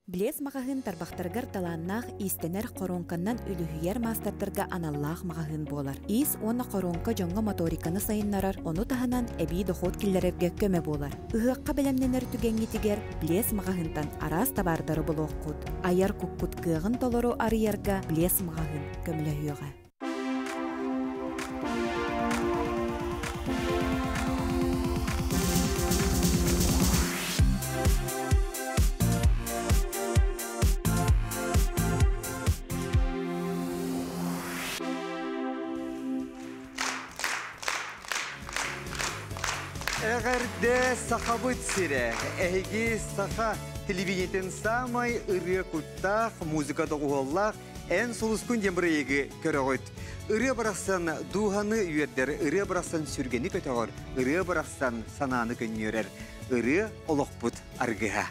Блес маҕаһыын тарбахтарыгар талааннаах иистэнэр хоруоҥканнан үлүһүйэр маастардарга аналлаах маҕаһыын буолар. Иис уонна хоруоҥка дьоҥҥо моториканы сайыннарар, ону таһынан эбии дохуот киллэрэргэ көмө буолар. Ыһыахха бэлэмнэнэр түгэҥҥитигэр Блес маҕаһыынтан араас табаардары булуоххут. Айар куккут кыаҕын толору арыйарга Блес маҕаһыын көмөлөһүөҕэ. Эҕэрдэ Сахабыт сирэ! Эһиги саха телевидениетин саамай ырыа куттаах, музыка доҕуһуоллаах Эн сулускун диэн бырайыагы көрөҕүт. Ырыа барахсан дууһаны үөрдэр, ырыа барахсан сүргэни көтөҕөр, ырыа барахсан санааны көнньүөрэр. Ырыа олохпут аргыһа.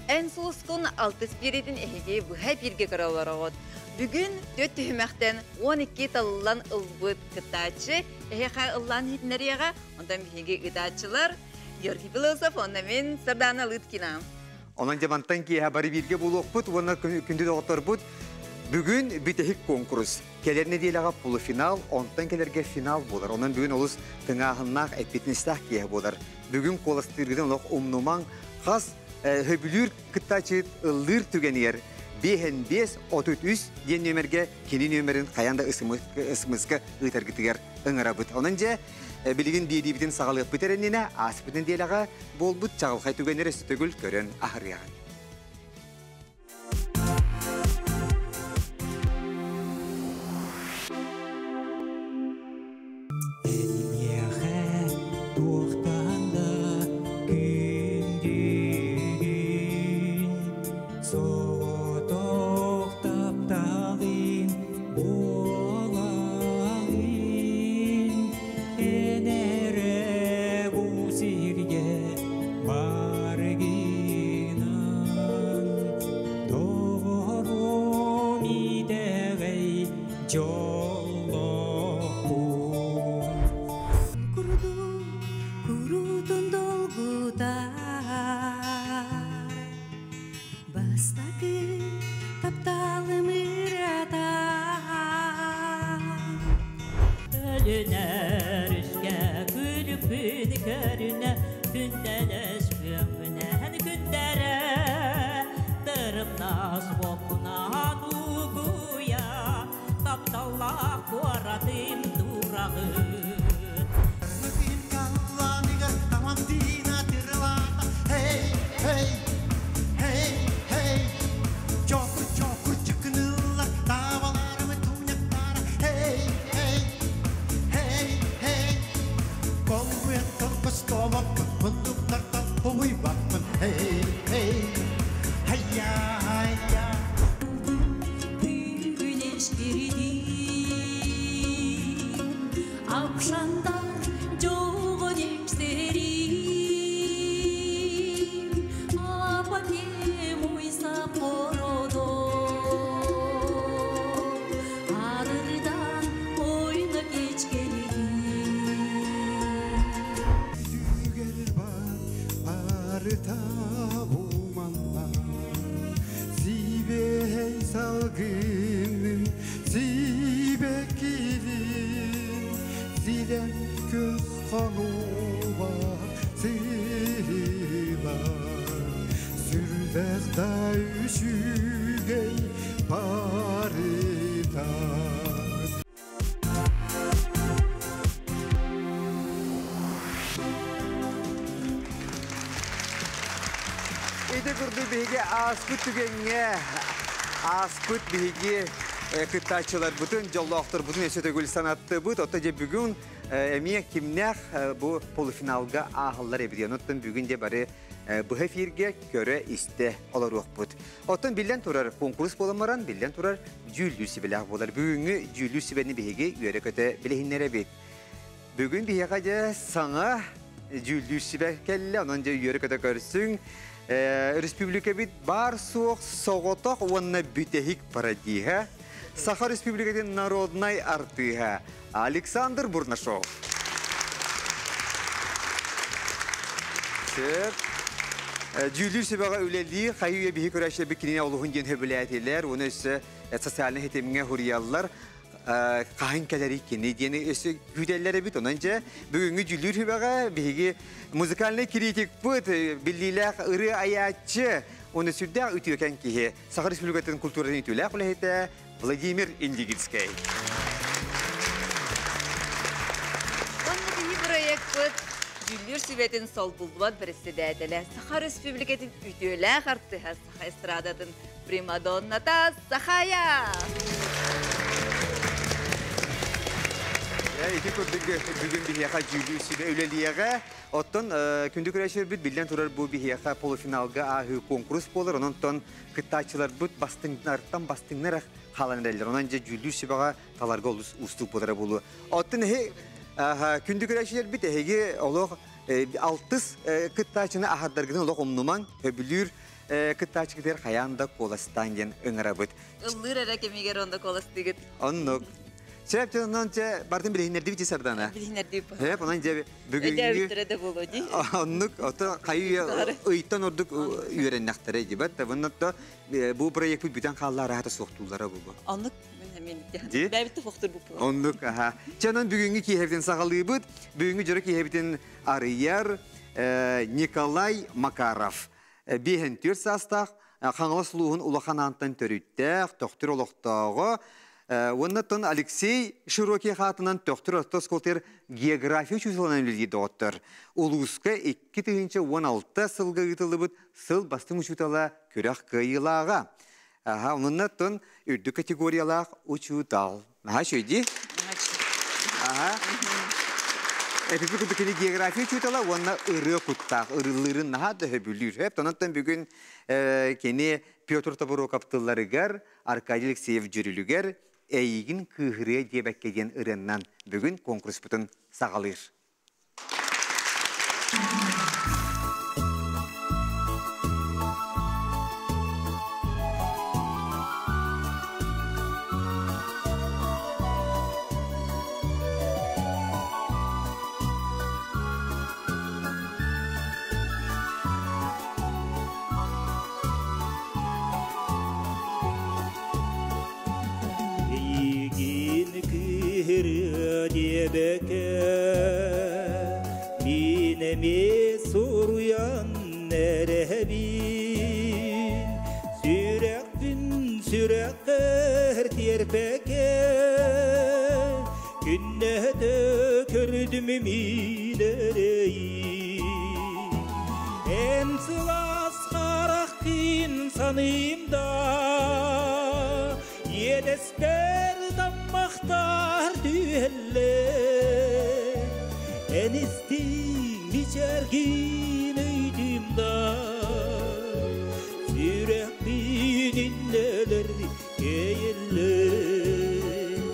Эн сулускун алтыс биэриитин эһиги быһа эпииргэ көрө олороҕут. Бүгүн түөрт түһүмэхтэн 12 талыллан ылбыт кыттааччы эһиэхэ ыллаан иһитиннэриэҕэ. Онтон биһиги ыытааччылар Георгий Белоусов уонна мин Сардаана Лыткина. Онон дьэ мантан киэһэ бары бииргэ буолуохпут уонна күндү доҕотторбут бүгүн бүтэһик куонкурус. Кэлэр нэдиэлэҕэ полуфинал, онтон кэлэргэ финал буолар. Онон бүгүн олус тыҥааһыннаах, эппиэтинэстээх киэһэ буолар. Бүгүн куоластыыргытын олох умнумаҥ. Хас сөбүлүүр кыттааччыт ыллыыр түгэнигэр биэһэн биэс 33 диэн нүөмэргэ кини нүөмэрин хайаан да ысмыска ыытаргытыгар ыҥырабыт. Онон дьэ Билигин биэриибитин саҕалыахпыт эрэннинэ, ааспыт нэдиэлэҕэ буолбут чаҕылхай түгэннэри өссө төгүл көрөн аһарыаҕын. Эйиэхэ туохтан да күндүгүн соҕотох тапталым буолаҕын эн эрэ бу сиргэ баргынан доҕорум итэҕэй дьоллоохпун. Курдук куруутун долгутар Бастакы тапталым ырата Өлүнэр үскэ күлүкпүн көрүнэ күндэлэс күөҥҥүнэн күндэрэ тырымнас уоккунан угуйа тапталлаах куоратым тураҕын. Hey, hey, hey, hey, Чоку чоку чыкынылла таваларымы туняктара Hey, hey, hey, hey, Колуеттан костомоппун мундуктартан хомуйбаппын Hey, hey, хайя, хайя. Güneştirdi Akşamlar жоғын епсерим Апа-пем уйса породо Арырдан ойна кечкенигин Түгер бар барыта буманна Сибей салгынын сибекилин Силен көз хонуба сыйлар Сүрдэх да үчүгэй барыта. Ити курдук биһиги ааспыт түгэҥҥэ ааспыт биһиги кыттааччыларбытын, дьоллоохторбутун өссө төгүл санаттыбыт. Оттон дьэ бүгүн эмиэ кимнээх бу полуфиналга ааһаллар эбит. Оттон бүгүн дьэ бары быһа эфиргэ көрө-истэ олоруохпут. Оттон биллэн турар конкурс буолан баран, биллэн турар дьүүллүүр сүбэлээх буолар. Бүгүҥҥү дьүүллүүр сүбэни биһиги үөрэ-көтө билиһиннэрэбит. Бүгүн биһиэхэ дьэ саҥа дьүүллүүр сүбэ кэллэ, онон дьэ үөрэ-көтө көрсүҥ. Республикабыт баар-суох соҕотох уонна бүтэһик пародиһа, Саха Республикатын народнай артыыһа Александр Бурнашов. Сөп. Дьүүллүүр сүбэҕэ үлэлиир, хайы үйэ биһи көрөөччүлэр биккинине олуһун диэн хөбүлээтилэр, уонна өссө социальнай ситимҥэ хуруйаллар, хаһан кэлэрий кини диэни өссө күүтэллэр эбит. Онон дьэ, бүгүҥҥү дьүүллүүр сүбэҕэ биһиги музыкальнай критикпыт, биллиилээх ырыа айааччы, уонна сүрдээх үтүөкэн киһи, Саха Республикатын культуратын үтүөлээх үлэһитэ Владимир Индигирскэй. Онно биһи проекпыт Дьүүллүүр сүбэтин солбуллубат председателэ, Саха Республикатын үтүөлээх артыһа, Саха эстрадатын примадонната Сахая! Ити курдук бүгүн биһиэхэ дьүүллүүр сүбэ үлэлиэҕэ. Оттон күндү көрөөччүлэрбит, биллэн турар, бу биһиэхэ полуфиналга ааһыы конкурс буолар. Онон кыттааччыларбыт бастыҥнартан бастыҥнар хаалан эрэллэр. Онон дьэ дьүүллүүр сүбэҕэ таларга олус уустук буолара буолуо. Оттон эһи күндү көрөөччүлэрбит, эһиги олох алтыс кыттааччыны аһардаргытын олох умнумаҥ, хөбүлүүр кыттааччыгытыгар хайаан да куоластаан диэн ыҥырабыт. Ыллыыр эрэ кэмигэр онда куоластыгыт. Оннук. Сөп, онон чэ бартын билиһиннэрдибит Сардана. Билиһиннэрдибит. Хөп, онон дьэ бүгүҥҥү Өйдөөбүттэрэ да буолуо дии. Оннук, ото хайы ыйтан ордук үөрэннэхтэрэ дибат. Табыннатта бу проектпыт бүтэн хааллар аата суохтууллара бу. Оннук мен Ди? бэбит фохтур бу. Оннук, аха. Чанан бүгүҥҥү киэһэбитин саҕалыыбыт. Бүгүҥҥү дьоро киэһэбитин арыйар Николай Макаров. 54 саастаах, Хаҥалас улууһун Улахан Аантан төрүттээх, Төхтүр олохтооҕо, уонна Алексей Широкий аатынан Төхтүр орто оскуолатыгар география учууталынан үлэлиир доҕоттор. Улууска 2016 сылга ыытыллыбыт сыл бастыҥ учуутала күрэх кыайыылааҕа. Аха, оннуттан үрдүк категориялаах учуутал. Аха, шөйди. Аха. Эпипи курдук кини география учуутала уонна ырыа куттаах, ырыллыырын наһаа да хөбүлүүр. Хөп, онон бүгүн кини Петр Тобуроков тылларыгар, Аркадий Алексеев дьүрүлүгэр «Эйигин кыыһырыа диэбэккэ» диэн ырыаннан бүгүн конкурспутун саҕалыыр. Эйигин кыыһырыа диэбэккэ, мин эмиэ суруйан эрэбин. Сүрэхпин сүрэххэр тиэрпэккэ, күннэтэ көрдүм мин эрэйин. Эн сылаас хараххын саныым да, иэдэспэр таммахтар түһэллэр. Эн истиҥ мичээргин өйдүүм да, сүрэхпин иннэлэр кэйэллэр.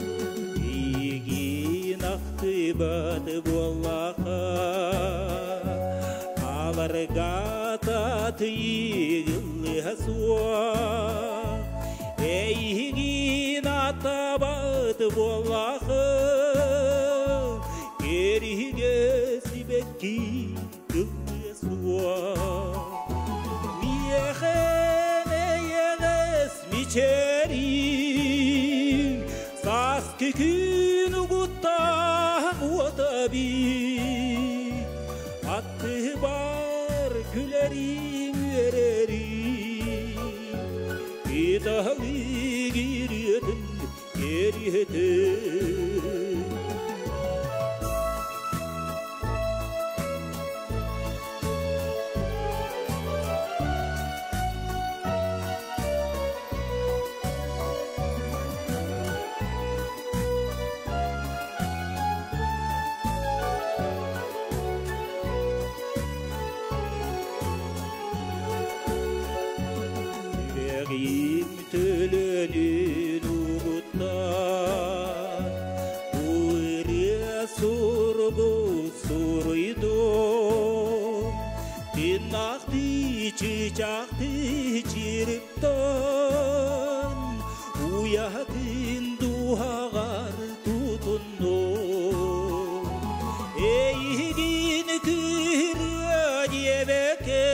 Эйигин ахтыбат буоллаха, аларга татыйыгыллыһа суох. Эйигин атабат буоллаха, кериһигэ сибэкки ыллыа суох. Миэхэн эйэҕэс мичээриҥ, сааскы күн угуттаах уотабит. Аттыбар күлэриҥ үөрэриҥ, италык ириэтин кэриэтин. Сүрэгим төлөнүн угуттан, бу ырыа суругу суруйдум. Тыыннаахты чыычаахты чириптан, уйатын дууһаҕар тутуннум. Эйигин кыырыа диэбэккэ,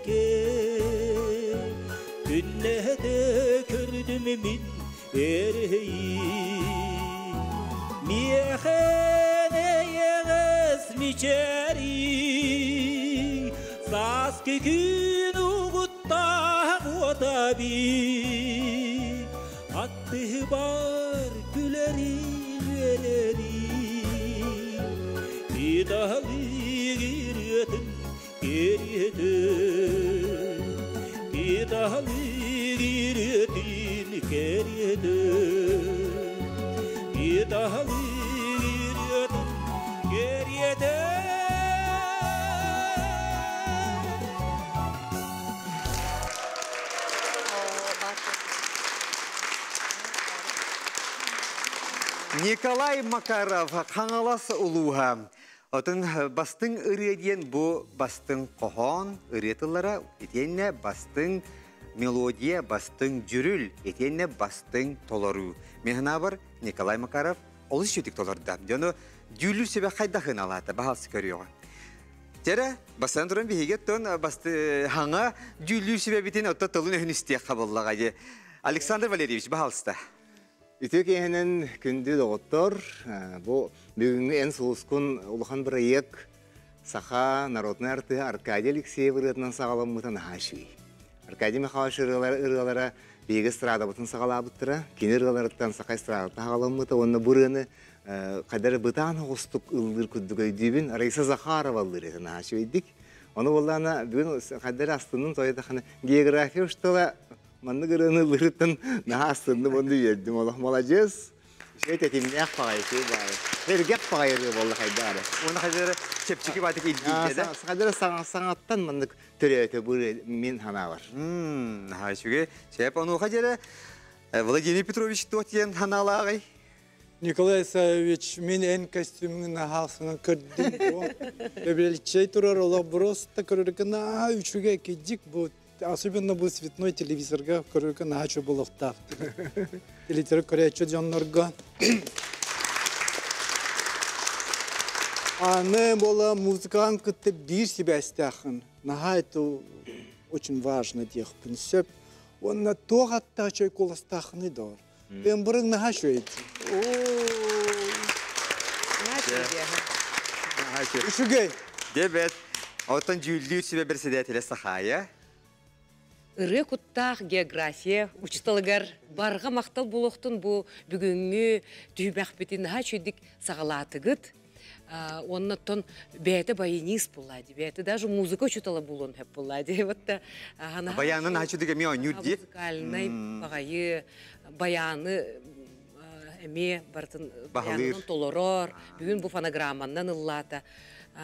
кэрэке Күннэһде көрдүм мин эрхейи Миэхене егес мичери Саскы күн угуттаах уотаби Атты бар күлери үөлери Кидалы кириэтин кериэтин Кидалы кириэтин кериэтин Кидалы кириэтин кериэтин. Николай Макаров, Хаҥалас улууһа. Отун бастыҥ ырыа диэн бу бастыҥ хоһоон ырыа тыллара, итиэннэ бастыҥ мелодия, бастыҥ дьүрүл, итиэннэ бастыҥ толоруу. Мин санаабар, Николай Макаров олус үчүгдүк толорда. Дьону дьүүллүүр сүбэ хайдах алаата, баһалсы көрүөҕэ. Тере, бастан туран биһиги оттон басты хаҥа дьүүллүүр сүбэбитин отто тылын өһүн истиэх хабыллаҕа дии. Александр Валерьевич, баһалыста. Үтүө киэһэнэн, күндү доҕоттор, бу бүгүҥҥү Эн сулускун улахан бырайыак саха народнай артыыһа Аркадий Алексеев ырыатынан саҕаламмыта наһаа үчүгэй. Аркадий Михайлович ырыалара биһиги эстрадабытын саҕалаабыттара, кини ырыаларыттан саха эстрадата саҕаламмыта уонна бу ырыаны хайдах эрэ бытаан оҕустук ыллыыр курдук өйдүүбүн. Раиса Захарова ыллыыр этэ наһаа үчүгэйдик. Ону буоллаҕына бүгүн хайдах эрэ астынным тоойдоххуна география учуутала маннык ырыаны ыллыырыттан наһаа астынным уонна үөрдүм. Олох маладьыас. Үчүгэй тэтимнээх баҕайы, үчүгэй баҕайы. Эргэх баҕайы ырыа буолла хайдах эрэ. Уонна хайдах эрэ чэпчэки баатык илгийдэ да. Хайдах эрэ саҥаттан маннык төрөөтө бу ырыа мин санаабар. Наһаа үчүгэй. Сөп, онуоха диэри Владимир Петрович туох диэн санаалааҕый? Николай Исаевич, мин эн костюмҥун аһаасынан көрдүм бу. Эбэлчэй турар олох просто көрөргө наһаа үчүгэй кидик бу. Особенно бу цветной телевизорга көрөргө наһаа үчүгэй буолуохтаах. Телевизор көрөөччү дьоннорго. Аны буола музыкаҕын кытта биир сибээстээххин. Наһаа это очень важно диэхпин сөп. Уонна туох аттаах чөй куоластааххыный доор. Тыамбырыҥ наһаа үчүгэй. Үчүгэй. Дебет. Оттон дьүүллүүр сүбэ председателэ Сахая. Ырыа куттаах география учууталыгар барҕа махтал буолуохтун бу бүгүҥҥү түһүмэхпитин наһаа үчүгдүк саҕалаатыгыт. Оннуттан бэйэтэ баянист буолла дии, бэйэтэ даже музыка учуутала буолуон сөп буолла дии. Вот Баянын наһаа үчүгдүк эмиэ оонньуур дии. Музыкальнай баҕайы баяны эмиэ барытын баянын толорор. Бүгүн бу фонограмманнан ыллаата.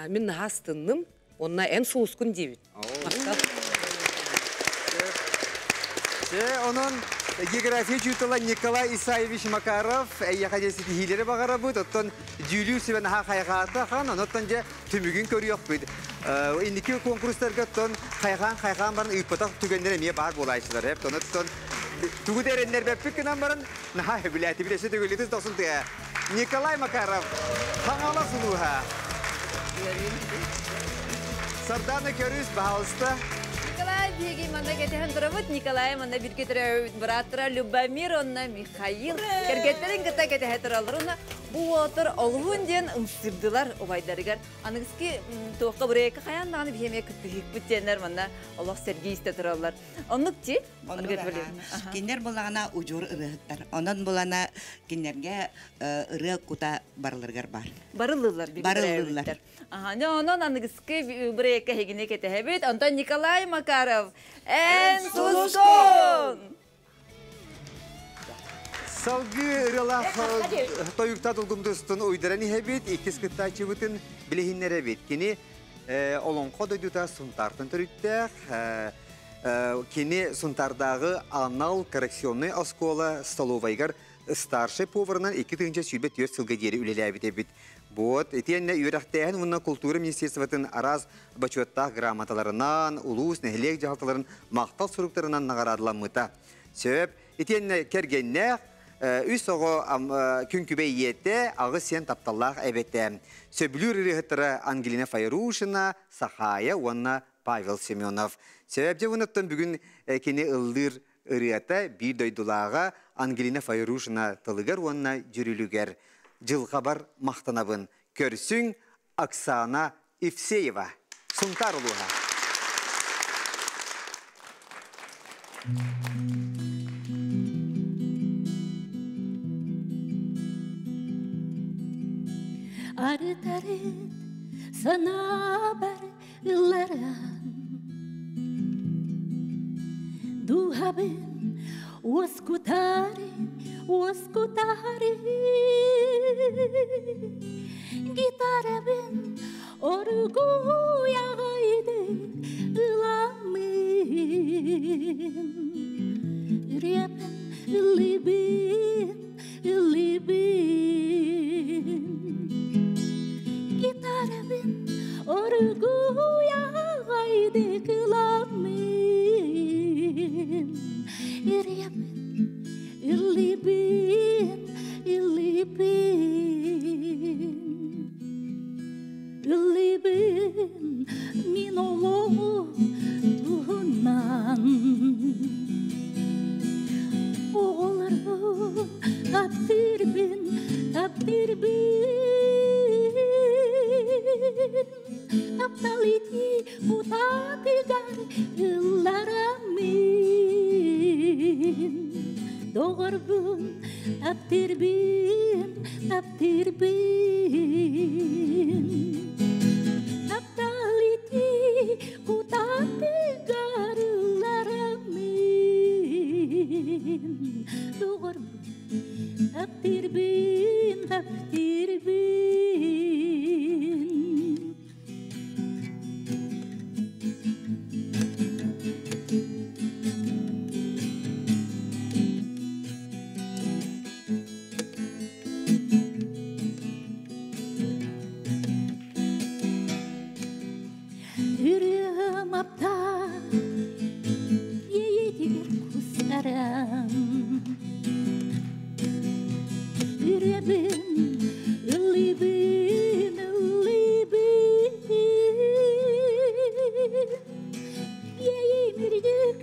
Мин наһаа астынным. Онна эн сулускун диибит. Махтал. Онон география учуутала Николай Исаевич Макаров эйиэхэ дьэ ситиһиилэри баҕарабыт, оттон дьүүлүүр сүбэ наһаа хайҕаата хан, онон дьэ түмүгүн көрүөхпүт. Инники конкурстарга оттон хайҕаан-хайҕаан баран ыыппатах түгэннэр эмиэ баар буолааччылар. Эп онон тугу да эрэннэрбэппит гынан баран наһаа сөбүлээтибит өссө төгүлүтүн тохсун тыа. Николай Макаров, Хаҥалас улууһа. Сардана көрүс, баһаалыста. Николай биһиги манна кэтэһэн турабыт. Николай манна бирге төрөөбүт бырааттара Любомир онна Михаил кэргэттерин кытта кэтэһэ тураллар. Онна бу уолаттар олуһун диэн ымсырдылар убайдарыгар. Аныгыски туохха бырайыкка хайаан даҕаны биһиэмэ кыттыһыыкпыт диэннэр манна олох сэргии истэ тураллар. Оннук ти? Оннук Кинилэр булаҕына удьуор ырыаһыттар. Онон булана кинилэргэ ырыа кута барыларыгар бар. Барыллылар. Барыллылар. Аха, онон аныгыскы бырайыкка хигини кэтэһэбит. Онтон Николай Макаров, эн сулускун! Салгыы ырыалаах тойуктаах долгумтустун уйдаран иһэбит, иккис кыттааччыбытын билиһиннэрэбит. Кини Олоҥхо дойдута Сунтаартан төрүттээх, кини Сунтаардааҕы анал коррекционнай оскуола столовайыгар старшай поварынан 2024 сылга диэри үлэлээбит эбит. Вот, итиэннэ үөрэхтээһин уонна култуура министерствотын араас бочуоттаах грамоталарынан, улуус, нэһилиэк дьаһалталарын махтал суруктарынан наҕараадаламмыта. Сөп, итиэннэ кэргэннээх, үс оҕо күн-күбэй ийэтэ, аҕыс сиэн тапталлаах эбэтэ. Сөбүлүүр ырыаһыттара Ангелина Файрушина, Сахая уонна Павел Семенов. Себеп дьэ бүгүн кини ыллыыр ырыата биир дойдулааҕа Ангелина Файрушина тылыгар уонна дьүрүлүгэр дьылҕабар махтанабын. Көрсүҥ Оксана Евсеева. Сунтаар улууһа. Арытарыт санаабар ылларан Дууһабын уоскутаары, уоскутаары Гитарабын оргууй аҕайдык ыламмын Ырыабын ыллыыбын, ыллыыбын Гитарабын оргууй аҕайдык ыламмын Ырыабын ыллыыбын, ыллыыбын Ыллыыбын мин олоҕум туһунан Оҕолорбун таптыырбын, таптыырбын Таптал ити кутаатыгар ыллараммын Доҕорбун таптыырбын, таптыырбын Таптал ити кутаатыгар ыллараммын Доҕорбун таптыырбын, таптыырбын Ырыам апта иэйиитигэр кустаран Ырыабын ыллыыбын, ыллыыбын Иэйиим үрдүк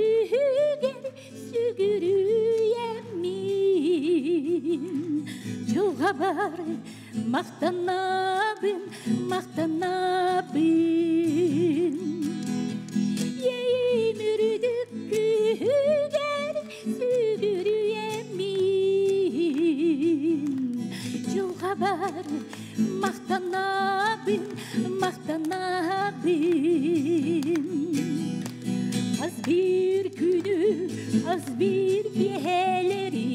үһүгэр сүгүрүйэммин Дьылҕабар махтанабын, махтанабын Иэйиим үрдүк күүһүгэр сүгүрүйэммин Дьылҕабар махтанабын, махтанабын Хас биир күнү, хас биир киэһэлэри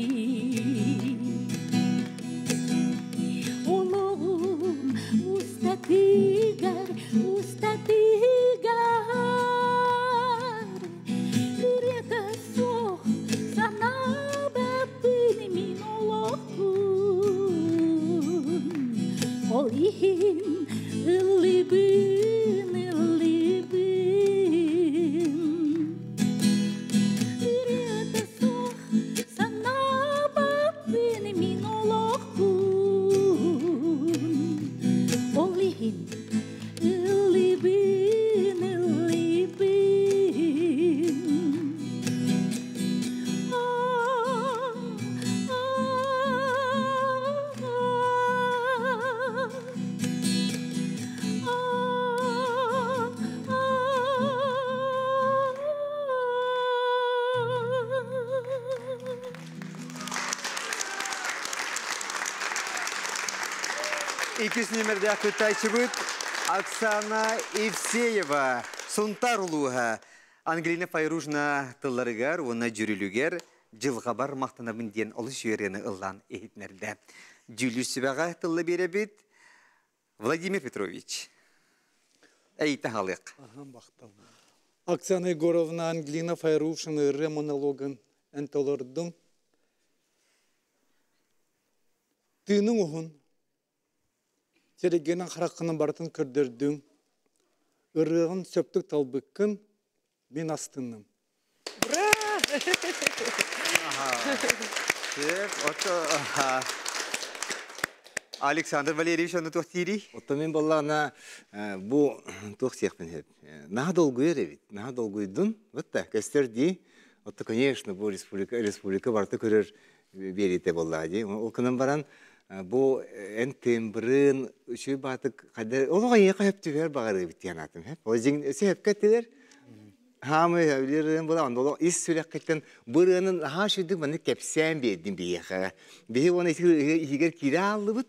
Олоҕум устатыгар, устатыгар Ырыата суох санаабаппын мин олохпун Ол иһин ыллыыбын, ыллыыбын Ырыата суох санаабаппын мин олохпун Ол иһин ыллыыбын, ыллыыбын Иккис нүөмэрдээх кыттааччыбыт Оксана Евсеева, Сунтаар улууһа. Ангелина Файружна тылларыгар уонна дьүрүлүгэр дьылҕабар махтанабын диэн олус үөрүүнү ыллаан иһитиннэрдэ. Дьүүллүүр сүбэҕэ тылла биэрэбит Владимир Петрович. Эйиттэн хаалыах. Оксана Егоровна Ангелина Файрушина ырыа монологын эн толордуҥ. Тыыныҥ уһун, сэрэгэнэн хараххынан барытын көрдөрдүҥ. Ырыаҕын сөптүк талбыккын, мин астынным. Ура! Сөп, ото Александр Валерьевич оны туох диирий? Оттон мин буоллаҕына бу туох сиэхпин сөп. Наһаа долгуйар эбит. Наһаа долгуйдун. Вот так, көстөр дии. Отто, конечно, бу республика, республика барыта көрөр биэриитэ буоллаҕа дии. Ол гынан баран бу эн тембрын үчүгэй баатык хайда олох эйиэхэ сөп түбэһэр баҕарыыбыт диэн аатым. Ол дьиҥ сөпкө эттилэр. Хаамы ырыан була онно олох ис сүрэххиттэн бу ырыаны наһаа үчүгдүк маннык кэпсээн биэрдим биһиэхэ. Биһи уонна иһигэр киирэ ааллыбыт.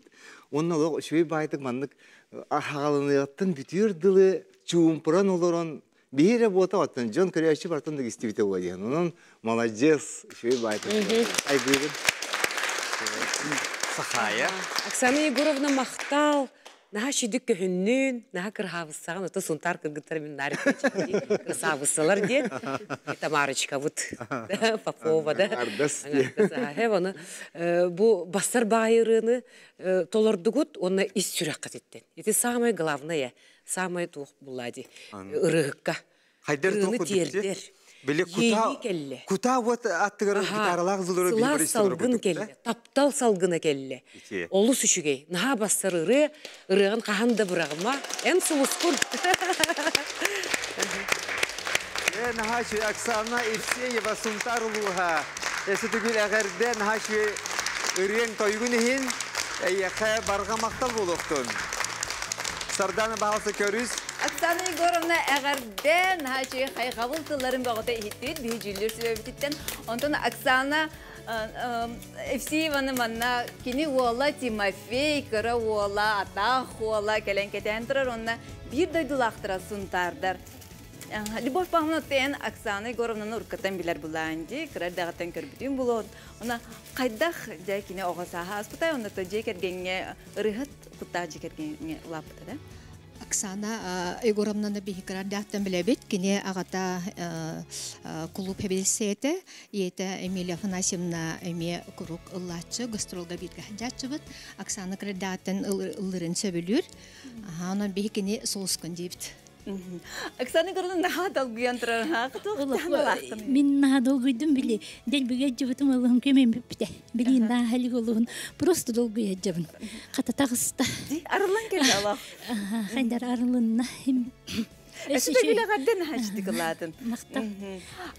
Уонна олох үчүгэй баайтык маннык аһаҕаланыаҕыттан бүтүөр дылы чуумпуран олорон биһи эрэ буота оттон дьон көрөөччү бартан да истибитэ буолуо диэн. Онон молодец, үчүгэй баайтык айгыыбын. Сахая. Оксана Егоровна махтал. Наһаа шүдүк көһүннүүн, наһаа кырһаабыссаҕын, ото Сунтаар кыргыттара мин наар кырсаабыссалар диэн. Тамарочкабыт Попова да. Ардас. Оны бу бассар баайырыны толордугут, онно ис сүрэххититтен. Ити самое главное, самое туох буллади ырыһыкка. Хайдар Ырыны тиэрдэр. Били кута кута вот аттыгар гитаралаах зылыры Сылаас салгын келле, таптал салгына келле. Олус үчүгэй, наһаа бассар ырыа, ырыаҕын хаһан да быраҕыма, эн сулускун. Наһаа үчүгэй Оксана Евсеева Сунтаар улууһа. Эсэ түгүл эҕэрдэ наһаа үчүгэй ырыаҥ тойугун иһин эйиэхэ барҕа махтал буолуохтун. Сардана баҕалса көрүс. Оксана Егоровна эҕэрдэ наһаа үчүгэй хайҕабыл тылларын бөҕөтө иһиттибит биһи дьүүллүүр сүбэбититтэн. Онтон Оксана Евсееваны манна кини уола Тимофей, кыра уола, атаах уола кэлэн кэтээн турар, онно биир дойдулаахтара сунтаардар. Любовь Павловна тэн Оксана Егоровнаны уркаттан билэр булаан ди, кыра эрдэҕиттэн көрбүтүн булуон. Она хайдах дьэ кини оҕо сааһа ааспытай, онно то дьиэ кэргэҥҥэ ырыһыт куттаах дьиэ кэргэҥҥэ улааппыта да? Оксана Егоровнаны биһи кырардаахтан билэбит. Кини аҕата клуб хэбилсээтэ, ийэтэ Эмилия Афанасьевна эмиэ курук ыллааччы, гастролга бииргэ сылдьааччыбыт. Оксана кырардаахтан ыллырын сөбүлүүр. Онон биһи кини сулускун диибит. Оксана Егоровна наһаа долгуйан турар. Мин наһаа долгуйдум били. Дэлбигэ дьыбытым ылыһым кемем бүппүтэ. Били наһаа халик олуһун просто долгуйа дьабын. Хата тағыста. Арылан келді Аллах. Хайдар арылынна. Өссө күлэҕэрдэн наһаа кылаатын. Махтал.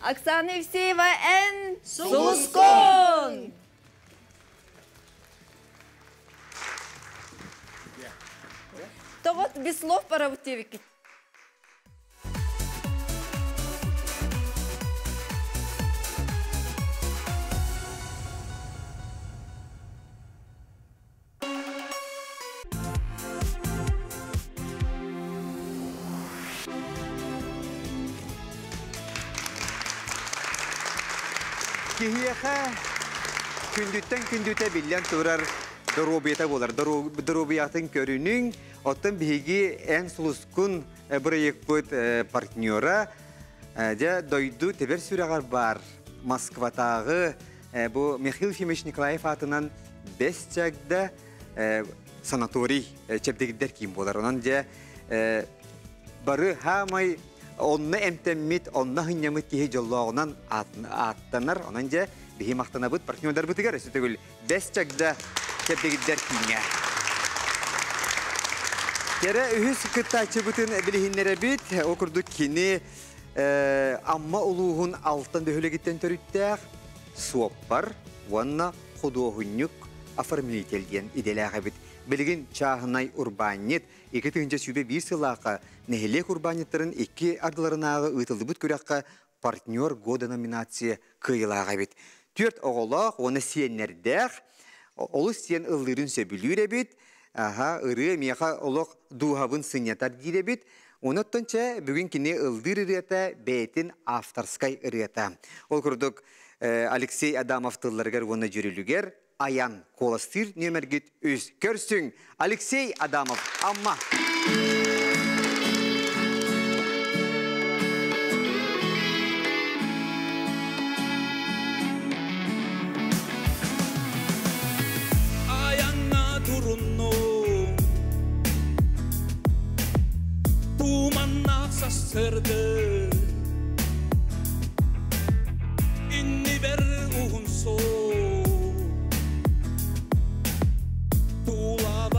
Оксана Евсеева эн сулускун! Тоҕот без слов барабыт диэбиккит. Киһиэхэ күндүттэн күндүтэ биллэн турар доруобуйата буолар. Доруобуйатын көрүнүҥ, оттон биһиги эн сулускун бырайыкпыт партнера дьэ дойду тэбэр сүрэҕэр баар Москватааҕы бу Михаил Ефимович Николаев аатынан Бэс Чагда санаторий чэбдигирдэр киин буолар. Онон дьэ бары хаамай онно эмтэммит, онно хынньамыт киһи дьоллооҕунан ааттанар. Онон дьэ биһи махтанабыт партнердарбытыгар өссө төгүл Бэс Чагда чэбдигирдэр кииҥҥэ. Кэрэ үһүс кыттааччыбытын билиһиннэрэбит. Ол курдук кини Амма улууһун Алтан бөһүөлэгиттэн төрүттээх суоппар уонна худуоһунньук оформитель диэн идэлээх эбит. Билигин чааһынай урбаанньыт 2021 сыллаахха нэһилиэк урбаанньыттарын икки ардыларынааҕы ыытыллыбыт күрэххэ партнер года номинация кыайыылаах эбит. Түөрт оҕолоох уонна сиэннэрдээх, олус сиэн ыллыырын сөбүлүүр эбит. Аха, ырыа миэхэ олох дууһабын сынньатар диир эбит. Онон чэ бүгүн кини ыллыыр ырыата бэйэтин авторскай ырыата. Ол курдук Алексей Адамов тылларыгар уонна дьүрүлүгэр Аян куоластыыр нүөмэргит үс. Көрсүҥ Алексей Адамов Амма. Аянна турунну Туманнаах сарсыарды Иннибэр уһун суол Тулабар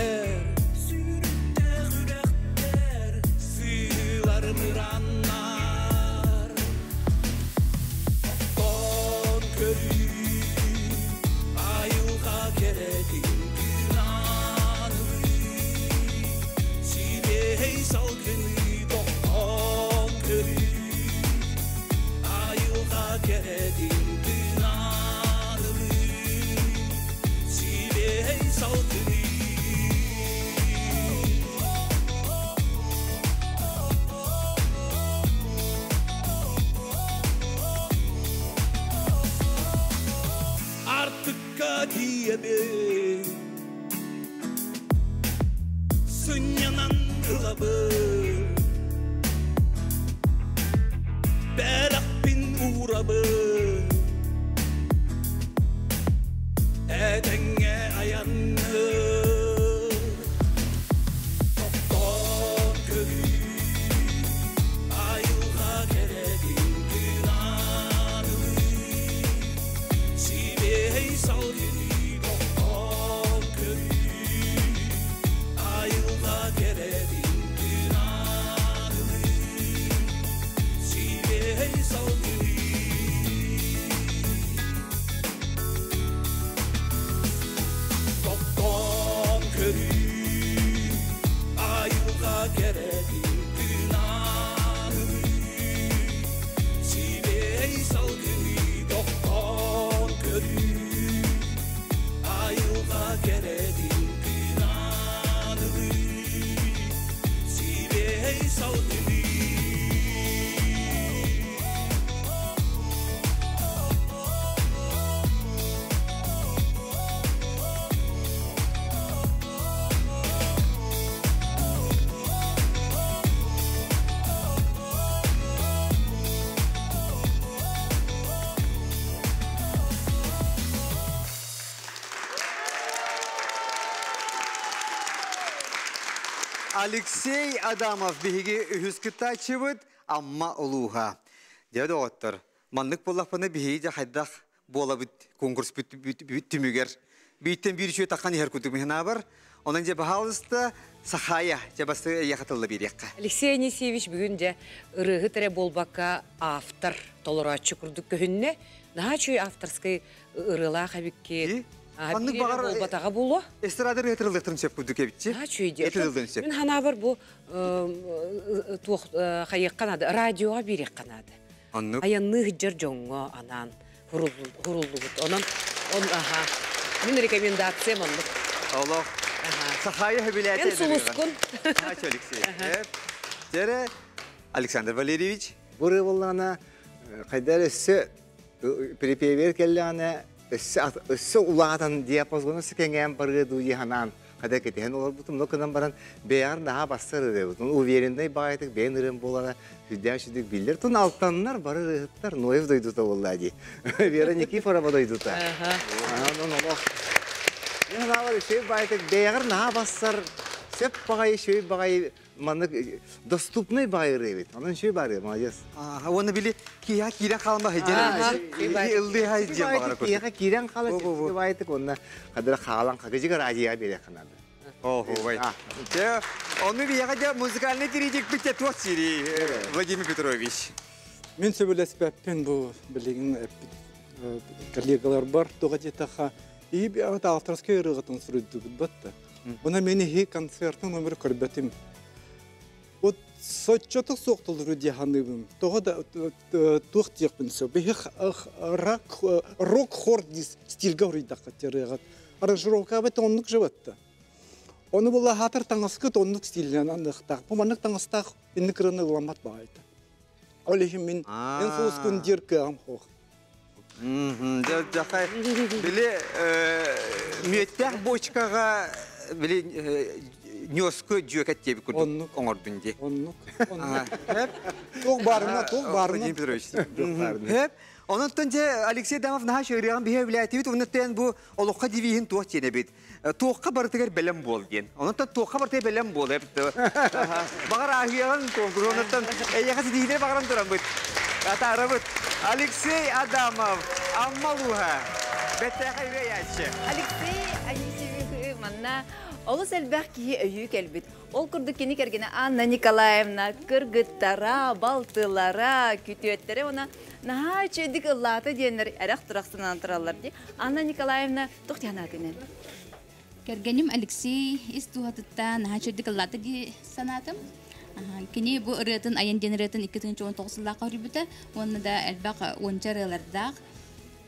үрэхтэр, сүүрүктээх үрэхтэр, сыылар мыраннар. Тохтоон көрүү, айылҕа кэрэтин тыынан ылыы, сибиэһэй салгыны тохтоон көрүү, айылҕа кэрэтин тыынан ылыы, сибиэһэй салгыны. Артыкка тиийэбин, сынньанан ылабын, бэлэхпин уурабын, этэҥҥэ айанныр. Тохтоон көрүү, айылҕа кэрэтин тыынан ылыы, сибиэһэй салгыны тохтоон көрүү, айылҕа кэрэтин тыынан ылыы, сибиэһэй салгыны. Тохтоон көрүү, айылҕа кэрэтин тыынан ылыы, сибиэһэй салгыны тохтоон көрүү, айылҕа кэрэтин тыынан ылыы, сибиэһэй салгыны. Алексей Адамов биһиги үһүс кыттааччыбыт Амма улууһа. Дьэ доҕоттор, маннык буоллахпына биһиги дьэ хайдах буолабыт конкурс бүт түмүгэр. Бииртэн биир үчүгэй таххан иһэр курдук миһинаабар. Онон дьэ баһаалыста Сахая дьэ басты эйиэхэ тылла биэриэххэ. Алексей Анисьевич бүгүн дьэ ырыаһыт эрэ буолбакка автор толорооччу курдук көһүннэ. Наһаа үчүгэй авторскай ырыалаах эбикки. Маннык баҕар буолбатаҕа буолуо. Эстрада ырыатырыллыахтарын сөп курдук эбитчи. Наһаа үчүгэй дии. Этилдин сөп. Мин ханаабар бу туох хайыахха наада, радиоҕа биэриэххэ наада. Оннук. Айанныы сылдьар дьоҥҥо анаан хуруллубут. Онон он аха. Мин рекомендациям оннук. Олох. Сахая хөбүлээтэ. Эн сулускун. Ача Алексей. Тере Александр Валерьевич. Бу ырыа буоллаҕына хайда өссө припевер кэллэҕинэ өссө өссө улаатан диапазона өссө кэҥээн барыа дуу дии санаан хада кэтэһэн олорбутум но гынан баран бэйэҕэр наһаа бассар ырыабыт увереннай баҕайытык бэйэн ырыам буолара сүрдээх сүрдүк биллэр тун алтаннар бары ырыаһыттар Ноев дойдута буолла дии Вера Никифорова дойдута онон олох мен санаабар үчүгэй баҕайытык бэйэҕэр наһаа бассар сөп баҕайы үчүгэй баҕайы маннык доступный баҕайы ырыа эбит онон үчүгэй баҕайы молодец. Уонна били киһиэхэ киирэн хаалма сылдьар ыллыы сылдьан баҕара киһиэхэ киирэн хаала баҕайытык уонна хадыра хаалан хагыжыга радиоға биэриэххэ наада. Оһуобай. Дьэ, ону биһиэхэ дьэ музыкальный критикпит дьэ туох сири Владимир Петрович. Мин сөбүлэспэппин бу билигин эппит коллегаларбар тоҕо диэтэххэ и авторскай ырыаҕытын суруйдубут батта. Уна мен иһи концертын номер көрбөтүм. Вот соччото суох толору дии саныыбын. Тоҕо да туох диэхпин сөп. Биһи рок рок хор стильга уруйдахха ырыаҕыт. Аранжировкабыт оннук жыбатта. Ону була хатыр таҥаскыт оннук стилинэн аныахтаах. Бу маннык таҥастаах инник ырыаны ыламмат баҕайыта. Ол иһин мин эн сулускун диир кыаҕым суох. Дьахай били мүөттээх бочкаҕа били ньуоску дьүөкэт диэбит курдук оҥордун дии. Оннук. Туох баарына, туох баарына. Владимир Петрович. Онон дьэ Алексей Дамов наһаа ырыаҕын биһи өбүлээтибит, оннуттан бу олоххо девиһин туох диэн эбит. Туохха барытыгар бэлэм буол диэн. Онон туохха барытыгар бэлэм буол эбит. Баҕар ааһыаҕын конкурсонуттан эйиэхэ ситиһиилэри баҕаран тураммыт. Атаарабыт. Алексей Адамов, Амма улууһа. Бэттээхэй ырыа Алексей Анисимович манна Олус элбэх киһи өйүү кэлбит. Ол курдук кини кэргэнэ Анна Николаевна кыргыттара, балтылара, күтүөттэрэ уонна наһаа үчүгэйдик ыллаата диэннэр эрэх турах санаан тураллар дии. Анна Николаевна туох дии санаатыҥ? Кэргэним Алексей ис дууһатыттан наһаа үчүгэйдик ыллаата дии санаатым. Кини бу ырыатын айан диэн ырыатын 2019 сыллаахха хоруйбута уонна да элбэх уонча ырыалардаах.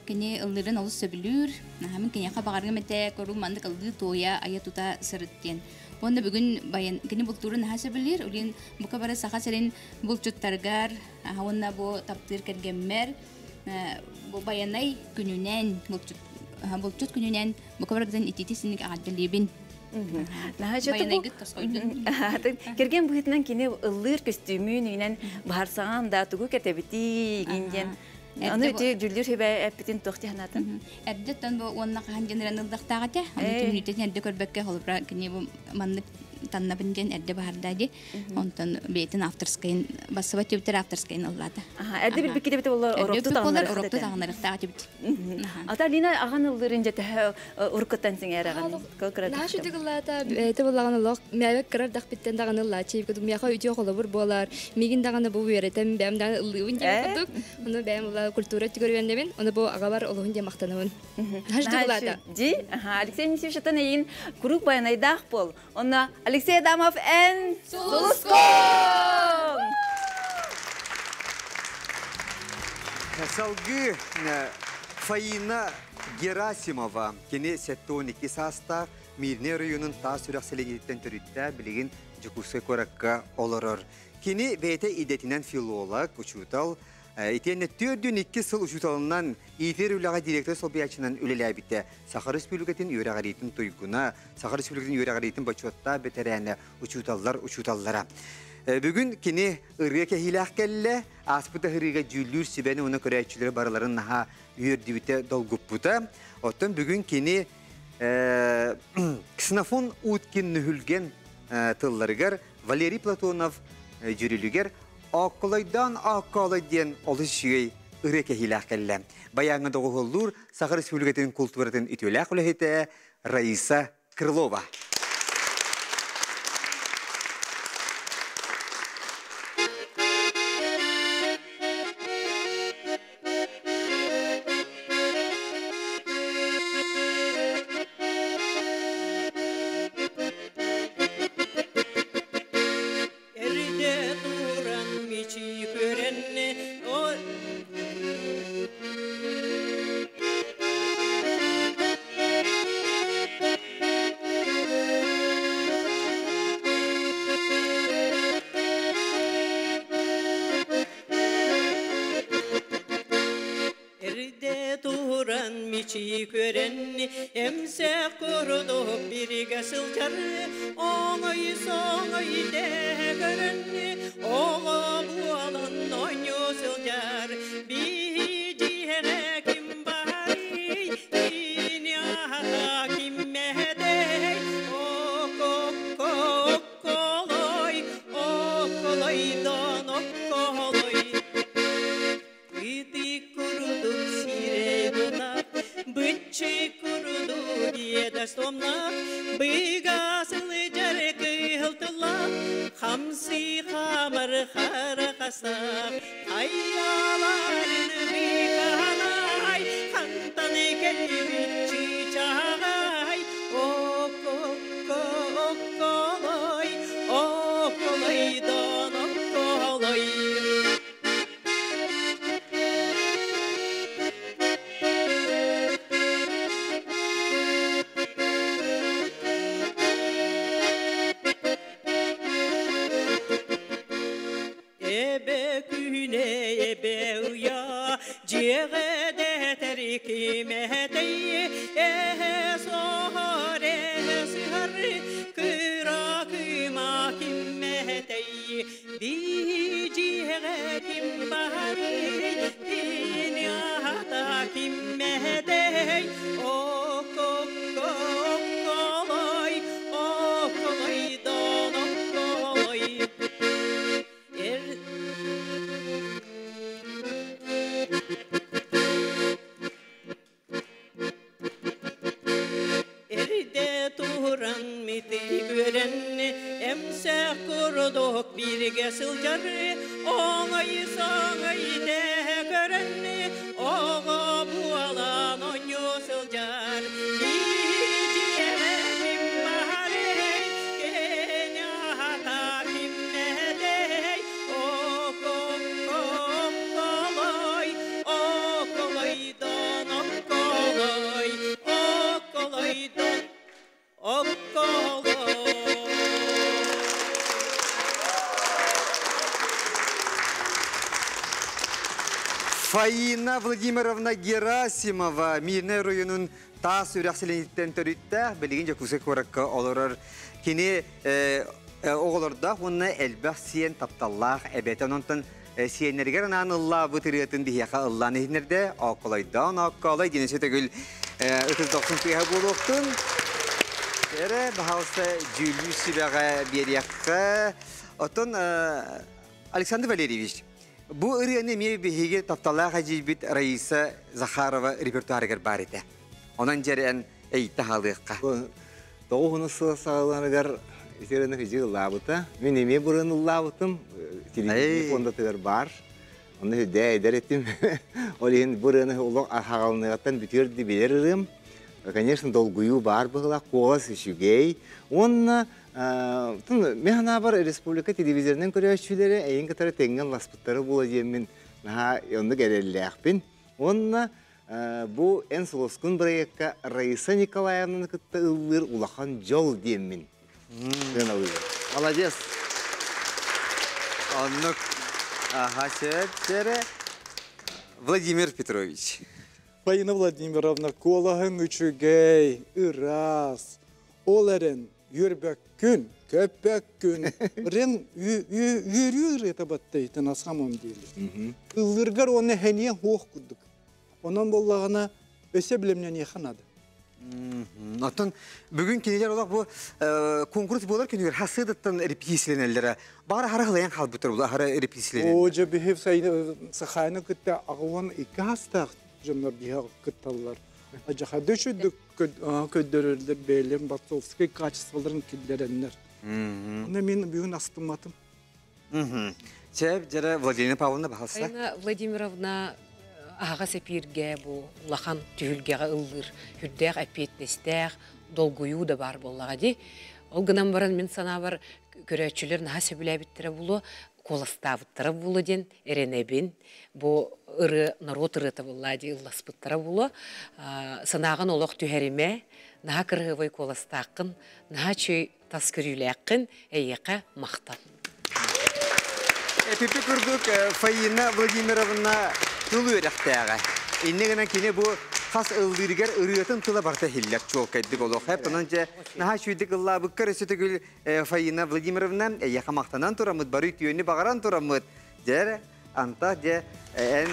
Кини ыллыырын олус сөбүлүүр. Наһаа мин киниэхэ баҕарыам этэ, көрүү маннык ыллыы туойа, айа тута сырыт диэн. Уонна бүгүн баян кини бултуурун наһаа сөбүлүүр. Улин бука бары Саха сирин булчуттарыгар уонна бу таптыыр кэргэммэр бу баянай күнүнэн булчут булчут күнүнэн бука барыгытын итиити синник аҕардалиибин. Баянайгыт тосхойдун. Кэргэн быһыытынан кини ыллыыр көстүүмүн үүнэн баһарсаҕан да тугу кэтэбитий диэн Аны ити дьүллүүр сүбэ эппитин туох дии санаатын? Эрдэттэн бу уонна хаһан диэн эрэн ыллахтаах этэ. Аны түмнүүтэтин эрдэ көрбөккө холобура кини бу маннык таннабын диэн эрдэ баһарда ди. Онтон бэйэтин авторскайын бассыба түбүтэр авторскайын ыллаата. Эрдэ билбикки дебит боллар оропту таҕынарыктаах таҕынарыктаах дебит. Ата Алина аҕан ыллыырын дьэ уруккуттан сиҥээрэҕин. Наһаа үчүгэй ыллаата, бэйэтэ буоллаҕына олох мээбэк кырар дахпиттэн даҕаны ыллааччы, миэхэ үтүө холобур буолар, миигин даҕаны бу үөрэтэн бэйэм даҕаны ыллыыбын диэн курдук. Ону бэйэм ула культура өттүгэр үөрэнэбин, ону бу аҕабар олуһун диэн махтанабын. Наһаа үчүгэй ыллаата. Ди, Алексей Анисимович эйин куруук баянайдаах буол. Онно Алексей Адамов эн Сулускун! Салгыы Фаина Герасимова кини 72 саастаах Мирнэй оройуонун таас үрэх сэлиэнньэтиттэн төрүттээх билигин Дьокуускай куоракка олорор. Кини бэйэтэ идэтинэн филолог, учуутал, итиэннэ 42 сыл учууталынан иитэр үлэҕэ директор солбуйааччынан үлэлээбитэ. Саха Республикатын үөрэҕириитин туйгуна, Саха Республикатын үөрэҕириитин бочуоттаах бэтэрээнэ, учууталлар учууталлара. Бүгүн кини ырыа кэһиилээх кэллэ, ааспыт ыһырыыга дьүүллүүр сүбэни уонна көрөөччүлэри барыларын наһаа үөрдүбүтэ, долгуппута. Оттон бүгүн кини Ксенофон Уткин нүһүлгэн тылларыгар Валерий Платонов дьүрүлүгэр Оокколойдоон Ооккоолой диэн олус үчүгэй ырыа кэһиилээх кэллэ. Баяҥҥа доҕуһуоллуур Саха Республикатын култууратын үтүөлээх үлэһитэ Раиса Крылова. Эрдэ туран мичий көрөннө Эрдэ туран мичий көрөн эмсэх курдук биригэ сылдьар оҥой соҥой дэһэ көрөн оҕо буолан оонньуу сылдьар биһиэхэ ким баарый кини аһата ким мэһэдэй ококолой околойдон околой Ити курдук сирэй тутах, быччы курдук иэдэс томнах, быга сылдьар кыһыл тыллах, хамсыы хаамар хара хасах, хайаларын быыкаанай, хантан кэлбит чыычааҕай, ококолой, околойдон околой. Эбэ күнэ эбэ ыйа дьиэҕэ дэтэр кимэтэй эһэ соһор эһэ сыһар кыра кыма кимэтэй биһиэҕэ ким баарый кини аһата кимэтэй ококолой околойдон околой Эр киирэн эмсэх курдук бииргэ сылдьар оҥой соҥой тэһэ көрөн оҕо буолан оонньуу сылдьар биһиги ким баһарый кини аһата киммэтэй околой околойдон околой околойдон околой. Фаина Владимировна Герасимова Мирнэй оройуонун Таас үрэх сэлиэнньэтиттэн төрүттээх, билигин Дьокуускай куоракка олорор. Кини оҕолордоох уонна элбэх сиэн тапталлаах эбэтэ. Онтон сиэннэригэр анаан ыллаабыт ырыатын биһиэхэ ыллаан иһиннэрдэ. Оокколойдоон ооккоолой диэн өссө төгүл ытыс дохсун тыаһа буолуохтун. Эрэ, баһаалыста дьүүллүүр сүбэҕэ биэриэххэ. Оттон Александр Валерьевич, бу ырыаны эмиэ биһиги тапталлаах эдьиийбит Раиса Захарова репертуарыгар баар этэ. Онон дьэрэн эйиттэ хаалыахха. Тоҕуһуну сыл саҕаларыгар ити ырыаны физик ыллаабыта. Мин эмиэ бу ырыаны ыллаабытым. Телевидение фондатыгар баар. Онно үрдээ эдэр этим. Ол иһин бу ырыаны олох хаҕалыныгаттан бүтүөр ди билэр ырыам. Конечно, долгуйуу баар быһыылаах, куолас үчүгэй. Уонна Мин санаабар республика телевизорынан көрөөччүлэрэ эйин кытары тэҥҥэ ылласпыттара буола диэммин наһаа оннук эрэллээхпин. Уонна бу Эн сулускун бырайыакка Раиса Николаевнаны кытта ыллыыр улахан дьол диэммин сыаналыыбын. Молодец. Оннук. Аха, сөп, Владимир Петрович. Фаина Владимировна, куолаһыҥ үчүгэй, ыраас. Ол эрэн үөрбөккүн, көппөккүн, рен үөрүү ырыата баттайыта на самом деле. Ыллыргар уонна хэниэ хуох курдук. Онон буоллаҕына өссө билэмнэниэхэ наада. Оттон бүгүн кинилэр олох бу конкурс буолар күнүгэр хасыдаттан репетициялэнэллэрэ. Баҕар аһара хылайан хаалбыттар була аһара репетициялэнэллэр. Оо, дьэ биһи Сахайны кытта аҕылан икки хастаах дьоннор биһи кытталлар. Дьахады үчүйдүк көрдөрөллөр бэйэлэрин борцовскай качестволарын киллэрэннэр. Оны мен бүгүн астымматым. Чэ, дьэрэ Владимир Павловна баһалса. Айна Владимировна аһаҕас эпииргэ бу улахан түһүлгэҕэ ыллыыр үрдээх эппиэтинэстээх долгуйуу да баар буоллаҕа дии. Ол гынан баран мин санаабар көрөөччүлэр наһаа сөбүлээбиттэрэ буолуо, куоластаабыттара буолуо диэн эрэнэбин. Бу ырыа норуот ырыата буоллаа дии ылласпыттара буолуо. Санааҕын олох түһэримэ, наһаа кыраһыабай куоластааххын, наһаа үчүгэй тас көрүүлээххин, эйиэхэ махтал. Эпипи курдук Фаина Владимировна тыл үөрэхтээҕэ. Инньэ гынан кини бу хас ыллыырыгар ырыатын тыла барыта иһиллэр чуолкайдык олох. Онон дьэ наһаа үчүгэйдик ыллаабыккар өссө төгүл Фаина Владимировна эйиэхэ махтанан тураммыт, бары үтүөнү баҕаран тураммыт, дьэ антах дьэ эн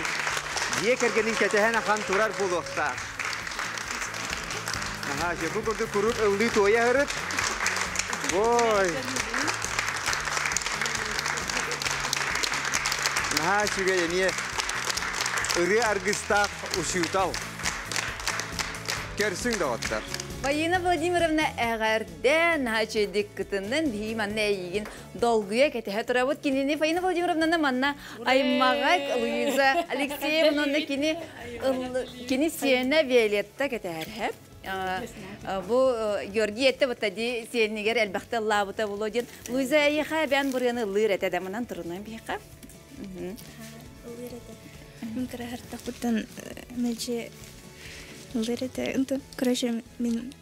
дьиэ кэргэниҥ кэтэһэн ахан турар буолуохтаах. Аха, бу курдук куруук ыллыы туойа сырыт. Ой. Наһаа үчүгэй эмиэ ырыа аргыстаах учуутал. Көрсүҥ доҕоттор. Фаина Владимировна эҕэрдэ наһаа үчүгэйдик кытыннын биһиги манна эйигин долгуйа кэтэһэ турабыт кинини Фаина Владимировнаны манна аймаҕа Луиза Алексеевна уонна кини кини сиэнэ Виолетта кэтэһэр бу Георгий этте бата ди сиэнигэр элбэхтэ ыллаабыта було диэн Луиза эйиэхэ эбээн бурыаны ыллыыр этэ да манан турунан биһиэхэ ыллыыр этэ мин кыраһартахпыттан мэлдьи ыллыыр этэ онтон короче мин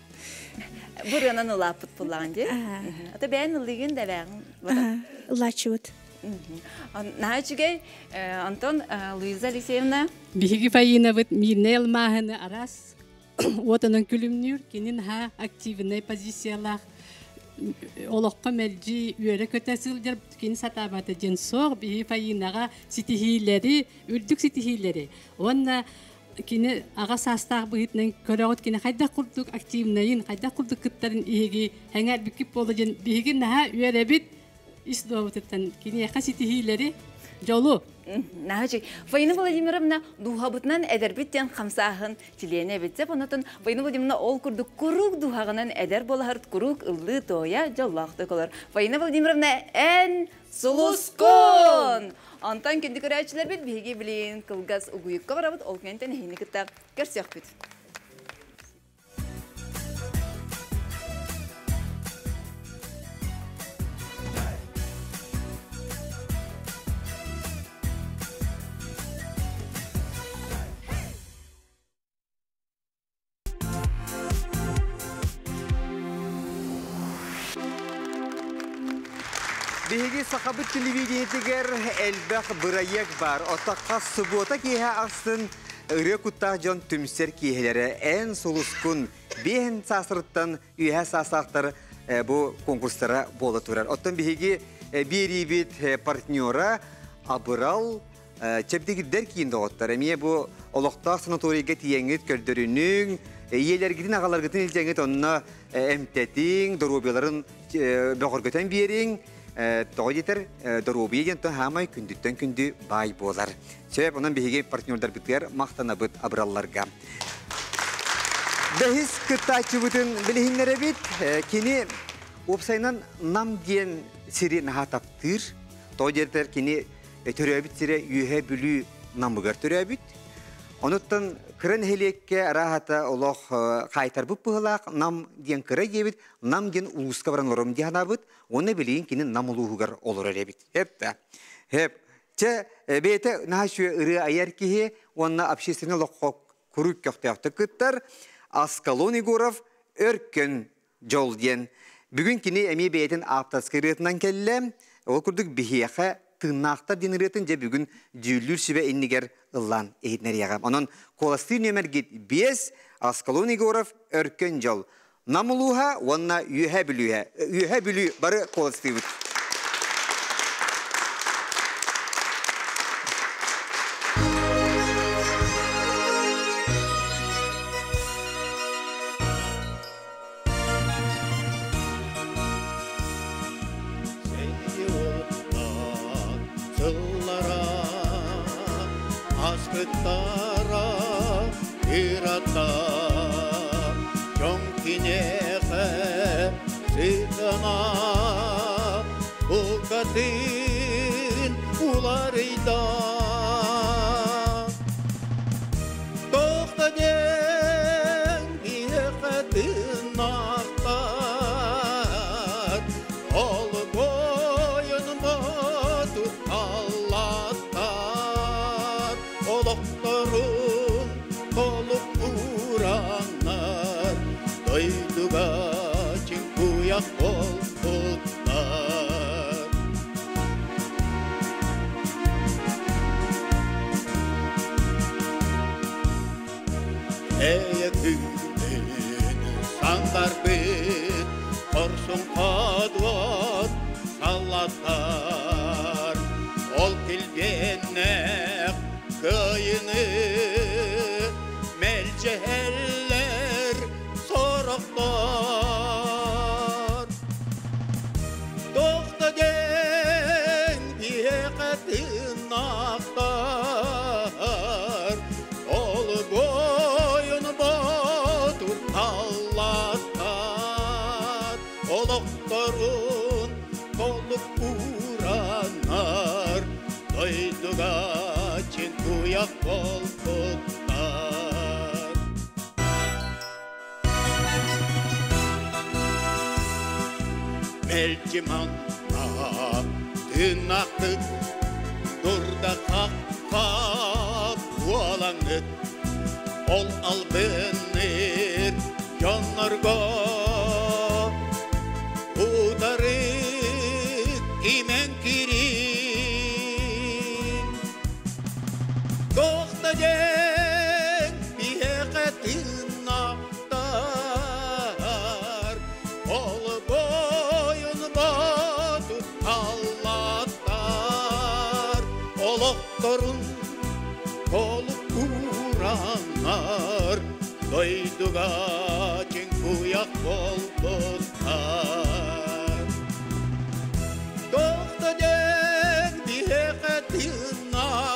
Бу ырыанан улааппыт буллаҕын дии. Ата бэйэн ыллыгын да бэҕин. Ыллааччыбыт. Наһаа үчүгэй. Антон Луиза Алексеевна. Биһиги Фаинабыт миирнэй алмааһыны араас уотунан күлүмнүүр, кини наһаа активнай позициялаах олоххо мэлдьи үөрэ-көтө сылдьар кини сатаабата диэн суох биһи Фаинаҕа ситиһиилэри, үрдүк ситиһиилэри уонна кини аҕа саастаах быһыытынан көрөҕүт кини хайдах курдук активнайын, хайдах курдук кыттарын иһиги эҥээрбиккит буолла диэн биһиги наһаа үөрэбит ис дуобутуттан киниэхэ ситиһиилэри дьолу. Наһачы. Фаина Владимировна духабытынан эдербит тен хамсаахын чилиэне битсе, онотон Фаина Владимировна ол курдук курук духагынан эдер болахарт курук ыллы тоя жоллақты колор. Фаина Владимировна эн сулускун! Антон күндү көрәчилер бит биһиги билин кылгас угуйукка барабыт ол кентен хини кытта көрсөк бит. Биһиги сахабыт телевидениетигэр элбэх бырайыак бар. Оттаққа суббота киэһэ ахсын ырыа куттаах дьон түмсэр киэһэлэрэ эн сулускун биэһин саасырыттан үөһэ саасаахтар бу конкурстара буола турар. Оттон биһиги биэриибит партнера Абырал чэбдигирдэр киин доҕоттор. Эмиэ бу олохтоох санаторийга тиийэҥҥит көрдөрүнүҥ, ийэлэргитин аҕаларгытын илдьэҥҥит онно эмтэтиҥ, доруобуйаларын бөҕөргөтөн биэриҥ. Тоҕо диэтэр доруобуйа диэн хаамай күндүттэн күндү баай буолар. Сөп, онон биһиги партнердарбытыгар махтанабыт абыралларга. Бэһис кыттааччыбытын билиһиннэрэбит. Кини уопсайынан нам диэн сири наһаа таптыыр. Тоҕо диэтэр кини төрөөбүт сирэ Үөһээ Бүлүү намыгар төрөөбүт. Онуттан кыра нэһилиэккэ араһата олох хаайтарбыт быһылаах нам диэн кыра диэбит, нам диэн улууска баран олором дии санаабыт. Уонна билигин кини нам улууһугар олорор эбит. Хеп да. Хеп. Чэ, бэйэтэ наһаа үчүгэй ырыа айар киһи уонна общественный олоххо куруук көхтөөхтүк кыттар Аскалон Егоров Өркөн дьол диэн. Бүгүн кини эмиэ бэйэтин ааптарскай ырыатынан кэллэ. Ол курдук биһиэхэ тыыннаахтар диэн ырыатын дьэ бүгүн дьүүллүүр сүбэ иннигэр ыллаан иһитинэриэҕэ. Онон куоластыыр нүөмэргит 5 Аскалон Егоров Өркөн дьол. Нам улууһа уонна Үөһээ Бүлүүһэ. Үөһээ Бүлүү бары куоластыыбыт. Сыллара аспыттара ырата дьон киниэхэ сыһыана букатын уларыйда. Тоохто диэн биһиэхэ тыыннаахтар, ол бойун ботут аллаттар, олохторун толук ураннар, дойдуга чиҥ-куйах буолбуттар. Эйэ күнүн саңдарбыт, хорсун ходуот саллаттар, ол килбиэннээх кыайыны мэлдьэһэллэр сорохтор. Тоохто диэн биһиэхэ тыыннаахтар, ол бойун ботур аллаттар, олохторун толук ураннар, дойдуга чиҥ-куйах буолбуттар. Мэлдьи манна тыыннаахтык дурда хахха буолаҥҥыт, ол албынныыр дьоннорго утары кимэн кириҥ. Тоохто диэн биһиэхэ тыыннаахтар, ол бойун ботут аллаттар, олохторун толук ураннар, дойдуга чиҥ-куйах буолбуттар. Тоохто диэн биһиэхэ тыыннаахтар,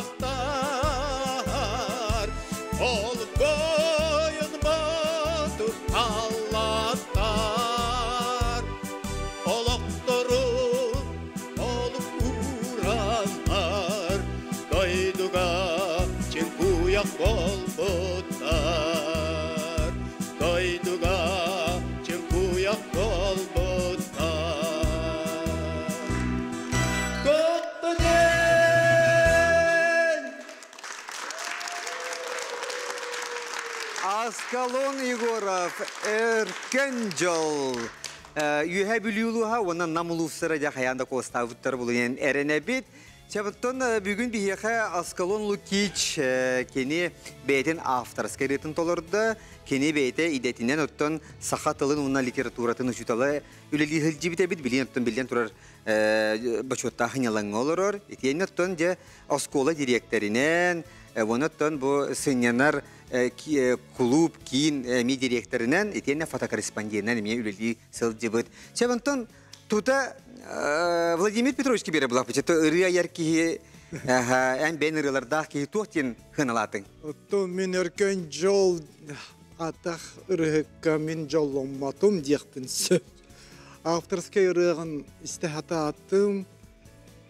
чиҥкуйах буолбуттар, дойдуга чиҥкуйах буолбуттар. Аскалон Егоров, Өркөн дьол. Үөһэ Бүлүү улууһа уонна Нам улуустара дьэ хайаан да куостаабыттар булуйан эрэнэбит. Чабыттан бүгүн биһиэхэ Аскалон Лукич кини бэйэтин авторскай ырыатын толордо. Кини бэйэтэ идэтинэн оттон саха тылын уонна литературатын учуутала үлэлии сылдьыбыт эбит. Билин оттон биллэн турар бочуоттаах ньалаҥҥа олорор. Итиэннэ оттон дьэ оскуола дириэктэринэн, уонна оттон бу сынньанар кулууп киин эмиэ дириэктэринэн, итиэннэ фотокорреспонденынан эмиэ үлэлии сылдьыбыт. Чэ, онтон тута Владимир Петрович киберэ булахпыт. Ырыа айар киһи, эн бэйэн ырыалардаах киһи туох диэн хыналаатыҥ? Оттон мин өркөн дьол атах ырыһыкка мин дьолломмотум диэхпин сөп. Авторскай ырыаҕын истэ хатаатым,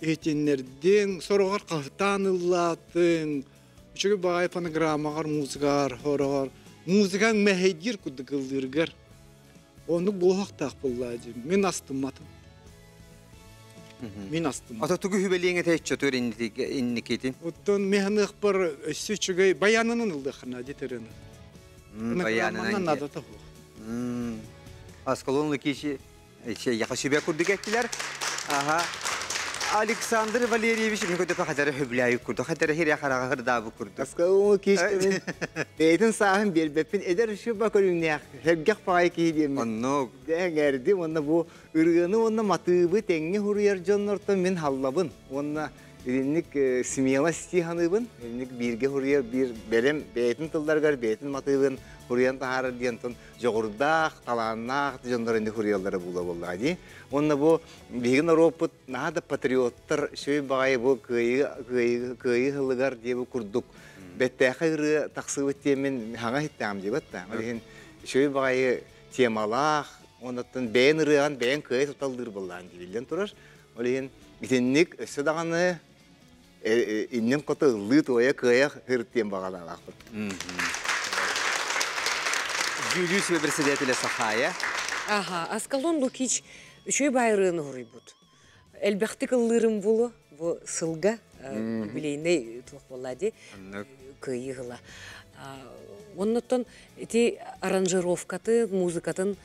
иһитиннэрдиҥ, сороҕор хаһытаан ыллаатыҥ, үчүгэй баҕайы фонограммаҕар, музыкаҕар, хороҕор, музыкаҥ мэһэйдиир курдук ыллыыргар. Оннук буолуохтаах буоллаа дии. Мин астымматым. Мин астымматым. Ата тугу хүбэлиэҥ этэ чөтөр инникитин? Оттон механыахпар өссө үчүгэй баянынан ыллыаххына дитерин. Баянынан надо того. Аскалон Лукич яха сүбэ курдук эттилер. Аха. Александр Валерьевич мен көтөпө хатара хөбүлээйик курдук. Хатара хире хараҕа хырдаабы курдук. Аскалон Лукич бэйэтин сааһын биэрбэппин эдэр шуба көрүҥнээх сэргэх баҕайы киһи диэммин. Оннук. Дэҥэрдим уонна бу ырыаны уонна матыыбы тэҥҥэ хуруйар дьоннортон мин халлабын уонна итинник смелость дии саныыбын. Итинник бииргэ хуруйар биир бэлэм бэйэтин тылларыгар бэйэтин матыыбын хуруйан таһаарар диэн дьоҕурдаах, талааннаах дьоннор инник хуруйаллара буола буоллаҕа дии. Уонна бу биһиги норуоппут наһаа да патриоттар сүүй баҕайы бу кыайыы кыайыы кыайыы сылыгар диэби курдук бэттээхэй ырыа тахсыбыт диэммин хаҥа иһиттэҕим диэбэт да. Ол иһин үчүгэй баҕайы темалаах, оннуттан бэйэн ырыаҕын бэйэн кыайа туталлыыр буоллаҕын дииллэн турар. Ол иһин итинник өссө даҕаны иннин хоту ыллыы туойа кыайа сырыт диэн баҕалаахпын. Дьүүлүү сүбэ председателэ Сахая. Аха, Аскалон Лукич үчүгэй байырыын уһуруйбут. Элбэхтик ыллыырым булу бу сылга юбилейный туох буолла ди кыайыы ыла. Оннуттан ити аранжировкаты, музыкатын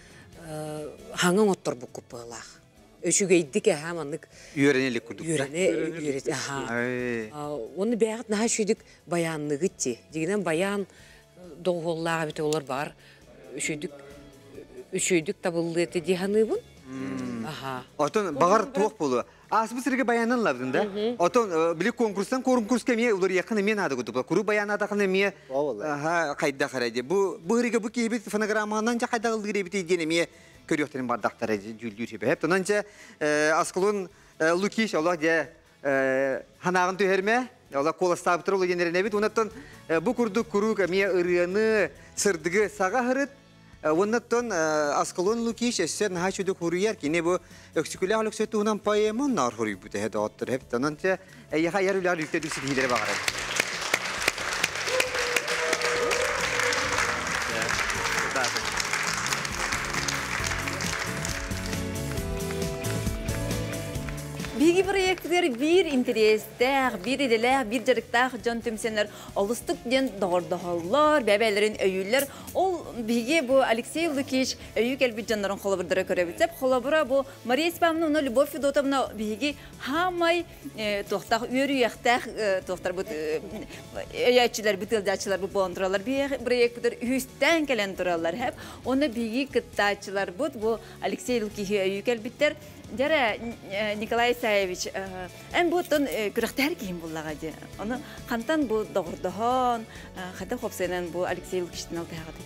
хаҥа оҥотторбуккут быһылаах. Үчүгэйдик эһэ маннык үөрэнэ курдук. Үөрэнэ үөрэтэ аха. Оны бэйэҕит наһаа үчүгүйдүк баянныгыт ти. Дигинэн баян доҕуһуоллаах эбитэ олор бар үчүгүйдүк үчүгүйдүк табыллыа этэ дии саныыбын. Аха. Отон бағар туох болу. Ааспыт сирге баянын лабдын да. Отон били конкурстан конкурска эмиэ уларыйаххын эмиэ наада курдук. Куру баянатахын эмиэ хайда харади. Бу бу хырыга бу киһибит фонограмманан жа хайда ылдыр эбит диэн эмиэ көрүөхтэрин бардахтара дьүүллүүр сүбэ. Тонон же Аскалон Лукич олох же ханааҕын түһэрмэ, ола куоластаабыттар ол диэн эбит. Оннан бу курдук куруук эмиэ ырыаны сырдыгы саҕа хырыт. Оннан Аскалон Лукич өссө наһаа чүдүк хуруйар. Кини бу өксүкүлээх өлөксө туһунан поэмон нар хуруйбут эһэ доҕоттор. Хеп тонон те эйэхэ яр үлээр үктэ дүксү бағарар. Биһиги проектыгар биир интэриэстээх, биир идэлээх, биир дьарыктаах дьон түмсэннэр олустук диэн доҕордоһоллор, бэбэлэрин өйүүллэр. Ол биһиги бу Алексей Лукич өйүү кэлбит дьоннорун холобурдара көрөбүт. Сеп холобура бу Мария Степановна уонна Любовь Федотовна биһиги хаамай туохтаах үөрүйэхтээх туохтарбыт өйөөччүлэрбит ыалдьааччыларбыт буолан тураллар. Биһиги проектпытыр үһүстээн кэлэн тураллар. Хеп онно биһиги кыттааччыларбыт бу Алексей Лукичи өйүү кэлбиттэр. Дьэрэ, Николай Исаевич, эн бу оттон күрэхтэһэр киһим буллаҕа дии. Ону хантан бу доҕордоһон, хата хопсайынан бу Алексей Лукичтин алтыһаҕытый?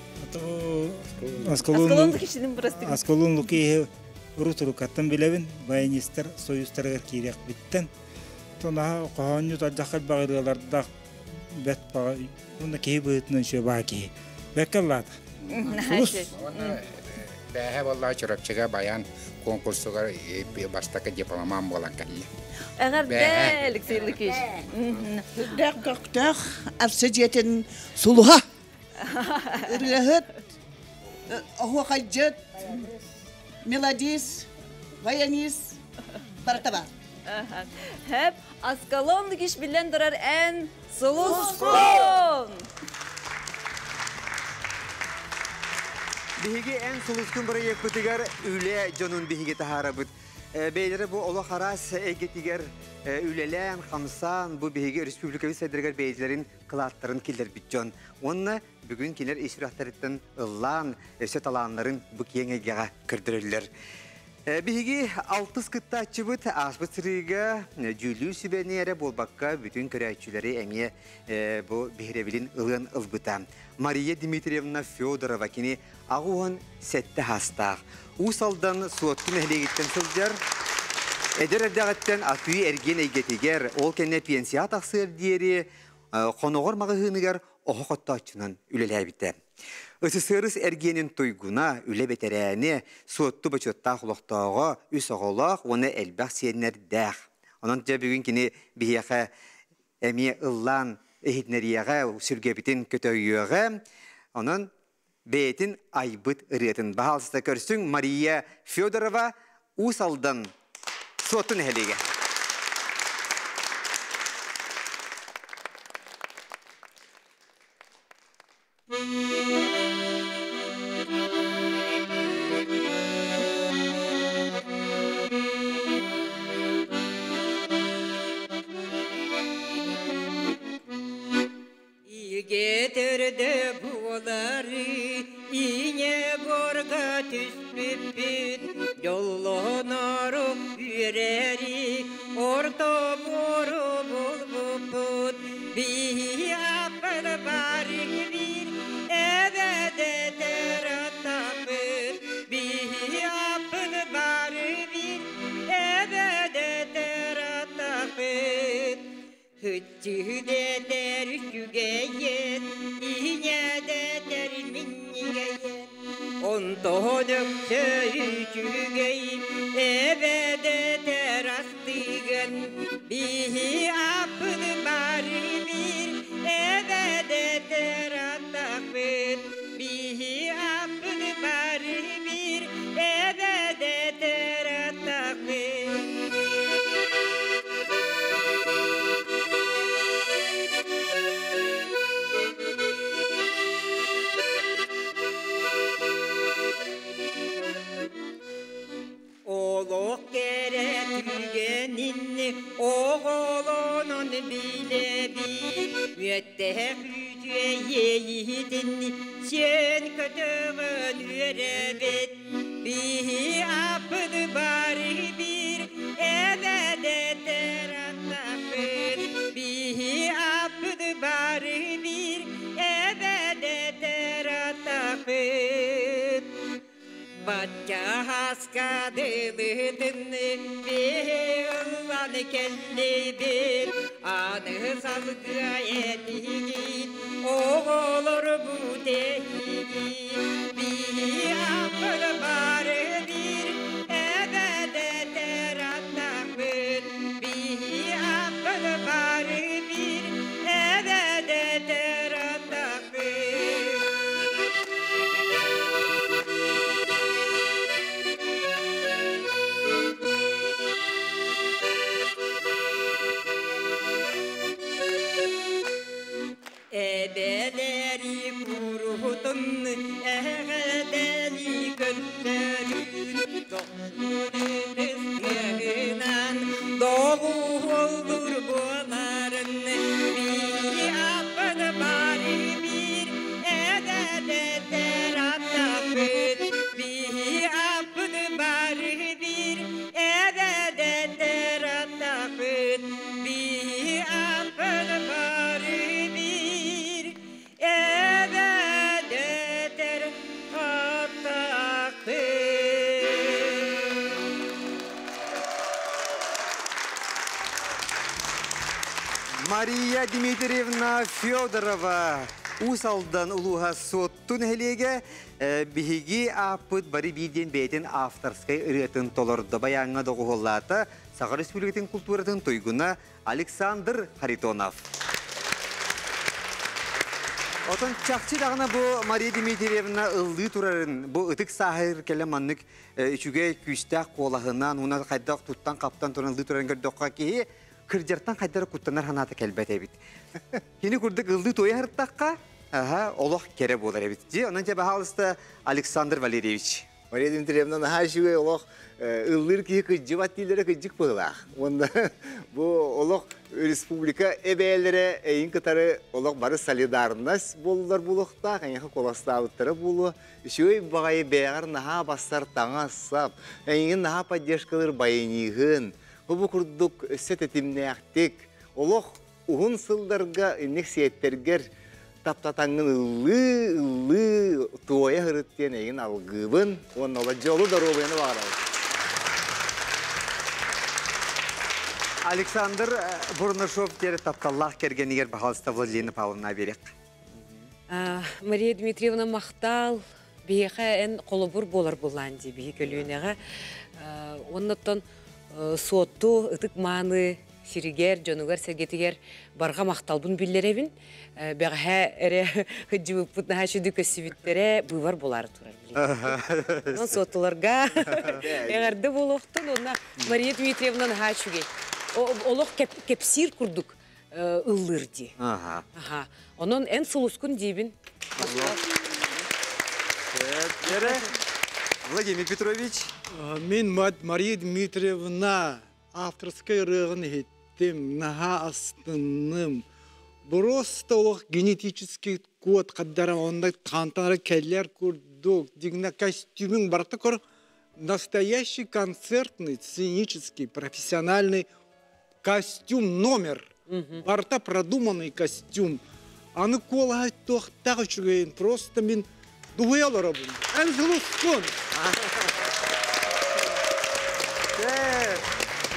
Аскалон Лукичтин бырастык. Аскалон Лукичи урут-уруккаттан билэбин, баянистар союзтарыгар киириэх биттен. Тонаһа хоһоонньут ардахар баҕырыалардаах бэт баҕа, уонна киһи быһыытынан үчүгэй баа киһи. Бэккэ ыллаата. Бээһэ боллаа Чурапчыга баян конкурсугар бастакы дипломан буолан кэллэ. Эҕэрдэ, Алексей Лукич. Үрдээх көхтөөх арсы дьиэтин сулуһа. Ырыаһыт, оһуохайдьыт, мелодист, баянист барыта бар. Хэп, Аскалон Лукич биллэн турар эн сулускун! Биһиги эн сулускун бырайыакпытыгар үлэ дьонун биһиги таһаарабыт. Бэйэлэрэ бу олох араас эйгэтигэр үлэлээн, хамсаан, бу биһиги республикабыт сайдарыгар бэйэлэрин кылааттарын киллэрбит дьон. Уонна бүгүн кинилэр ис сүрэхтэриттэн ыллаан, өссө талааннарын бу киэҥ эйгэҕэ көрдөрөллөр. Биһиги алтыс кыттааччыбыт ааспыт сырыыга дьүүллүүр сүбэни эрэ буолбакка бүтүн көрөөччүлэри эмиэ бу биһирэбилин ылыан ылбыта. Мария Дмитриевна Федорова кини 87 саастаах. Уус Алдан Суотту нэһилиэгиттэн сылдьар. Эдэр эрдэҕиттэн атыы эргиэн эйгэтигэр, ол кэннэ пенсияҕа тахсыар диэри Хоноҕор маҕаһыыныгар оһох оттооччунан үлэлээбитэ. СССР эргиэнин туйгуна, үлэ бэтэрээни, Суотту бочуоттаах олохтооҕо, үс оҕолоох уонна элбэх сиэннэрдээх. Онон дьэ бүгүн кини биһиэхэ эмиэ ыллаан иһитинэриэҕэ, сүргэбитин көтөйүөҕэ. Онон бэйэтин айбыт ырыатын баһаалыста көрсүҥ Мария Федорова Уус Алдан Суотту нэһилиэгэ. Илгэ буолары ийэ буорга түспүппүт, дьоллонору үөрэри орто буору булбуппут. Биһи аппын бары биир эбэдэтэр аттаппыт, биһи аппын бары биир эбэдэтэр аттаппыт. Һыччыһыдэтэр үчүгэйин, иһинэдэтэр минньигэйин, Онтон өксө үчүгэй, эбэдэтэр астыгын, Биһи аппын бары биир, эбэдэтэр атахпыт, Биһи аппын бары биир, эбэдэтэр атахпыт. Олох кэрэ түгэнин оҕолонон билэбит, Үөттээх үтүө иэйиитин сиэн көтөҕөн үөрэбит. Биһи аппыт бары биир эбэдэтэр аттахпыт. Биһи аппыт бары биир эбэдэтэр аттахпыт. Баччааска дылытын биһи ыллан кэллибит. Аны салгыа этигит, оҕолор бу тэһигит. Биһи аппыт бары биир эбэдэтэр аттахпыт. Биһи аппыт бары биир эбэдэтэр аттахпыт. Эбэлэри куруһутун эҕэдэли көннөрүн дохсунун доҕуһуоллур буоларын биһи аппын бары биир эбэдэтэр аттаппыт биһи аппын бары биир эбэдэтэр аттаппыт биһи аппын бары биир эбэдэтэр аттаппыт. Мария Дмитриевна Федорова. Уус Алдан улууһа Суотту нэһилиэгэ биһиги ааппыт бары биир диэн бэйэтин авторскай ырыатын толордо. Баяҥҥа доҕуһуоллаата Саха Республикатын культуратын туйгуна Александр Харитонов. Отон чахчы даҕаны бу Мария Дмитриевна ыллыы турарын, бу ытык сааһыр кэлэ маннык үчүгэй күүстээх куолаһынан, уна хайдах туттан-хаптан туран ыллыы турарын көрдөххө киһи кырдьартан хайдара куттанар санаата кэлбэт эбит. Кини курдук ыллыы туойа сырыттахха, аха, олох кэрэ буолар эбит. Дьи, онон дьэ баһаалыста Александр Валерьевич. Мария Дмитриевна наһаа үчүгэй олох ыллыыр киһи кыдьыбат дииллэрэ кыдьык быһыылаах. Уонна бу олох республика эбээлэрэ эйин кытары олох бары солидарность буоллар буолуохтаах, эйиэхэ куоластаабыттара буолуо. Үчүгэй баҕайы бэйэҕэр наһаа бассар таҥас-сап, эйигин наһаа поддержкалыыр баяниһын, бу курдук өссө тэтимнээхтик олох уһун сылларга инник сиэттэргэр таптатаҥҥын ыллыы, ыллыы, туойа сырыт диэн эйигин алгыыбын уонна ола дьолу доруобуйаны баҕарабын. Александр Бурнашов диэри тапталлаах кэргэнигэр баһаалыста Владилена Павловна биэриэх. Мария Дмитриевна махтал биһиэхэ эн холобур буолар буллаан дии биһи көлүөнэҕэ. Оннуттан суотту ытык мааны сиригэр, дьонугар-сэргэтигэр барҕа махталбын биллэрэбин. Бэҕэһээ эрэ сылдьыбыппыт наһаа үчүгэй көссүбүттэрэ быыбар буолаары турар билигин. Онон суоттуларга эҕэрдэ буолуохтун уонна Мария Дмитриевна наһаа үчүгэй. Олох кэпсиир курдук ыллыыр дии. Аха. Онон эн сулускун диибин. Владимир Петрович. Мин Мария Дмитриевна авторскай ырыаҕын иһиттим, наһаа астынным. Просто олох генетический код хаддара онно хантан эрэ кэлэр курдук, дигнэ костюмүҥ барыта көр настоящий концертный, сценический, профессиональный костюм номер. Барыта продуманный костюм. Аны куолаһа туохтаах үчүгэйин просто мин дуһуйа олоробун. Эн сулускун!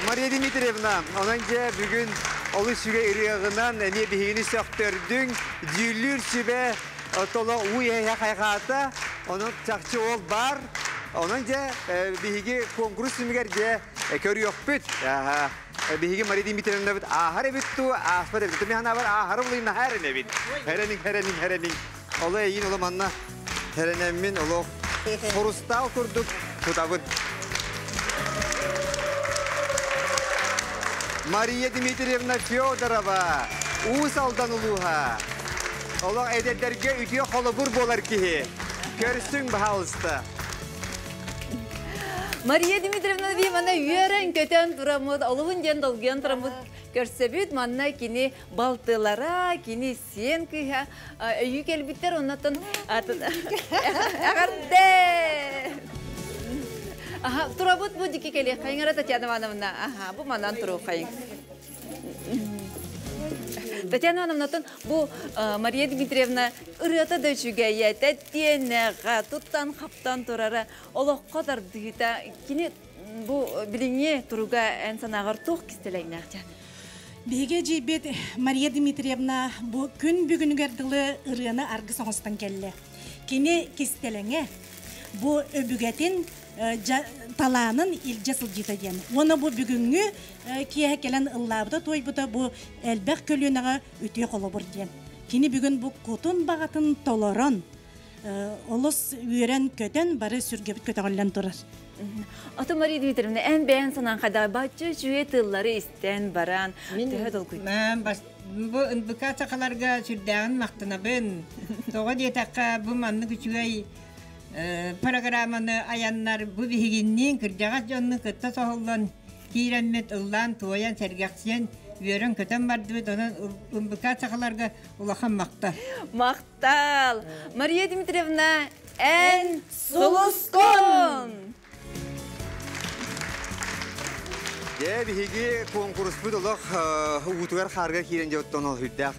Мария Дмитриевна, онон дьэ бүгүн олус үчүгэй ырыаҕынан эмиэ биһигини сөхтөрдүҥ, дьүүллүүр сүбэ толо уу иһэ хайҕаата, онон чахчы ол баар. Онон дьэ биһиги куонкурус түмүгэр дьэ көрүөхпүт. Биһиги Мария Дмитриевнабыт ааһар эбит туу, ааспат эбит. Мин санаабар ааһары булайын наһаа эрэнэбин. Эрэниҥ, эрэниҥ, эрэниҥ. Оло эйиин оло манна эрэнэммин олох хурустаал курдук тутабын. Мария Дмитриевна Федорова, Уус Алдан улууһа. Олох эдэрдэргэ үтүө холобур буолар киһи. Көрсүҥ, баһаалыста. Мария Дмитриевна Вимана үөрэн-көтөн тураммыт, олуһун диэн долгуйан тураммыт көрсөбүт. Манна кини балтылара, кини сиэн кыыһа өйүү кэлбиттэр, оннотон эҕэрдэ! Аха, турабыт бу дики кэлиэххэйиҥ эрэ Татьяна Ивановна. Аха, бу манан туруоххайыҥ. Татьяна Ивановнаттан бу Мария Дмитриевна ырыата да үчүгэйэ, тэттиэнэҕэ, туттан-хаптан турара, олоххо тардыыта кини бу билиҥҥи туруга эн санааҕар туох кистэлэҥнээх дьан? Биһиги эдьиийбит Мария Дмитриевна бу күн бүгүнүгэр дылы ырыаны аргыс оҥостон кэллэ. Кини кистэлэҥэ бу өбүгэтин талаанын илдьэ сылдьыыта диэн. Уонна бу бүгүҥҥү киэһэ кэлэн ыллаабыта-туойбута бу элбэх көлүөнэҕэ үтүө холобур диэн. Кини бүгүн бу кутун баҕатын толорон, олус үөрэн-көтөн бары сүргэбит көтөҕүллэн турар. Ото Мария Дмитриевна, эн бэйэн санаан хайдах бачча үчүгэй тыллары истэн баран төһө долгуйдуҥ? Бу НБК сахаларга сүрдээҕин махтанабын. Тоҕо диэтэххэ, бу маннык үчүгэй программаны айаннар бу биһигинниин кырдьаҕас дьонну кытта соһуллан киирэммит ыллаан-туойан, сэргэхсийэн, үөрэн-көтөн бардыбыт. Онон НБК сахаларга улахан махтал. Махтал! Мария Дмитриевна, эн сулускун! Дьэ, биһиги куонкуруспут олох уутугар хаарга киирэн дьэ оттон ол үрдээх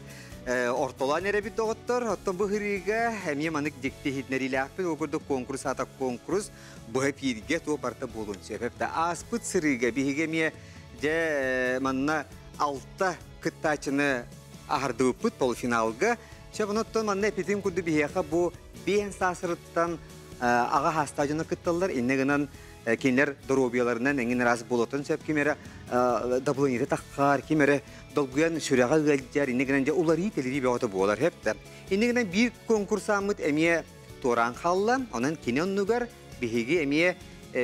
ортолоон эрэбит доҕоттор. Оттон бу хырыыга эмиэ манык дьикти иһитинэриилээхпит. Ол курдук куонкурус аата куонкурус быһа пииргэ туох барыта буолуон сөп. Ааспыт сырыыга биһиги эмиэ дьэ манна алта кыттааччыны аһардыбыппыт полуфиналга. Сөп, оноттон манна эпитим курду биһиэхэ бу биэн саасырыттан аҕа хаастаах дьоно кытталлар. Инне гынан кинилэр доруобуйаларынан эҥин араас буолуотун сөп ким эрэ давлениета таххар, ким эрэ долгуйан сүрэҕэ ыалдьар, инне гынан дьэ уларыы-тэлэрии бөҕөтө буолар сөп да. Инне гынан биир конкурсааммыт эмиэ туораан хаалла. Онон кини оннугар биһиги эмиэ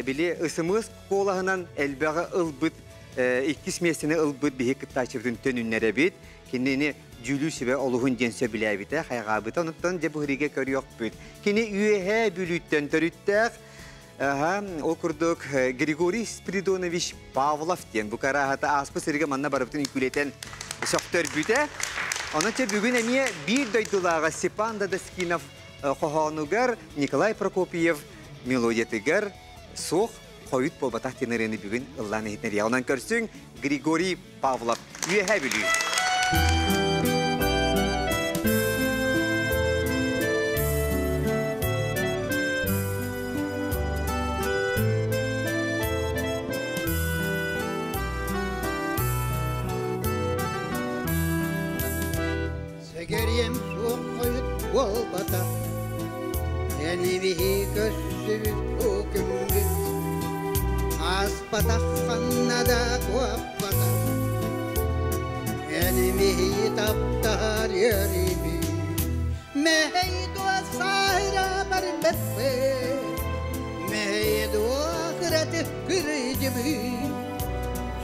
били ысымыс куолаһынан элбэҕи ылбыт иккис миэстэни ылбыт биһи кыттааччыбытын төнүннэрэбит. Кинини дьүүлүүр сүбэ олуһун диэн сөбүлээбитэ, хайҕаабыта. Онуттан дьэ быһырыыга көрүөхпүт. Кини Үөһээ Бүлүүттэн төрүттээх. Аха, ол курдук Григорий Спиридонович Павлов диэн бу карааһата ааспыт сиргэ манна барыбытын үҥкүүлэтэн сөхтөрбүтэ. Онон чэ бүгүн эмиэ биир дойдулааҕа Степан Дадаскинов хоһоонугар Николай Прокопьев мелодиятыгар суох хойут буолбатах диэн ырыаны бүгүн ыллаан иһитинэриэ. Онон көрсүҥ Григорий Павлов Үөһээ Бүлүү. Сэгэриэм суох хойут буолбатах, Эн биһи көрсүбүт бу күммүт Ааспатах ханна да куоппатах Эн биһи таптаһар үөрүүбүт Мэһэй дуо сааһыра барбаппыт Мэһэй дуо кыратык кырдьыбыт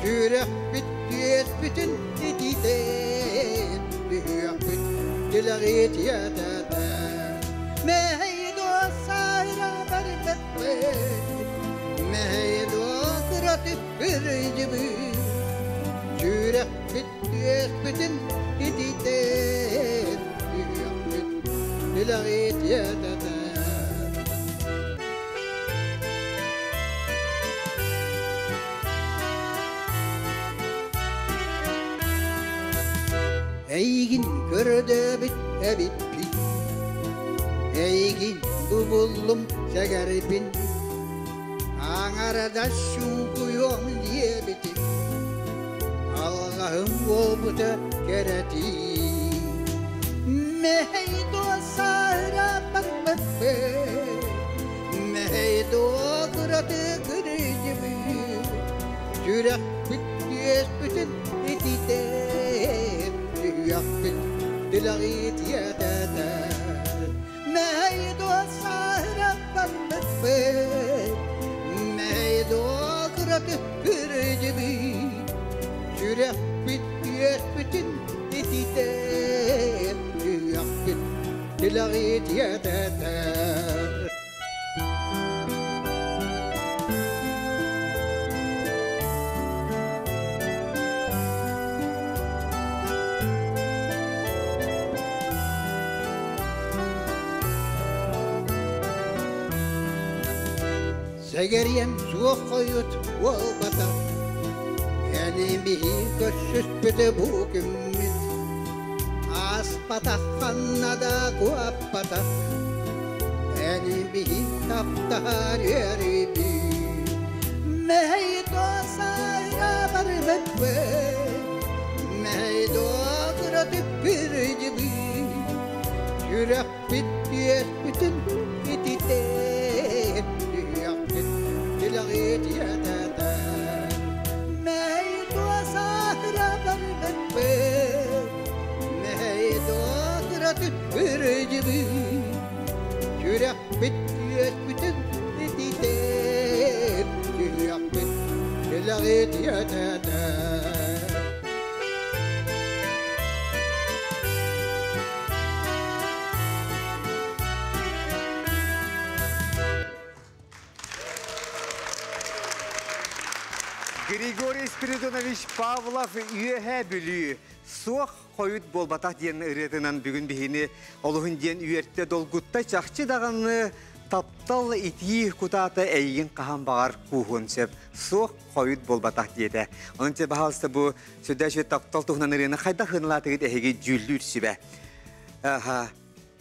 Сүрэхпит түөспүтүн ититэ Түһүөхпүт тилэҕит ятата Мэһэй дуо сааһыра барбаппыт Мэһэй дуо кыратык кырдьыбыт Сүрэхпит түөспүтүн ититэ Түһүөхпүт тилэҕит ятата Эйигин көрдөбүт эбиппин, Эйигин бу буллум сэгэрбин, Аҥарадас шуҥкуйуом диэбитим, Алҕаһым буолбута кэрэтии. Мэһэй дуо сааһыра барбаппын, Мэһэй дуо кыраты кырдьыбыт, Сүрэхпит түөспүтүн ититэр, Сүһүөхпүт тилэҕит иэтэтэр. Мэһэй дуо сааһыра барбаппын, Мэһэй дуо кыраты кырдьыбыт, Сүрэхпит түөспүтүн ититэр, Сүһүөхпүт тилэҕит иэтэтэр. Сэгэриэм суох хойут буолбатах, Эн биһи көрсүспүтэ бу күммүт Ааспатах ханна да куоппатах, Эн биһи таптаһар үөрүүбүт Мэһэй дуо саайра барбаппыт, Мэһэй дуо кыратык кырдьыбыт, Сүрэхпит түөспүтүн ититэр, Сүһүөхпүт тилэҕит иэтэтэр. Мэһэй дуо саахыра барбаппыт, Мэһэй дуо кыратык кырдьыбыт, Сүрэхпит түөспүтүн ититэр, Сүһүөхпүт тилэҕит иэтэтэр. Григорий Спиридонович Павлов Үөһээ Бүлүү суох хойут буолбатах диэн ырыатынан бүгүн биһини олуһун диэн үөртэ долгутта чахчы даҕаны таптал итии кутаата эйигин хаһан баҕар кууһуон сөп суох хойут буолбатах диэтэ. Онон те баһаалыста бу сүрдээх таптал туһунан ырыаны хайдах ынылаатыгыт эһиги дьүүллүүр сүбэ. Аха.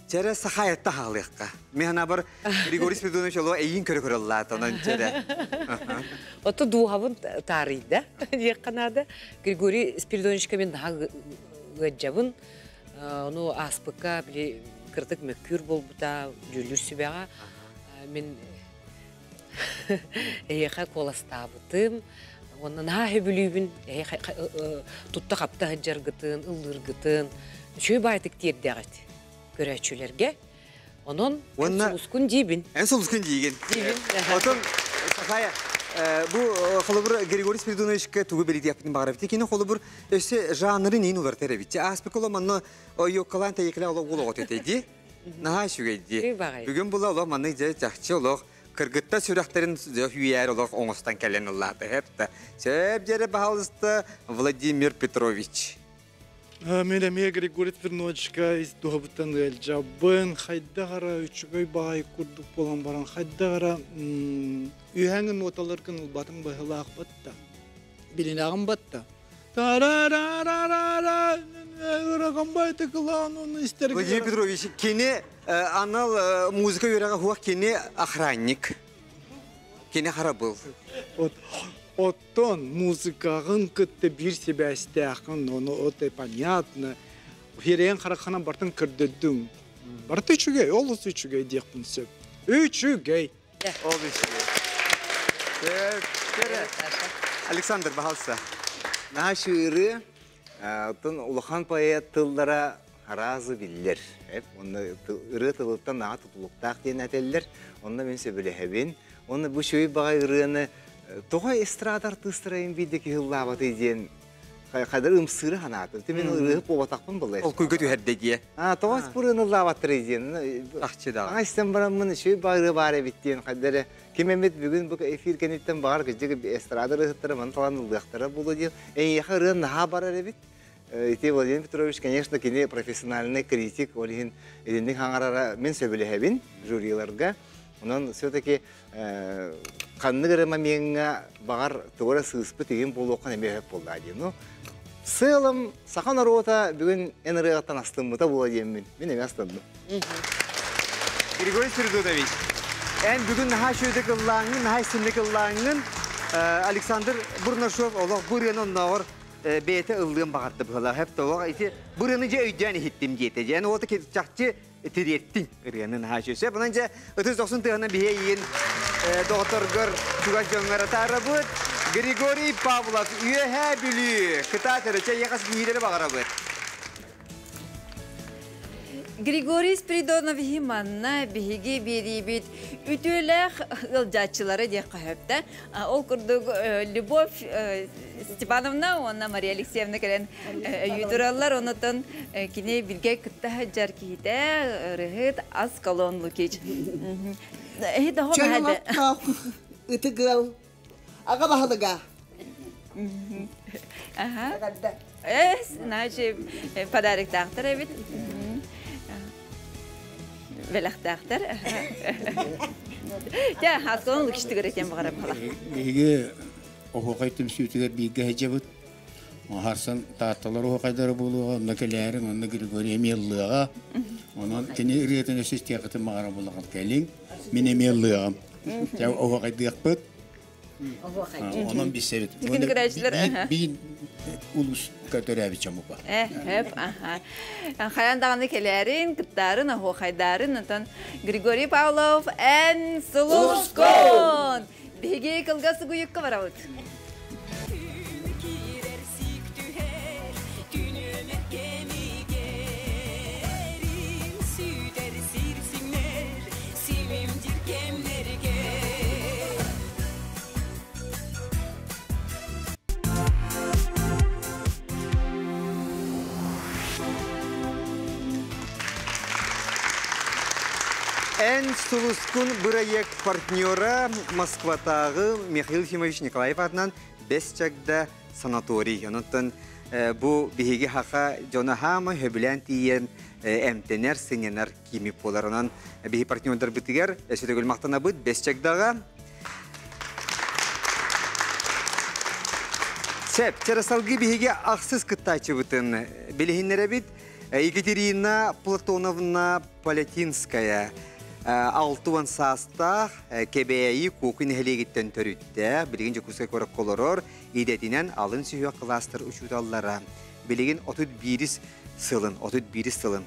Чэрэ сахаайатта хаалыахха. Мен ханабар Григорий Спиридонович оло эйин көрө көрөллаат онон чэрэ. Ото дууһабын таарыйда диэххэ наада. Григорий Спиридоновичка мен наһаа ыаджабын. Ону ааспыкка били кырдык мөккүр буолбута дьүүллүүр сүбэҕэ. Мин эһиэхэ куоластаабытым. Уонна наһаа сөбүлүүбүн эһи тутта-хапта сылдьаргытын, ыллыыргытын. Үчүгэй баайтык тиэрдэҕит көрөөччүлэргэ. Онон эн сулускун диибин. Эн сулускун диигин. Диибин. Отон Сахая бу холобур Григорий Спиридоновичка тугу бэлитиэхпитин баҕарабыт. Кини холобур өссө жанрын иин уларытар эбит. Ааспыкка манна ойуоккалаан тэйиклэ олох олоҕот этэ дии. Наһаа үчүгэй дии. Бүгүн була олох маннык дьэ чахчы олох кыргытта сүрэхтэрин үйээр олох оҥостон кэлэн ыллаата. Хэпта. Сөп дьэрэ баһалыста Владимир Петрович. Мен эмиэ Григорий Тверновичка ис туһабыттан ыалдьабын, хайдах ара үчүгэй баай курдук буолан баран, хайдах ара үһэҥи ноталаргын ылбатыҥ быһылаах батта. Билинэҕин батта. Тарарарарара ыраган байтыкылаан оны истерге. Владимир Петрович, кини анал музыка үөрэҕэ хуах кини охранник. Кини харабыл. Оттон музыкаҕын кытта биир сибээстээххин, ону это понятно. Хирэйэн хараххынан бартын көрдөрдүҥ. Барыта үчүгэй, олус үчүгэй диэхпин сөп. Үчүгэй. Ол үчүгэй. Александр, баһалса. Наһаа шыыры, оттон улахан поэт тыллара аразы биллэр. Онно ырыа тылыттан наһаа тутулуктаах диэн этэллэр. Онно мин сөбүлэһэбин. Онно бу шөй баҕай ырыаны тоҕо эстрада артыыстарайын биирдэ киһи ыллаабатый диэн хайдар ымсыыры ханаатым. Ти мен ырыаһыт буолбатахпын былай. Ол күйгө түһэрдэ дие. А, тоҕо спырыаны ыллаабаттарый диэн. Ахчы да. Аңа истен бараммын шөй баҕай ырыа баар эбит диэн хайдары ким эмит бүгүн бу эфир кэнниттэн баҕар кыдьык эстрада ырыаһыттара маны талан ыллыахтара буолуо диэн эйиэхэ ырыа наһаа барар эбит. Ити Владимир Петрович, конечно, кини профессиональный критик, ол иһин итинник хаҥарара мин сөбүлэһэбин жюриларга. Онон все-таки ханнык эрэ момеҥҥа баҕар тугу эрэ сыыспыт игин буолуохха эмиэ сөп буоллаа диэн. Ну, в целом, саха норуота бүгүн эн ырыаҕыттан астыммыта буола диэммин. Мин эмиэ астынным. Григорий Спиридонович, эн бүгүн наһаа үчүгэйдик ыллааҥҥын, наһаа истинник ыллааҥҥын. Александр Бурнашов олох бу ырыаны оннооҕор бэйэтэ ыллыан баҕарда быһалаах. Хэп олох ити бу ырыаны дьэ өйдөөн иһиттим диэтэ. Дьэ эн уота чахчы тириэттиҥ ырыаны наһаа үчүгэй. Бұнан дьэ ытыс дохсун тыаһынан биһиэ иин доҕотторгор чугас дьоҥҥор атаарабыт. Григорий Павлов, Үөһээ Бүлүү, кытаатыры, чэ эйиэхэ ситиһиилэри баҕарабыт. Григорий Спиридоновиһи манна биһиги биэриибит үтүөлээх ыалдьааччылары диэххэ сөптө. Ол курдук Любовь Степановна уонна Мария Алексеевна кэлэн өйүү тураллар. Онотон кини билгэ кытта сылдьар киһитэ ырыһыт Аскалон Лукич. Эһи доҕо Чөл олохтоох ытык ыал аҕа баһылыга. Аха. Значит, подароктаахтар эбит. Бэлэхтээхтэр. Дьэ, Аскалон Лукичтыгар этиэн баҕарар баҕала. Биһиги оһуохай түмсүүтүгэр бииргэ сылдьабыт. Харсан Таатталар оһуохайдара буолуоҕа, онно кэлээриҥ, онно Григорий эмиэ ыллыаҕа. Онон кини ырыатын өссө истиэххитин баҕарар буоллаҕына кэлиҥ. Мин эмиэ ыллыаҕым. Дьэ, оһуохайдыахпыт. Онон билсэбит. Күн көрөөччүлэр Биир улууска төрөөбүт чомупа. Эп, аха. Хайан даҕаны кэлээрин, кыттаарын, оһуохайдаарын, онтон Григорий Павлов эн сулускун! Биһиги кылгас угуйукка барабыт. Эн сулускун бырайыак партнера Москватааҕы Михаил Ефимович Николаев аатынан Бэс Чагда санаторий. Онон бу биһиги хаха дьоно хаама хөбүлээн тиийэн эмтэнэр, сынньанар кими буолар. Онон биһи партнердарбытыгар өссө төгүл махтанабыт Бэс Чагдаҕа. Сеп, чара салгыы биһиги ахсыс кыттааччыбытын билиһиннэрэбит. Екатерина Платоновна Полятинская 60 саастаах Кэбээйи Куоку нэһилиэгиттэн төрүттээх, билигин Дьокуускай куоракка олорор, идэтинэн алын сүһүөх кылаастар учууталлара. Билигин 31 сылын, 31 сылын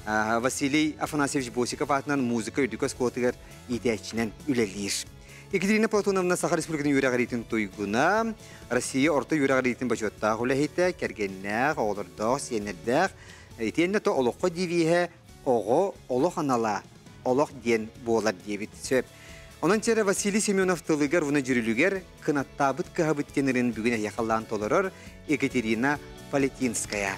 Василий Афанасьевич Босиков аатынан музыка үрдүк оскуолатыгар иитээччинэн үлэлиир. Екатерина Платоновна Саха Республикатын үөрэҕириитин туйгуна, Россия орто үөрэҕириитин бочуоттаах үлэһитэ, кэргэннээх, оҕолордоох, сиэннэрдээх, итиэннэ то олоххо девиһэ оҕо олох анала, олох диэн буолар диэбит сөп. Онон чэрэ Василий Семенов тылыгар уна дьүрүлүгэр кынаттаабыт кыһабыт тенерин бүгүн эһиэхэ толорор Екатерина Полетинская.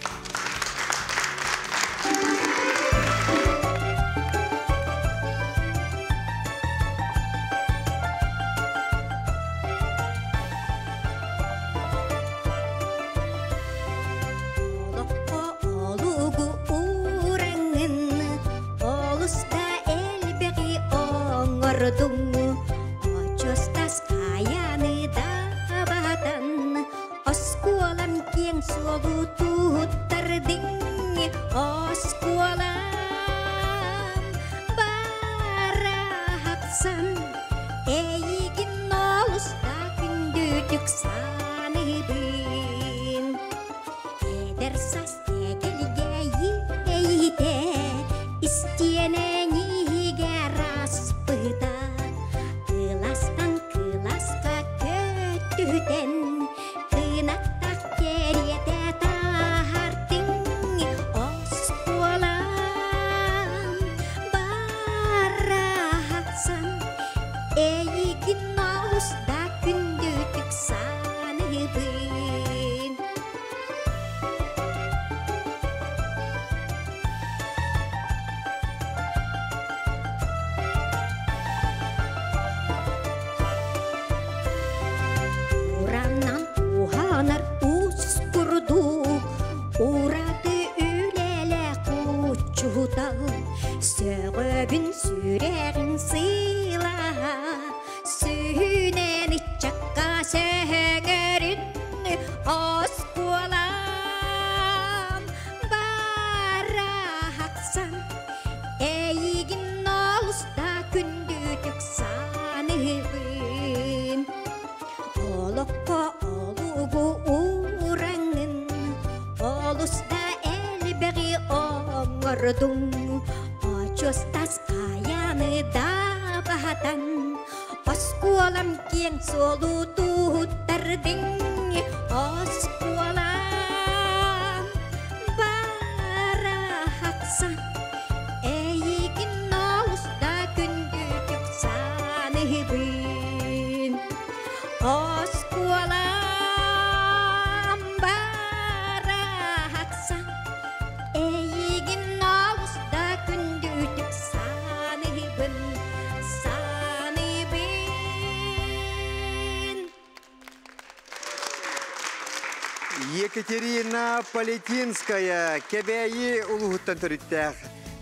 Екатерина Полетинская кэбээйи улууһуттан төрүттээх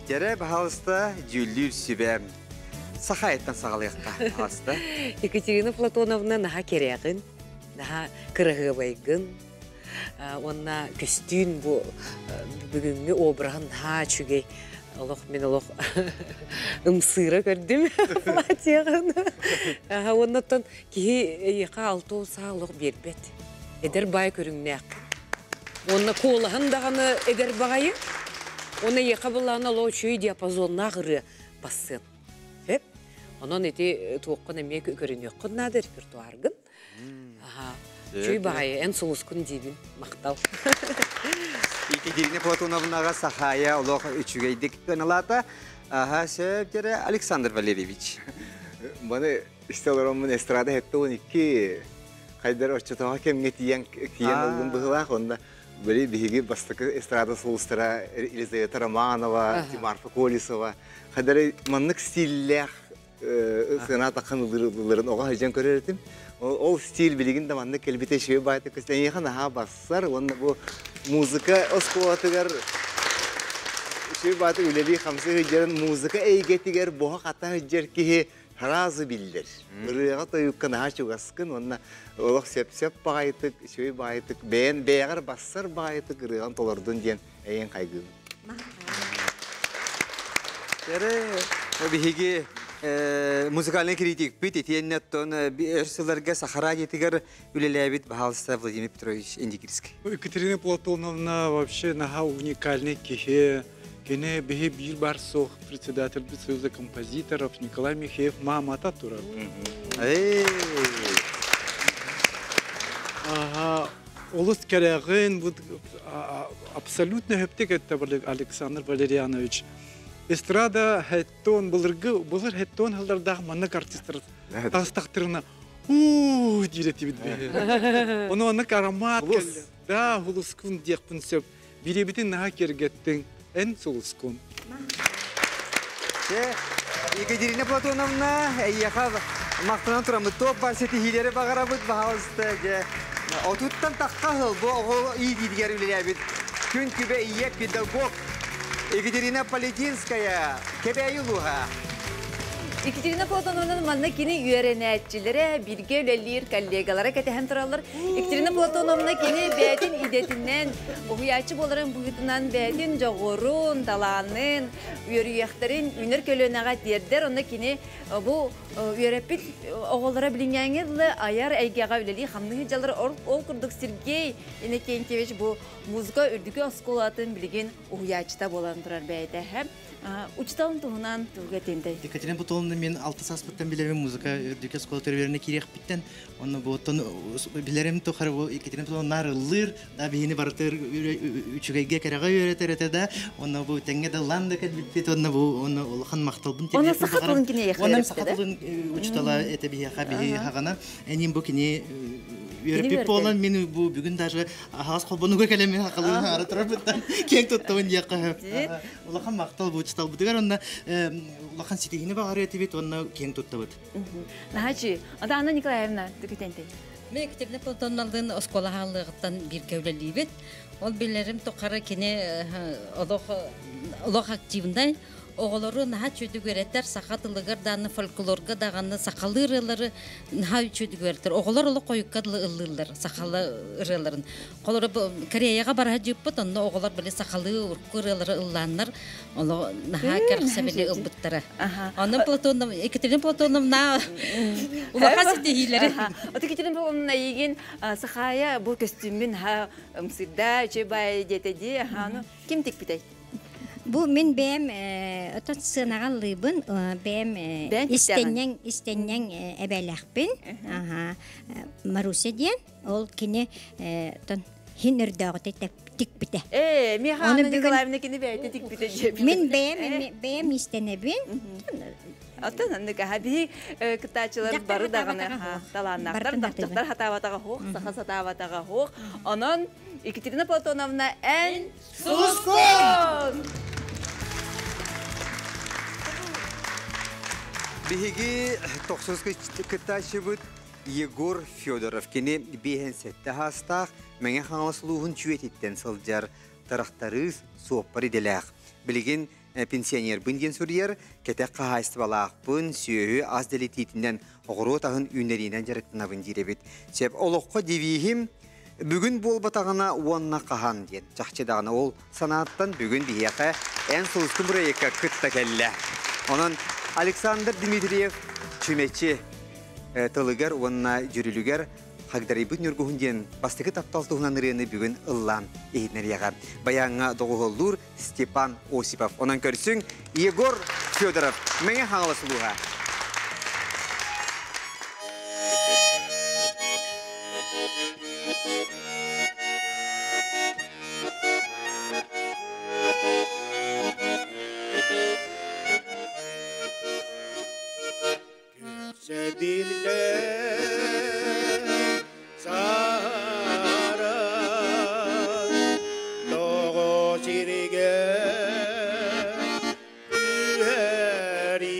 Дьэрэ баһаалыста дьүүллүүр сүбэ Сахаайыттан саҕалыахха хаалыста. Екатерина Платоновна наһаа кэрээҕин, наһаа кыраһыабайгын уонна көстүүн бу бүгүҥҥү обраһын наһаа үчүгэй олох мин олох ымсыыра көрдүм платьеҕын. Уоннаттан киһи эйиэхэ алты саа олох биэрбэт. Эдэр баай көрүҥнээх. Уонна куолаһын даҕаны эдэр баҕайы. Уонна эйиэхэ былаана олох үчүгэй диапазоннаах ырыа бассыан. Сөп. Онон ити туоххун эмиэ көрүнүөххүн наада репертуаргын. Аха. Үчүгэй баҕайы эн сулускун диибин. Махтал. Екатерина Платоновнаҕа Сахаайа олох үчүгэйдик ыналаата. Аха, сөп дьэрэ Александр Валерьевич. Маны истэ олороммун эстрада 72 хайдар оччотооҕу кэмҥэ тиийэн тиийэн ыллым быһыылаах онно били биһиги бастакы эстрада сулустара Елизавета Романова, Марфа Колесова хайдары маннык стиллээх сыана таххан ыллырын оҕо сылдьан көрөр этим. Ол стиль билигин да маннык кэлбитэ үчүгэй баайта көстөн эйиэхэ наһаа барсар уонна бу музыка оскуолатыгар үчүгэй баайта үлэлии хамсыы сылдьарын музыка эйгэтигэр буһа-хата сылдьар киһи сразу биллэр. Ырыаҕа тойукка наһаа чугаскын уонна олох сөп-сөп баҕайытык, үчүгэй баҕайытык, бэйэн бэйэҕэр бассар баҕайытык ырыаҕын толордун диэн эйиэн хайгыыбын. Эрэ, биһиги Музыкальный критик бит итиэннеттон өр сылларга Саха радиотыгар үлэлээбит баһаалыста Владимир Петрович Индигирский. Екатерина Платоновна вообще наһаа уникальный киһи. Кини биһи биир бар суох председатель Союза композиторов Николай Михеев маамата турар. Ага, олус кэрэҕин, абсолютно хөптек этте Александр Валерьянович. Эстрада хэттон былыргы былыр хэттон хылдардаах маннык артистар тастахтырына уу диретибит бе. Ону оннук аромат келле. Да, хулускун диэхпин сөп. Биребитин наха кергеттин эн сулускун. Екатерина Платоновна, эйиэхэ махтанан тураммыт топ бар ситиһиилэри баҕарабыт баһаалыста дьэ. Отуттан тахха сыл бу оҕо иитиитигэр үлэлээбит күн күбэ ийэ педагог Екатерина Полетинская, Кэбээйи улууһа. Екатерина Платоновна манна кини үөрэнээччилэрэ, бииргэ үлэлиир коллегалара кэтэһэн тураллар. Екатерина Платоновна кини бэйэтин идэтинэн, уһуйааччы буоларын быһыытынан бэйэтин дьоҕурун, талаанын, үөрүйэхтэрин үүнэр көлүөнэҕэ тиэрдэр. Онно кини бу үөрэппит оҕолоро билиҥҥээҥҥэ дылы айар эйгэҕэ үлэлии хамныы сылдьаллар. Ол курдук Сергей Иннокентьевич бу музыка үрдүкү оскуолатын билигин уһуйааччыта буолан турар бэйэтэ. Учуталын туһунан тугу этинтэй? Екатерина Платоновна мен алты сааспыттан билэбин музыка үрдүкү оскуола төрүбэрine кириэхпиттен. Онно буоттан билерим тухары бу Екатерина Платоновна нарыллыр, да биһини барытыр үчүгэйге кэрэҕэ үөрэтэр этэ да, онно бу тэҥҥэ да ыллаан да кэлбиппит, онно бу онно улахан махталбын Онно саха тылын кини Онно саха тылын учутала этэ биһиэхэ биһи хагана. Энин бу кини үөрпүт буолан мин бу бүгүн даже аһаас холбонуга кэлэмин хакалыын ара турарбыттан киэҥ туттабын диэххэ. Улахан махтал бу учуталбытыгар онно улахан ситиһини баҕарыа этибит уонна киэҥ туттабыт. Наһачы, ата Анна Николаевна түкүтэнтэй. Мен Екатерина Платоновналыын оскуола хааллыгыттан бииргэ үлэлиибит. Ол билэрим тухары кини олох олох активнай оҕолору наһаа үчүгэй үөрэтэр, саха тылыгар даҕаны, фольклорга даҕаны сахалыы ырыалары наһаа үчүгэй үөрэтэр. Оҕолор олох хойукка дылы ыллыыллар сахалыы ырыаларын. Холобура, Кореяҕа бара сылдьыппыт, онно оҕолор били сахалыы урукку ырыалары ыллааннар, олох наһаа кэрэхсэбили ылбыттара. Онон Платонов, Екатерина Платоновна улахан ситиһиилэри. От Екатерина Платоновна эйигин Сахая бу көстүүммүн ха ымсырда, үчүгэй баай диэтэ дии. Аха, ким тикпитэй? Бу мин бэйэм отон сыанаҕа ыллыыбын, бэйэм истэнньэҥ истэнньэҥ эбээлээхпин. Аха, Маруся диэн, ол кини отон хин өрдөөҕүтэ тикпитэ. Ээ, миэхэ Анна Николаевна кини бэйэтэ тикпитэ диэбит. Мин бэйэм бэйэм истэнэбин. Оттон оннук аха биһи кыттааччылар бары даҕаны талааннаахтар, дьахтар хатаабатаҕа хуох, саха сатаабатаҕа хуох. Онон Екатерина Платоновна эн Сулускун! Биһиги тохсус кыттааччыбыт Егор Федоров кини биэһэн сэттэ хаастаах Мэҥэ Хаҥалас улууһун Чүөтиттэн сылдьар тырахтарыыс суоппар идэлээх. Билигин пенсионербын диэн суруйар, кэтэх хаһаайыстыбалаахпын, сүөһү ас дэлитиитинэн оҕуруот аһын үүннэриинэн дьарыктанабын диир эбит. Сөп олоххо девиһим бүгүн буолбатаҕына уонна хаһан диэн. Чахчы даҕаны ол санааттан бүгүн биһиэхэ эн сулускун бырайыакка кытта кэллэ. Онон Александр Дмитриев чүмэчи тылыгар уонна дьүрүлүгэр Хагдарыйбыт Ньургуһун диэн бастакы таптал туһунан ырыаны бүгүн ыллаан иһитинэриэҕэ. Баяҥҥа доҕуһуоллуур Степан Осипов. Онон көрсүҥ Егор Федоров, Мэҥэ Хаҥалас улууһа. Сэбилде сара тоҕо сиригэ түһэрий.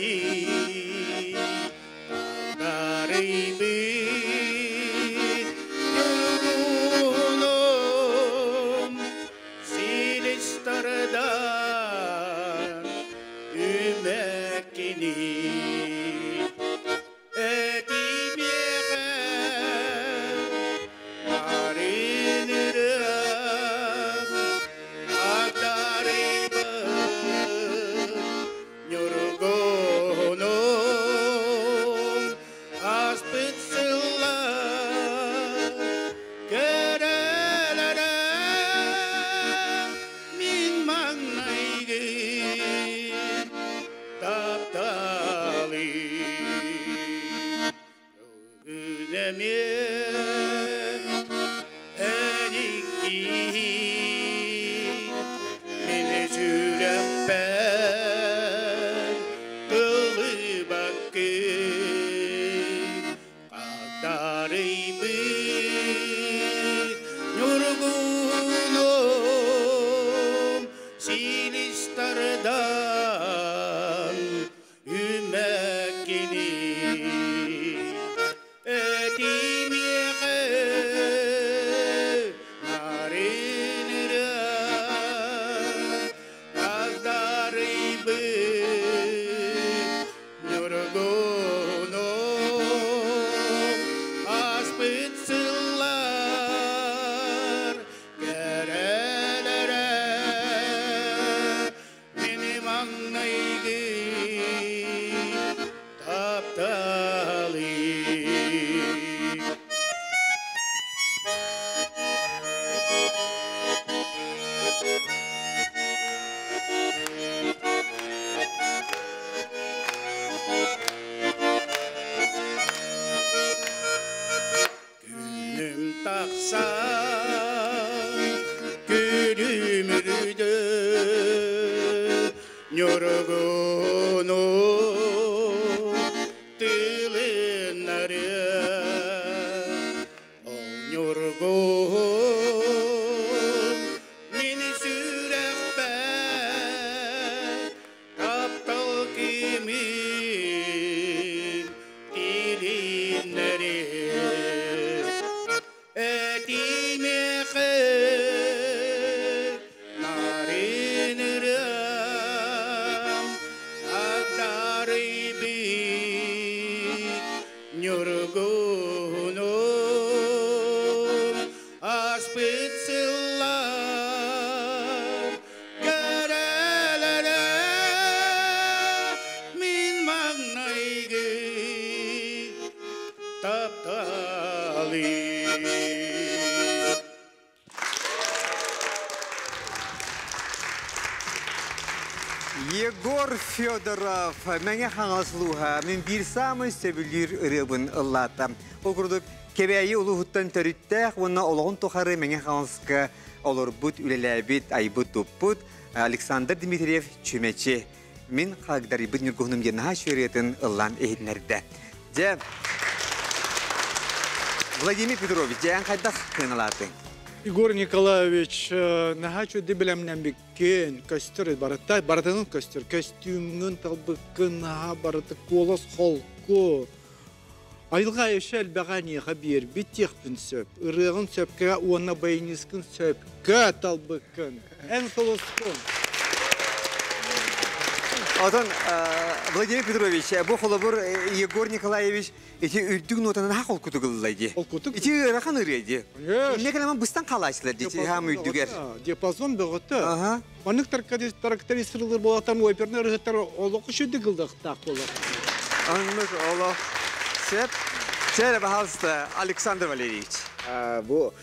Мин сүрэхпэр ылыбаккын Хагдарыйбыт ньургуһунум Силис тардан үмэккини Этимиэхэ нарын ырыам Хагдарыйбыт ньургуһунум Ааспыт сыллар кэрэлэрэ Мин маҥнайгы тапталым. Күнүм тахсан күлүмүрдө Ньургуну тылыннары Ол ньургуһун мин сүрэхпэр таптал кимин тилиннэри Этимиэхэ нарын ырыам Хагдарыйбыт ньургуһунум Ааспыт сыллар кэрэлэрэ Мин маҥнайгы тапталым. Егор Федоров Мэҥэ Хаҥалас улууһа мин биир саамай сөбүлүүр ырыабын ыллаата. Ол курдук Кэбээйи улууһуттан төрүттээх уонна олоҕун тухары Мэҥэ Хаҥаласка олорбут, үлэлээбит, айбыт-туппут Александр Дмитриев Чүмэчи Мин хагдарыйбыт ньургуһунум диэн наһаа үчүгэй ыллаан иһитиннэрдэ. Дьэ, Владимир Петрович, дьэ эн хайдах сыаналаатыҥ? Егор Николаевич, наһаа үчүгэй бэлэмнэммиккин, көстөр барыта, барытын көстөр. Көстүүмҥүн талбыккын, наһаа барыта куолас холку. Айылҕа өссө элбэҕэ эниэхэ биэрбит диэхпин сөп. Ырыаҕын сөпкө уонна баянисткын сөпкө талбыккын. Эн сулускун. Отон Владимир Петрович, бу холобур Егор Николаевич ити үрдүк нотанан ха холкутук ылла ди. Холкутук? Ити ыарахан ырыа ди. Инне кэлэмэн быстан хаалааччылар ди хаам үрдүгэр. Диапазон бөҕөтө. Маннык трактористырлар буолатан оперный ырыһыттар олох үчүгдүк ылдахтаах буолар. Оннук олох сөп. Чэ, пожалуйста, Александр Валерьевич. Бу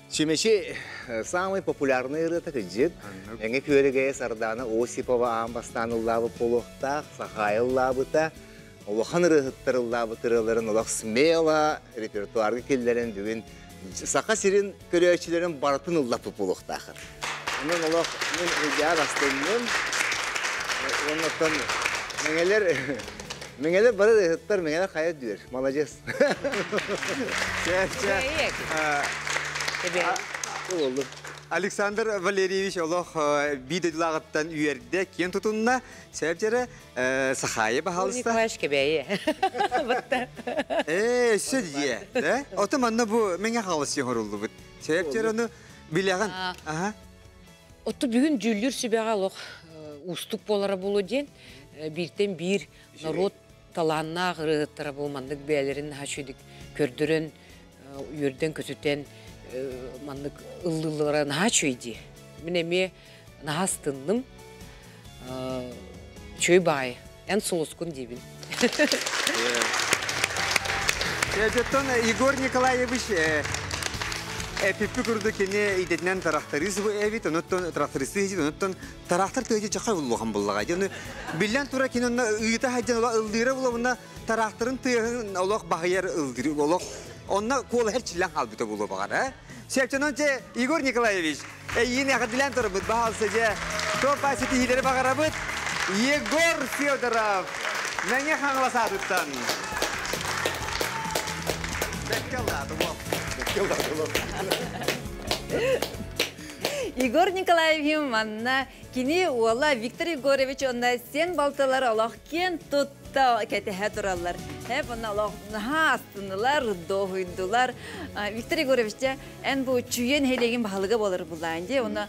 Чүмэчи самый популярный ырыата кыдьык. Эҥэ күөрэгэйэ Сардаана Осипова аан бастаан ыллаабыт буолуохтаах, Сахаайа ыллаабыта. Улахан ырыаһыттар ыллаабыт ырыаларын олох смело репертуарга киллэрэн бүгүн Саха сирин көрөөччүлэрин барытын ыллаппыт буолуохтаахыр. Онон олох мин ыйдаар астынным. Оннуттан мэҥэлэр мэҥэлэр бары ырыаһыттар, мэҥэлэр хайа дүөр. Молодец. Чэ, чэ. Александр Валерьевич олох биир дойдулааҕыттан үөрдэ, киэн тутунна. Сөп Сахаайы баһаалыста. Николаевич Кэбээйи. Ээ, өссө дии, да? Ото манна бу мэҥэ хаалыс оҥоруллубут. Сөп ону билэҕин. Аха. Отту бүгүн дьүүллүүр сүбэҕэ олох уустук буолара буолуо диэн бииртэн биир норуот талааннаах ырыаһыттара бу маннык бэйэлэрин наһаа үчүгдүк көрдөрөн үөрдэн-көтүтэн маннык ыллыыллара наһаа үчүгэй дии. Мин эмиэ наһаа астынным. Үчүгэй баҕайы. Эн сулускун диибин. Дьоттон Егор Николаевич эпиппи курдук кини идэтинэн тракторист эбит, онуттан тракторист онуттан трактор тыаһы чахай уллухан буллаҕа. Дьону биллэн тура кини онно ыыта сылдьан ыллыыра була тракторын тыаһын олох баһыйар ылдыр олох онно куолаһар чиллэн хаалбыта буолуо баҕар, э? Сөпчөнөн Егор Николаевич, эйиин эҕэрдэлээн турабыт, баһаалыста дьэ, топ ситиһиилэри баҕарабыт. Егор Федоров, Мэҥэ Хаҥалас аатыттан. Бэккэ ыллааты, уол. Бэккэ ыллааты, уол. Егор Николаевич манна кини уола Виктор Егорович онна сен балтылар олох киэн тутта кэтэһэ тураллар. Хэп онна олох наһаа астыннылар, доһуйдулар. Виктор Егорович дьэ эн бу Чүйэ нэһилиэгин баһылыга буолар булаан дии. Онно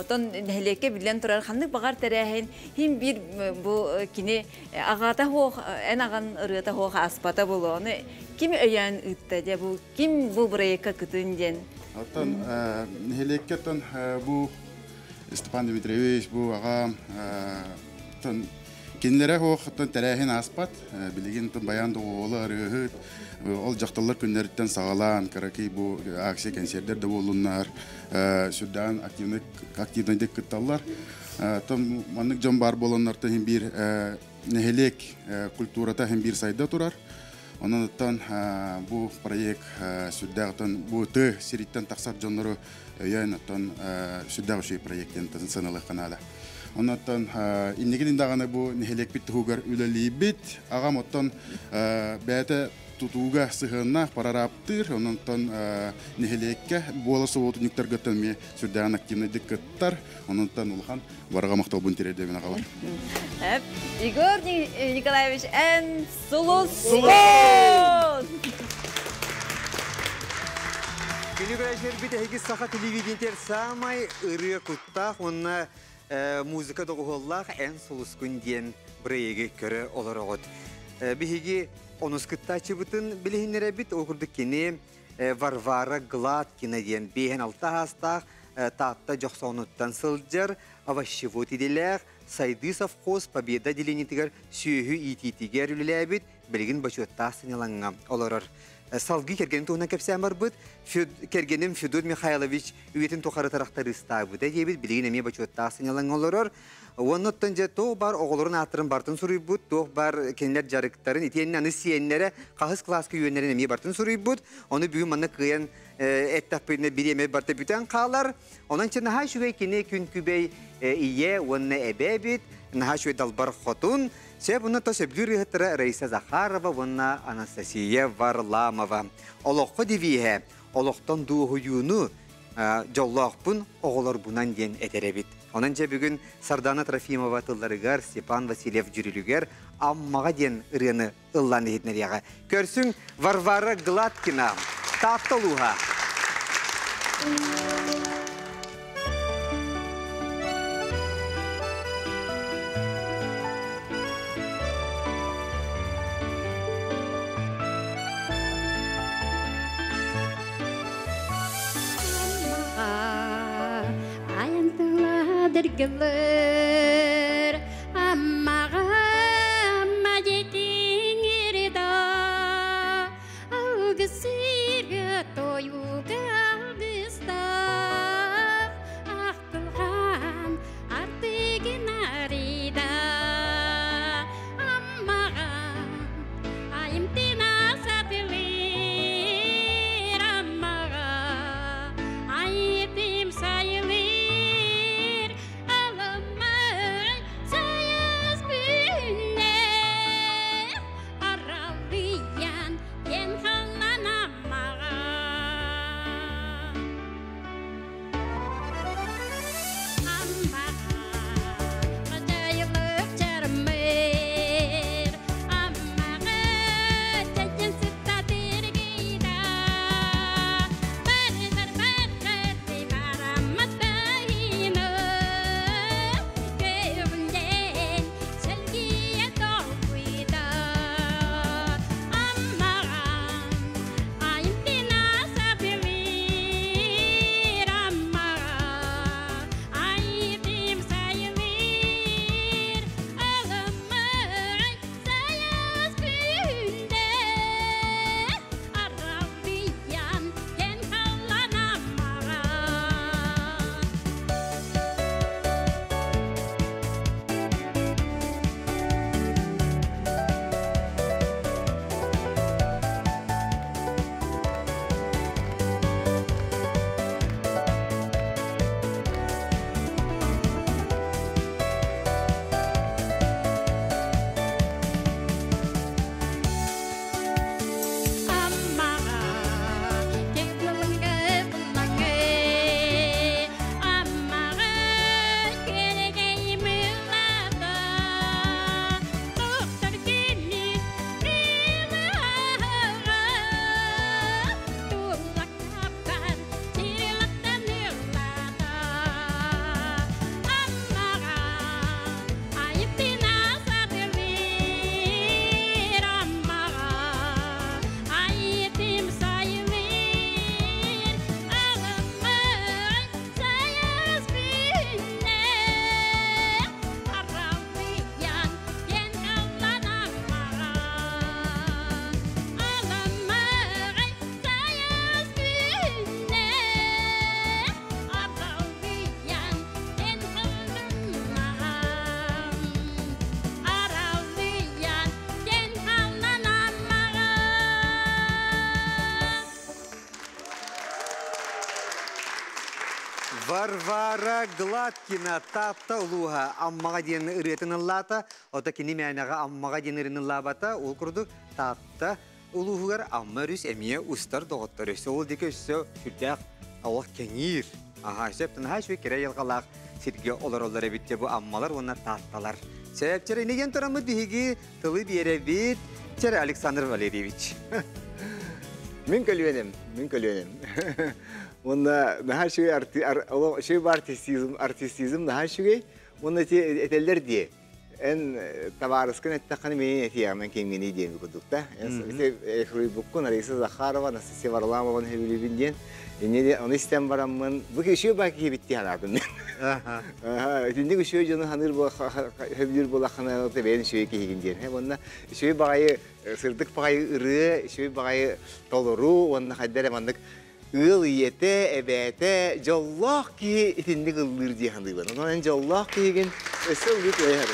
тон нэһилиэккэ биллэн турар ханнык баҕар тэрээһин хим биир бу кини аҕата хуох эн аҕан ырыата хуох ааспата буолуо. Ону ким өйөөн ыытта дьэ бу ким бу бырайыкка кытын диэн. Оттон нэһилиэккэ оттон бу Степан Дмитриевич бу аҕам оттон кинилэрэ суох оттон тэрээһин ааспат. Билигин оттон баян доҕуһуола ырыаһыт ол дьахталлар күннэриттэн саҕалаан кыракый бу акция кэнсиэрдэр да буоллуннар сүрдээн активный активнайдык кытталлар. Оттон маннык дьон баар буоланнартан иһин биир нэһилиэк культурата иһин биир сайда турар. Онон оттон бу проект сүрдээх оттон бу тыа сириттэн тахсар дьоннору өйөөн оттон сүрдээх үчүгэй проект диэн сыаналыахха наада. Онон инникитин даҕаны бу нэһилиэкпит туһугар үлэлиибит. Аҕам оттон бэйэтэ тутууга сыһыаннаах прорабтыыр, онон нэһилиэккэ буола собуотунньуктаргыттан эмиэ сүрдээҕин активнайдык кыттар. Онон улахан барҕа махталбын тириэрдэбин аҕалар. Егор Николаевич, эн сулус! Сулус! Күнү көрөчөрбүт эһиги саха телевидениетер самай ырыа куттаах уонна музыка доҕуһуоллаах эн сулускун диэн бырайыгы көрө олороҕут. Биһиги онус кыттааччыбытын билиһиннэрэбит. Ол курдук кини Варвара Гладкина диэн 56 аастаах Таатта Дьохсоонуттан сылдьар, овощевод идэлээх, Сайдыы совхоз Победа отделениетигэр сүөһү иитиитигэр үлэлээбит, билигин бочуоттаах сынньалаҥҥа олорор. Салгыы кэргэнин туһунан кэпсээн барбыт. Кэргэним Федот Михайлович үйэтин тухары тырахтарыыстаабыта диэбит, билигин эмиэ бочуоттаах сынньалаҥҥа олорор. Уонна оттон дьэ туох баар оҕолорун ааттарын бартын суруйбут, туох баар кинилэр дьарыктарын, итиэннэ аны сиэннэрэ хаһыс кылааска үөннэрин эмиэ бартын суруйбут. Ону бүгүн манна кыайан эттэхпитинэ бириэмэ барта бүтэн хаалар. Онон чэ наһаа үчүгэй кини күн күбэй ийэ уонна эбэ эбит, наһаа үчүгэй далбар хотун. Сөп уонна то сөбүлүүр ыһыттара Раиса Захарова уонна Анастасия Варламова. Олоххо девиһэ олохтон дуоһуйууну дьоллоохпун оҕолорбунан диэн этэр эбит. Онон дьэ бүгүн Сардана Трофимова тылларыгар Степан Васильев дьүрүлүгэр Аммаҕа диэн ырыаны ыллаан иһитинэриэҕэ. Көрсүҥ Варвара Гладкина, Таатта улууһа. Айантыладыргылыр Аммаҕа Амма дьэтиҥирда Алгысырга тойуга алгыстаах Ахтылҕан артыгын арыйда Аммаҕа айымтына сатылыыр Аммаҕа айытым сайылыыр Аламма Варвара Гладкина Таатта улууһа Аммаҕа диэн ырыатын ыллаата. Ото кини мээнэҕэ Аммаҕа диэн ырыаны ыллаабата. Ол курдук Таатта улууһугар Амма өрүс эмиэ устар доҕоттор. Өссө ол диэки өссө сүрдээх олох кэҥиир. Аха, сөп наһаа үчүгэй кэрэ айылҕалаах сиргэ олороллор эбит дьэ бу Аммалар уонна Таатталар. Сөп, чэрэ инигэн тураммыт биһиги тылы биэрэбит. Чэрэ Александр Валерьевич. Мин көлүөнэм, мин көлүөнэм. Уонна наһаа үчүгэй үчүгэй баар артистизм, артистизм наһаа үчүгэй. Уонна ити этэллэр дии. Эн табаарыскын эттэххинэ миин этиэҕим кимҥиний диэн курдук да. Эн ити суруйбуккун Раиса Захарова, Анастасия Варламованы сөбүлүүбүн диэн. Инньэ ону истэн бараммын, бу үчүгэй баа киһи эбит дии санаатым мен. Итинник үчүгэй дьону саныыр сөбүлүүр буоллаххына, бэйэн үчүгэй киһигин диэн. Уонна үчүгэй баҕайы сырдык баҕайы ырыа, үчүгэй баҕайы толоруу уонна хайда эрэ маннык ыал ийэтэ, эбээтэ, дьоллоох киһи итинник ыллыыр дии саныыбын. Онон эн дьоллоох киһигин өссө ыллыы туойа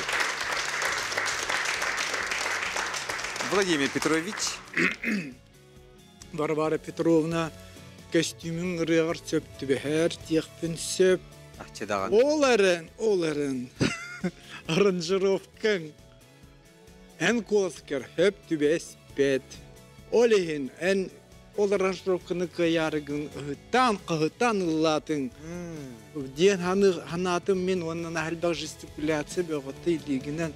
Владимир Петрович. Варвара Петровна көстүүмүн ырыаҕар сөп түбэһэр диэхпин сөп. Ол эрэн, ол эрэн аранжировкаҥ Эн куоласкар хөп түбэспэт. Ол иһин эн ол аранжировканы кыайаарыгын ыһыттаан, хаһыттаан ыллаатыҥ диэн санаатым мин уонна наһаа элбэх жестикуляция бөҕөтө илиигинэн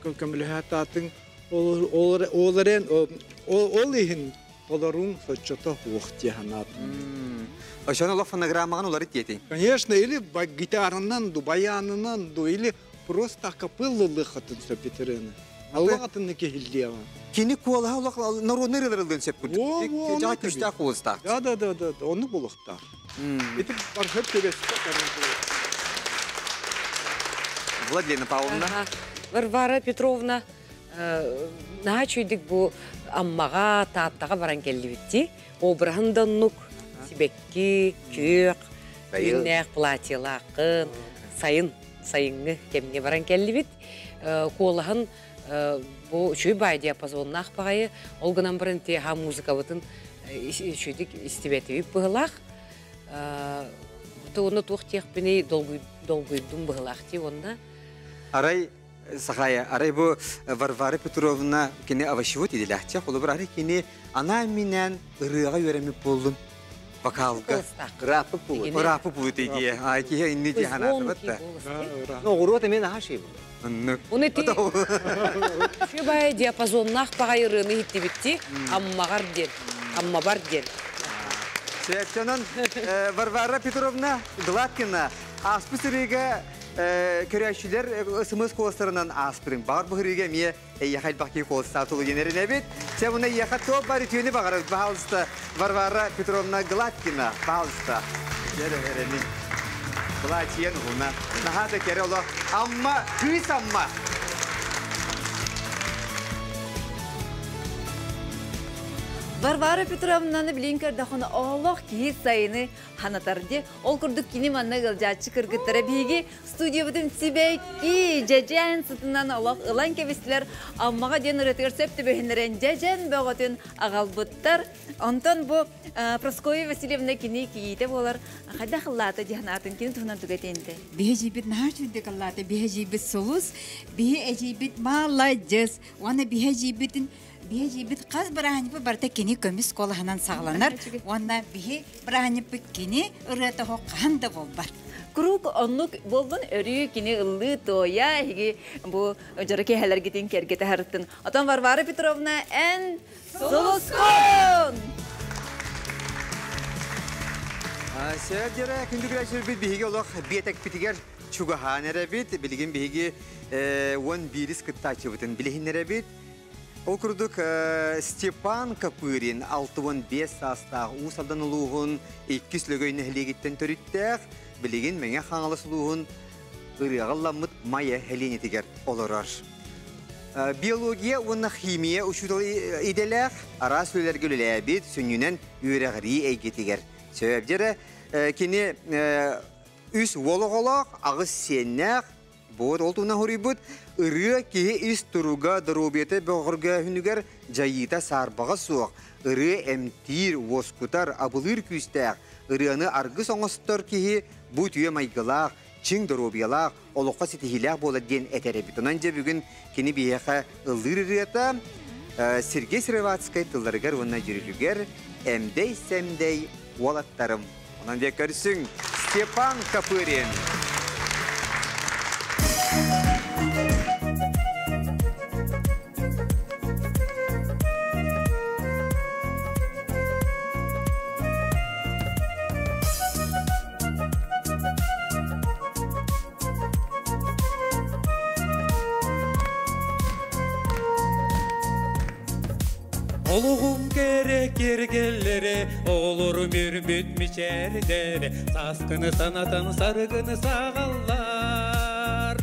көмөлөһө Ол эрэн ол иһин толоруҥ соччото суох дии санаатым. Ошону олох фонограммаҕын уларыт диэтиҥ. Конечно, или гитаранан ду, баянынан ду, или просто акапеллалыахатын сөп итирэни. Аллах атынны киһиллиэҕэ. Кини куолаһа олох народный ырылырылыын сөп курдук. Дьаҕа күстээх куоластаах. Да, да, да, да, оннук буолуохтаах. Ити бархат төбөспө Владлена Павловна. Варвара Петровна наһаа үчүйдүк бу Аммаҕа, Тааттаҕа баран кэллибит Обраһын да оннук сибэкки, күөх, түүннээх платьелааххын, сайын сайыҥҥы кэмҥэ баран кэллибит. Куолаһын бу үчүгэй баай диапазоннаах баҕайы, ол гынан баран ити музыкабытын үчүгүйдүк истибэтибит быһылаах. Уонна туох диэхпиний долгуйдум быһылаах дии уонна. Арай Сахая, арай бу Варвара Петровна кини овощевод идэлээхчэ, холобур арай кини анаан-минээн ырыаҕа үөрэммит буоллун вокалга. Ырааппыт буолуо. Ырааппыт буолуо дии. Ай киһи инни дии санаатыбат да. Оҕуруот эмиэ наһаа шей буолуо. Оннук. Оны ти Үчүгэй диапазоннаах баҕайы ырыаны иһиттибитти Аммаҕар диэн, Аммабар диэн. Сөптөнөн Варвара Петровна Гладкина ааспыт сырыыга көрөөччүлэр СМС куоластарынан ааспырын. Баҕар бу сырыыга эмиэ эйиэхэ элбэх киһи куоластаах тулу диэн эрэнэбит. Чэ, муна эйиэхэ топ бар үтүөнү баҕарабыт, пожалуйста, Варвара Петровна Гладкина, пожалуйста. Дьэ, эрэнин. Былаачыйан уһуна. Наһаа да кэрэ олох. Амма, кыыс Амма. Варвара Петровнаны билин көрдөхүнэ олох киһи сайыны ханатар ди. Ол курдук кини манна ыалдьааччы кыргыттара биһиги студиябытын сибэкки дьэдьэн сытынан олох ылан кэбистилэр. Аммаҕа диэн ырыатыгар сөп түбэһиннэрэн дьэдьэн бөҕөтүн аҕалбыттар. Онтон бу Прасковья Васильевна кини кийиитэ буолар. Хайдах ыллаата диэн аатын кини туһунан туга этиэнтэй? Биһи эдьиийбит наһаа үчүгдүк ыллаата. Биһи эдьиийбит сулус, биһи эдьиийбит маладьыс. Уонна биһи эдьиийбитин Биһи эдьиийбит хас бырааһынньыкпыт барыта кини көмүс куолаһынан саҕаланар уонна биһи бырааһынньыкпыт кини ырыата оһох хаһан да буолбат. Куруук оннук буоллун өрүү кини ыллыы туойа эһиги бу дьоро киэһэлэргитин киэргэтэ сарыттын. Отон Варвара Петровна эн сулускун! Сөп дьэрэ күндү күрээччилэрбит биһиги олох биэтэкпитигэр чугаһаан эрэбит. Билигин биһиги 11 кыттааччыбытын билиһиннэрэбит. Ол курдук Степан Копырин 65 саастаах Уус Алдан улууһун иккис Лөгөй нэһилиэгиттэн төрүттээх, билигин Мэҥэ Хаҥалас улууһун ырыаҕа ылламмыт Майа сэлиэнньэтигэр олорор. Биология уонна химия учуутал идэлээх, араас үлэлэргэ үлэлээбит, сүнньүнэн үөрэҕирии эйгэтигэр. Сөп дьэрэ, кини үс уол оҕолоох, аҕыс сиэннээх, Буот ол туһунан хоруйбут ырыа киһи ис туруга доруобуйата бөҕөргөөһүнүгэр дьайыыта саарбаҕа суох. Ырыа эмтиир, уоскутар, абылыыр күүстээх. Ырыаны аргыс оҥостор киһи бу үтүө майгылаах, чиҥ доруобуйалаах, олоххо ситиһиилээх буолар диэн этэр эбит. Онон дьэ бүгүн кини биһиэхэ ыллыыр ырыата Сергей Сыроватскай тылларыгар уонна дьүрүлүгэр «Эмдэй-сэмдэй уолаттарым». Онон дьэ көрсүҥ Степан Копырин. Олуғум кэрэ кергеллере, оҕолорум үрбүт мичээрдэрэ, сааскыны санатан саргыны саҕаллар.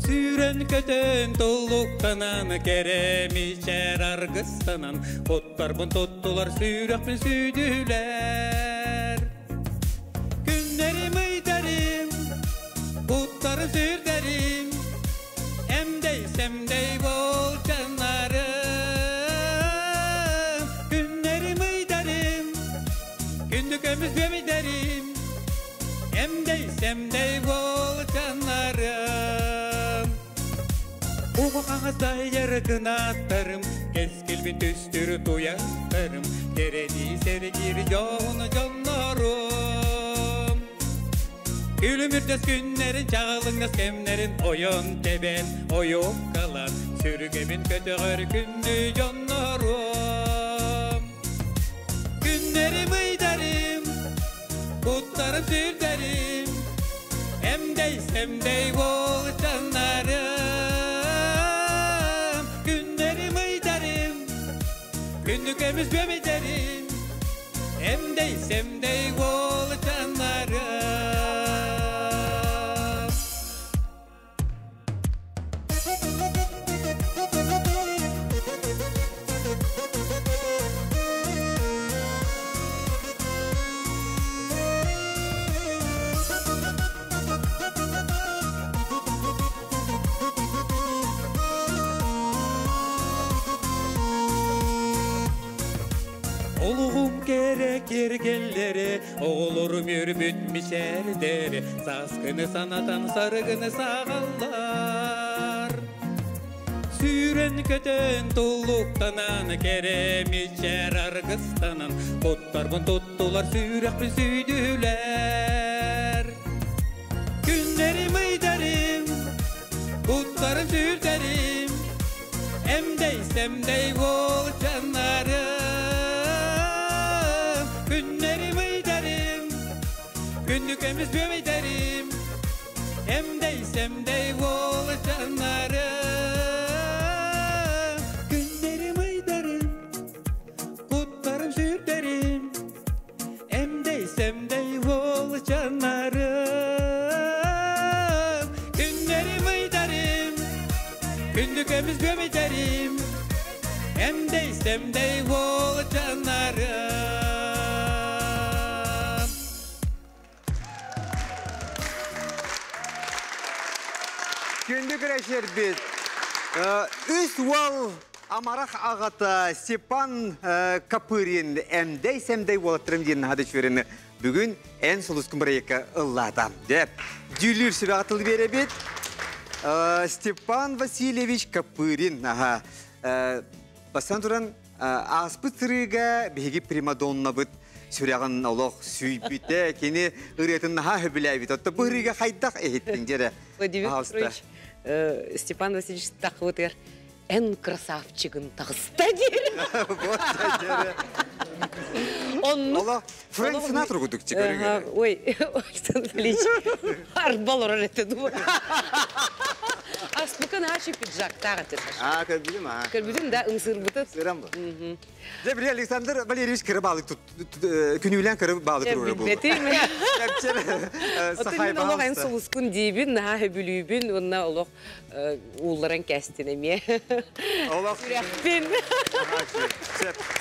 Сүүрэн-көтөн туллуктанан, кэрэ мичээр аргыстанан, Оттарбын тоттулар сүүрэхпин сүүдүлэр. Күннэрим ыйдарым, уттары сүрдэрим, Эмдэй-сэмдэй болчаннарым. Күннэрим ыйдарым, күндү көмүс бөмүйдэрим, Эмдэй-сэмдэй болчаннарым. Уҕа хаҥас дайар кынаттарым, Кэскилбин түстүр туйахтарым, Кэрэни сэргиир дьоһун дьоннорум. Күлүмүрдэс күннэрин, чаҕылыҥнас кэмнэрин Ойон тэбэн, ойуоккалан, Сүргэбин көтөҕөр күндү дьоннорум. Күннэрим ыйдарым, куттарым сүрдэрим, Эмдэй-сэмдэй буолчаннарым. Күннэрим ыйдарым, күндү көмүс бөмүйдэрим, Эмдэй-сэмдэй буолчаннарым. Олуғум кэрэ кергеллери, оҕолорум үрбүт мичээрдери, сааскыны санатан сарыгыны саҕаллар. Сүүрэн-көтөн туллуктанан, кэрэ мичээр аргыстанан, куттарбын туттулар сүрэхпин сүйдүлэр. Күннэрим ыйдарым, куттарым сүрдэрим, Эмдэй-сэмдэй буолчаннарым. Күннэрим ыйдарым, күндү көмүс бүөмэйдэрим, Эмдэй-сэмдэй буолчаннарым. Күннэрим ыйдарым, куттарым сүрдэрим, Эмдэй-сэмдэй буолчаннарым. Күннэрим ыйдарым, күндү көмүс бүөмэйдэрим, Эмдэй-сэмдэй буолчаннарым. Күндү күрэшербит. Үс уол амарах аҕата Степан Копырин эмдэй-сэмдэй уолаттарым диэн наһаа да үчүгэрини бүгүн эн сулускун бырайыакка ыллаата. Дьэ, дьүүллүүр сүбэҕэ тыл биэрэбит. Степан Васильевич Копырин, аха, бастан туран ааспыт сырыыга биһиги примадоннабыт сүрэҕин олох сүүйбүтэ, кини ырыатын наһаа сөбүлээбит. Отто бу ырыыга хайдах иһиттиҥ дьэрэ? Владимир Петрович, Степан Васильевич тахыбытыгар эн красавчигын таҕыста диир. Оннук. Фрэнк Синатра курдук көрүҥ. Ой, Александр Ильич, арба олорор этэ дуу. Аспыка наачы пиджактаах этэ. А, көрбүтүм, а. Көрбүтүм да, ымсыырбытын. Сырам бу. Дьэ, били Александр Валерьевич кыра баалык күнүүлээн кыра баалык туруора буолла. Билбэтим. Оттон мин олох эн сулускун диибин, наһаа сөбүлүүбүн уонна олох уулларан кээстин эмиэ. Олох. Сүрэхпин.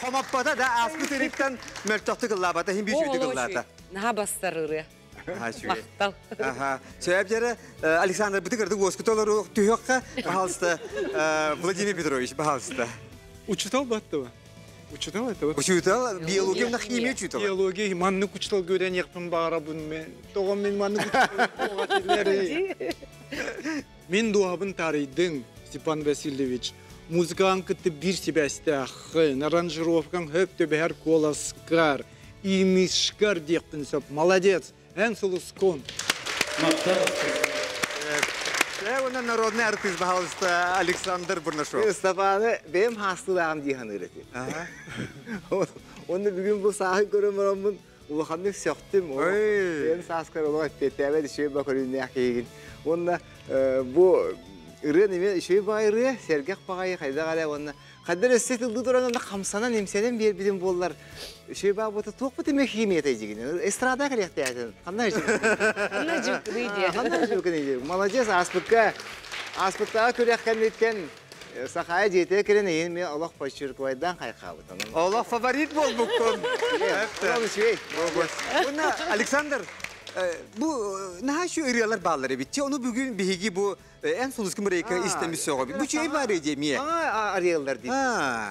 Хомоппота да ааспыт ырыттан мөлтөхтүк ыллаабата, иһин бүүсүүтүк ыллаата. Наһаа бастар ырыа. Махтал. Аха. Сөп дьэрэ Александр бытык ырдык уоскута олору түһүөххэ, пожалуйста, Владимир Петрович, пожалуйста. Учутал баттыба. Учутал это вот. Учутал, биология, на химия учутал. Биология, маннык учутал көрен яқпын бағарабын мен. Тоғым мен маннык учутал. Мен дуабын тарыйдың, Степан Васильевич. Музыкаң кытты бир себәстәхын, аранжировкаң хөп төбәһәр коласкар, имишкар деқпін сөп. Молодец, ән сулускон. Она народный артист, пожалуйста, Александр Бурнашов. Степаны бэм хастылағым дейхан үреті. Оны бүгін бұл сағы көрім орамын, улаханнык сөқтім. Бэм саскар олға петәбе шөй бакырын әкейгін. Онна бу ыры неме шөй бағай сергек бағай қайда қалай онна. Қадыр өссе тылды тұран онда қамсанан емсенен бер бидин боллар. Шөй бағ бота тоқ бұты ме химия тәжігін. Эстрада қалеқты әтін. Қандай жүк? Қандай жүк дейді? Қандай жүк дейді? Молодец, аспытқа. Аспыттағы көрек кәметтен Сахая жете керен ең мен Аллах подчеркивайдан қайқабыт. Аллах фаворит бол бұққын. Александр, бу наха şu ырыалар баалар бит. Оны бүгүн биһиги бу эн сулускун бирейка истемис сого. Бу чей бар эде мие. А арыялар дейт.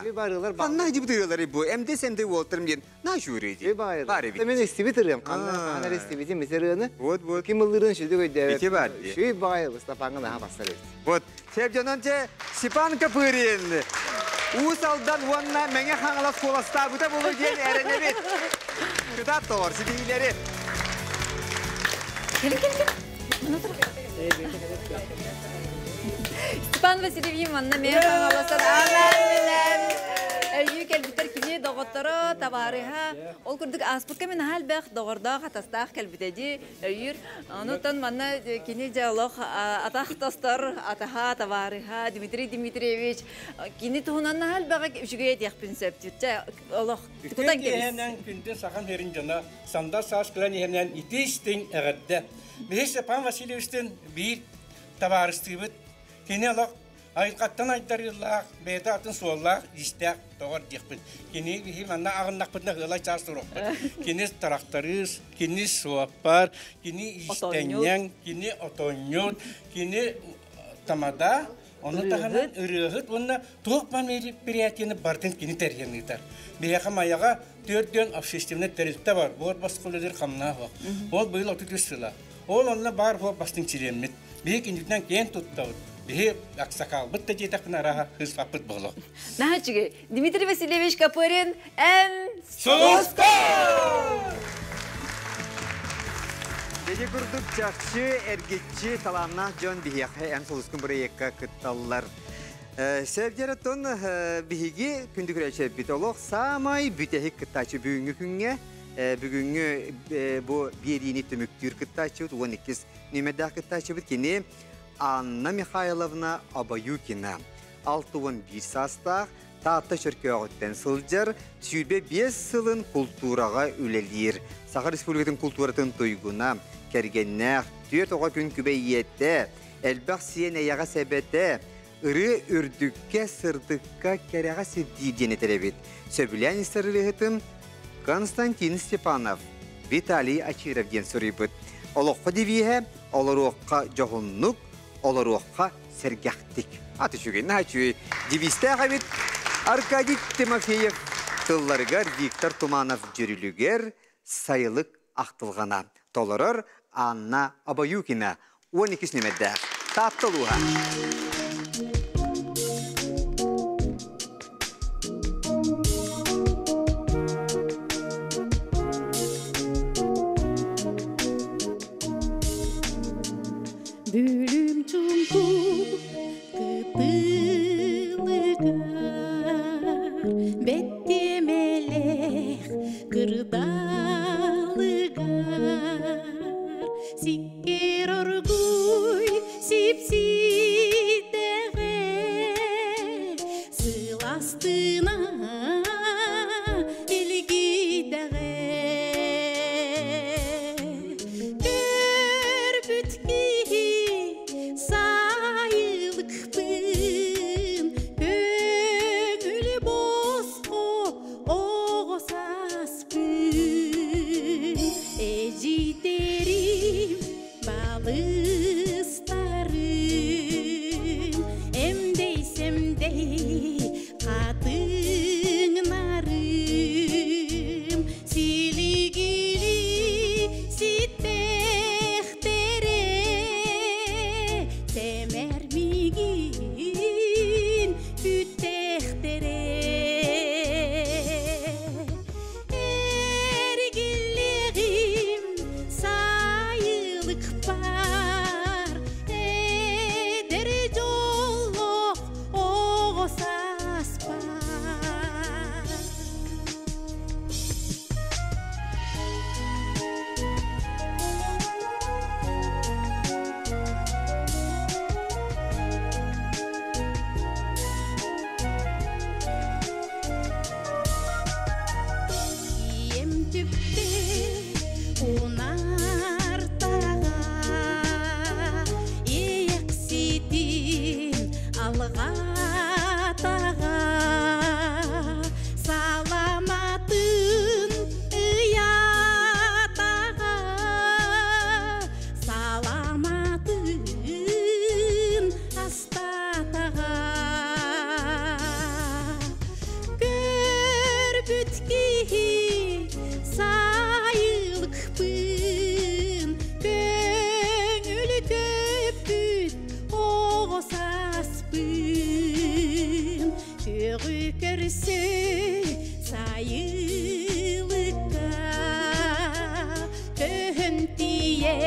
Бу барылар бар. Анна жибит ырыалар бу. Эмде семде уолтырым ден. На şu ырыйди. Бар бит. Мен истебит ырыам. Кана кана истебит месерыны. Вот вот. Ким ылырын шүдү көйдө. Бити бар. Шүй бай Мустафаңы наха басар. Вот. Сеп жононче Степан Капырин. Уус алдан уанна меңе хаңала соласта бута болу ден эренебит. Кыда тор сидилери. Степан Васильевич манна мен хаңаласан алар Өйі кәлбітер кини доғыттары табарыха. Ол күрдік аспыққа мен халбәқ доғырда қатастақ кәлбітеди өйір. Онутан манна кини диалог атақ тостар, атаха табарыха Дмитрий Дмитриевич. Кини туһунан халбәқ үшіге етияқпын сөп. Олох кутан келес. Күнді сақан херин жана санда саас кылан ехемнен итистин әгәдде. Бихи Степан Васильевичтен бир табарыстыбыт. Кини олох айқаттан айдарыллах, бета атын суоллах, истәк тоғар дихпит. Кини бихи манна ағыннақпытна хылай чаас турохпыт. Кини тарахтарыс, кини суаппар, кини истәннән, кини отоннют, кини тамада, оны таханан ырыгыт, онна туох мероприятиені бартын кини тәрхенитар. Бияқа маяға төрден общественный тәрілтте бар, бор басқылыдыр қамна хуақ. Ол быйыл отут сыла. Ол онна бар хуақ бастың чилеммит. Бихи киндүтнен кен туттауыт. Бихи аксакал бытта жетақпын араға хыз фапыт болу. Нахачыгы, Дмитрий Васильевич Капырин, ән Сулуска! Деде күрдік чақчы, әргетчі таланна жон бихияқы ән сулускун бір екка кытталлар. Сәбдері тон бихиги күнді күрәче бит олық самай бүтәхи кыттачы бүгінгі күнге бүгінгі бу берини төмүктүр кыттачы 12 нөмердә кыттачы бит кини Анна Михайловна Абаюкина. 61 састақ, таатта чөркөҕүттэн сылдьар, сүүрбэ 5 сылын культураға үлелир. Саха Республикатын культуратын туйгуна, кергеннэх, түөрт оҕо күн күбэйиэтэ, элбэх сиэн эйэҕэ сэбэтэ, ыры үрдүккэ сырдыкка кэрэҕэ сирдии диэн этэрэбит. Сөбүлээн истэрилиһытын Константин Степанов, Виталий Ачиров диэн суруйбут. Олоххо дивиһэ, олоруохха дьоһуннук, олоруохха сэргэхтик. Аты чүгін, чүгін. Девисте бит Аркадий Тимофеев тылларыгар Виктор Туманов жүрүлүгер сайылык ақтылғана. Толорор Анна Абаюкина 12 нөмерде. Таттылуға. Бүлүм чумпу кытылыгар, беттемелех кырдалыгар, сиккер оргуй сипсидеге, сыластына илгидеге. Көрбүт киһи сайылыкпын, көңүл боско оҕосаспын. Эжитерим балыстарым, эмдей-семдей қатыңнарым.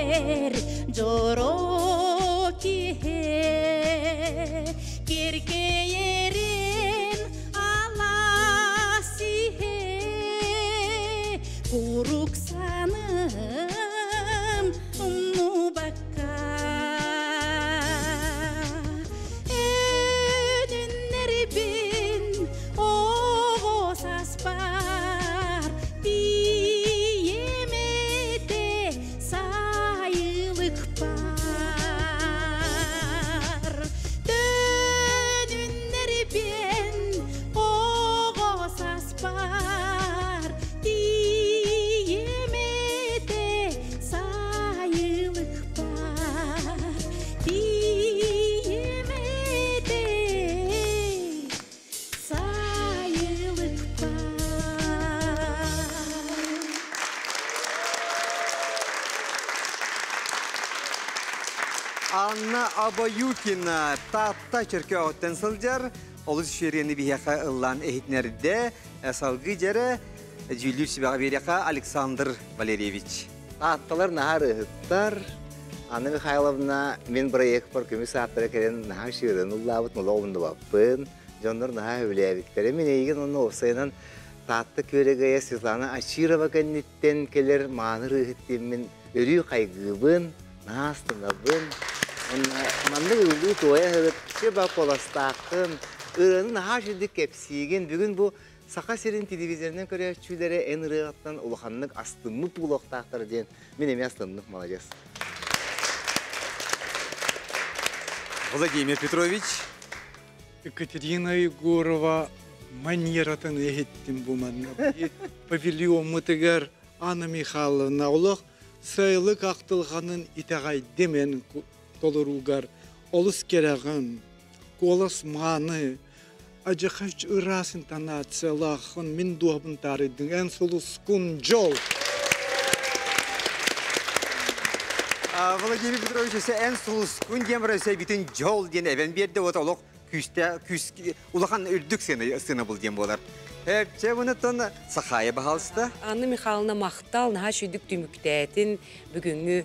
кэлэр дьоро киһи Киркейерин алас иһэ Курук саным умнубакка Өнүннэрбин оҕо саспар Тиийэм этэ сайылыкпар Төнүннэрбин оҕо саспар Тиийэм этэ сайылыкпар Тиийэм этэ сайылыкпар Анна Абаюкина Таатта Чөркөөҕүттэн сылдьар, олус үчүгэйни биһиэхэ ыллаан иһитинэрдэ, салгыы дьэрэ дьүүллүүр сүбэҕэ биэриэхэ Александр Валерьевич. Таатталар наһаа ырыаһыттар. Анна Михайловна мин проекпар көмүс ааттара кэлэн наһаа үчүгэй ыллаабыт, олох умнубаппын. Дьоннор наһаа сөбүлээбиттэрэ. Мин эйигин онно уопсайынан Таатта күөрэгэйэ Светлана Ачирова кэнниттэн кэлэр мааны ырыаһыт диэммин өрүү хайгыыбын, наһаа астынабын. Онно маннык ыллыы туойа сырыт, ба куоластааххын, ырыаны наһаа үчүгдүк кэпсиигин. Бүгүн бу Саха сирин телевизорынан көрөөччүлэрэ эн ырыаҕыттан улаханнык астыммыт буолуохтаахтар диэн мин эмиэ астынным, маладьыас. Владимир Петрович. Екатерина Егорова манератын иһиттим бу манна. Павильоммутыгар Анна Михайловна олох сайылык ахтылҕанын итэҕэйдим эн толоруугар олус кэрэҕин, куолас мааны, адьахач ыраас интонациялааххын мин дууһабын таарыйдыҥ, эн сулускун дьол! Владимир Петрович өссө эн сулускун диэн баран өссө бүтүн дьол диэн эбэн биэрдэ вот олох күүстээх күүс улахан үрдүк сыана сыанабыл диэн буолар. Чэ мунуттан Сахая баһалыста. Анна Михайловна махтал наһаа үчүгдүк түмүктээтин бүгүҥҥү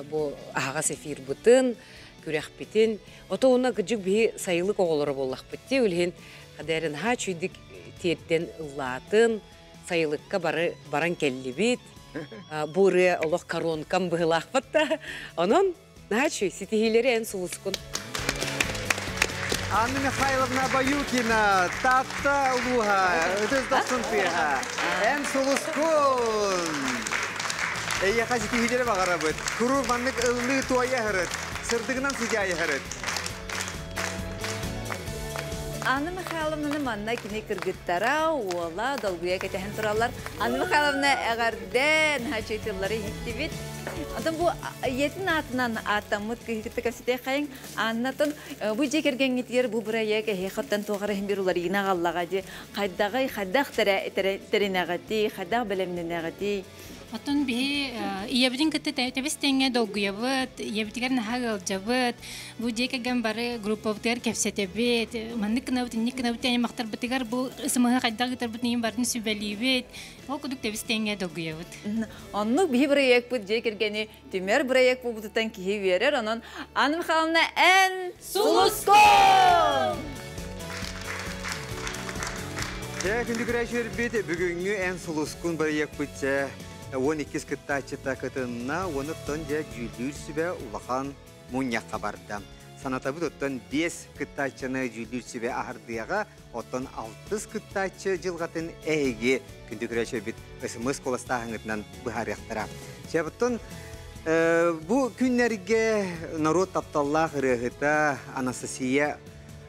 бу аһаҕас эфирбытын, күрэхпитин. Ото уонна кырдьык биһи сайылык оҕолоро буоллахпыт дии үлэһин хадэрин наһаа үчүгдүк тиэрдэн ыллаатын, сайылыкка бары баран кэллибит. Бу ырыа олох коронкам быһылаахпыт да. Онон наһаа үчүгэй ситиһиилэри эн сулускун. Анна Михайловна Баюкина, Таатта улууһа, ытыс дохсун тыаһа, эн сулускун! Эйиэхэ ситиһиилэри баҕарабыт. Куруук маннык ыллыы туойа ыһырыт, сырдыгынан сыдьаайа ыһырыт. Анна Михайловнаны манна кини кыргыттара, уола долгуйа кэтэһэн тураллар. Анна Михайловна эҕэрдэ, наһаа үчүгэй тыллары иһиттибит. Онтон бу ийэтин аатынан ааттаммыт кыһы кытта кэпсэтиэх Аннатын бу дьиэ кэргэҥҥитигэр бу бырайыак эһиэхэттэн туох эрэ иһин биир уларыйыыны аҕаллаҕа дии. Хайдаҕый, хайдах тэринэҕитий, хайдах бэлэмнэнэҕитий? Оттон биһи ийэбитин кытта тэбис тэҥҥэ долгуйабыт, ийэбитигэр наһаа ыалдьабыт. Бу дьиэ кэргэн бары группабытыгар кэпсэтэбит. Маннык гынабыт, инник гынабыт диэн аймахтарбытыгар бу СМХ хайдах ыытарбытын иһин барын сүбэлиибит. Ол курдук тэбис тэҥҥэ долгуйабыт. Оннук биһи бырайыакпыт дьиэ кэргэни түмэр бырайыак буолбутуттан киһи үөрэр. Онон Анна Михайловна эн сулускун! Дьэ, күндү күрээччилэрбит, бүгүҥҥү Эн сулускун бырайыакпыт дьэ 12 кыттааччыта кытынна, онуттан дьэ дьүүллүүр сүбэ улахан мунньахха барда. Санатабыт оттон 5 кыттааччыны дьүүллүүр сүбэ аһардыаҕа, оттон алтыс кыттааччы дьылҕатын эһиги күндү көрөөччүбүт СМС куоластааһыҥҥытынан быһаарыахтара. Чэ, оттон бу күннэргэ норуот тапталлаах ырыаһыта Анастасия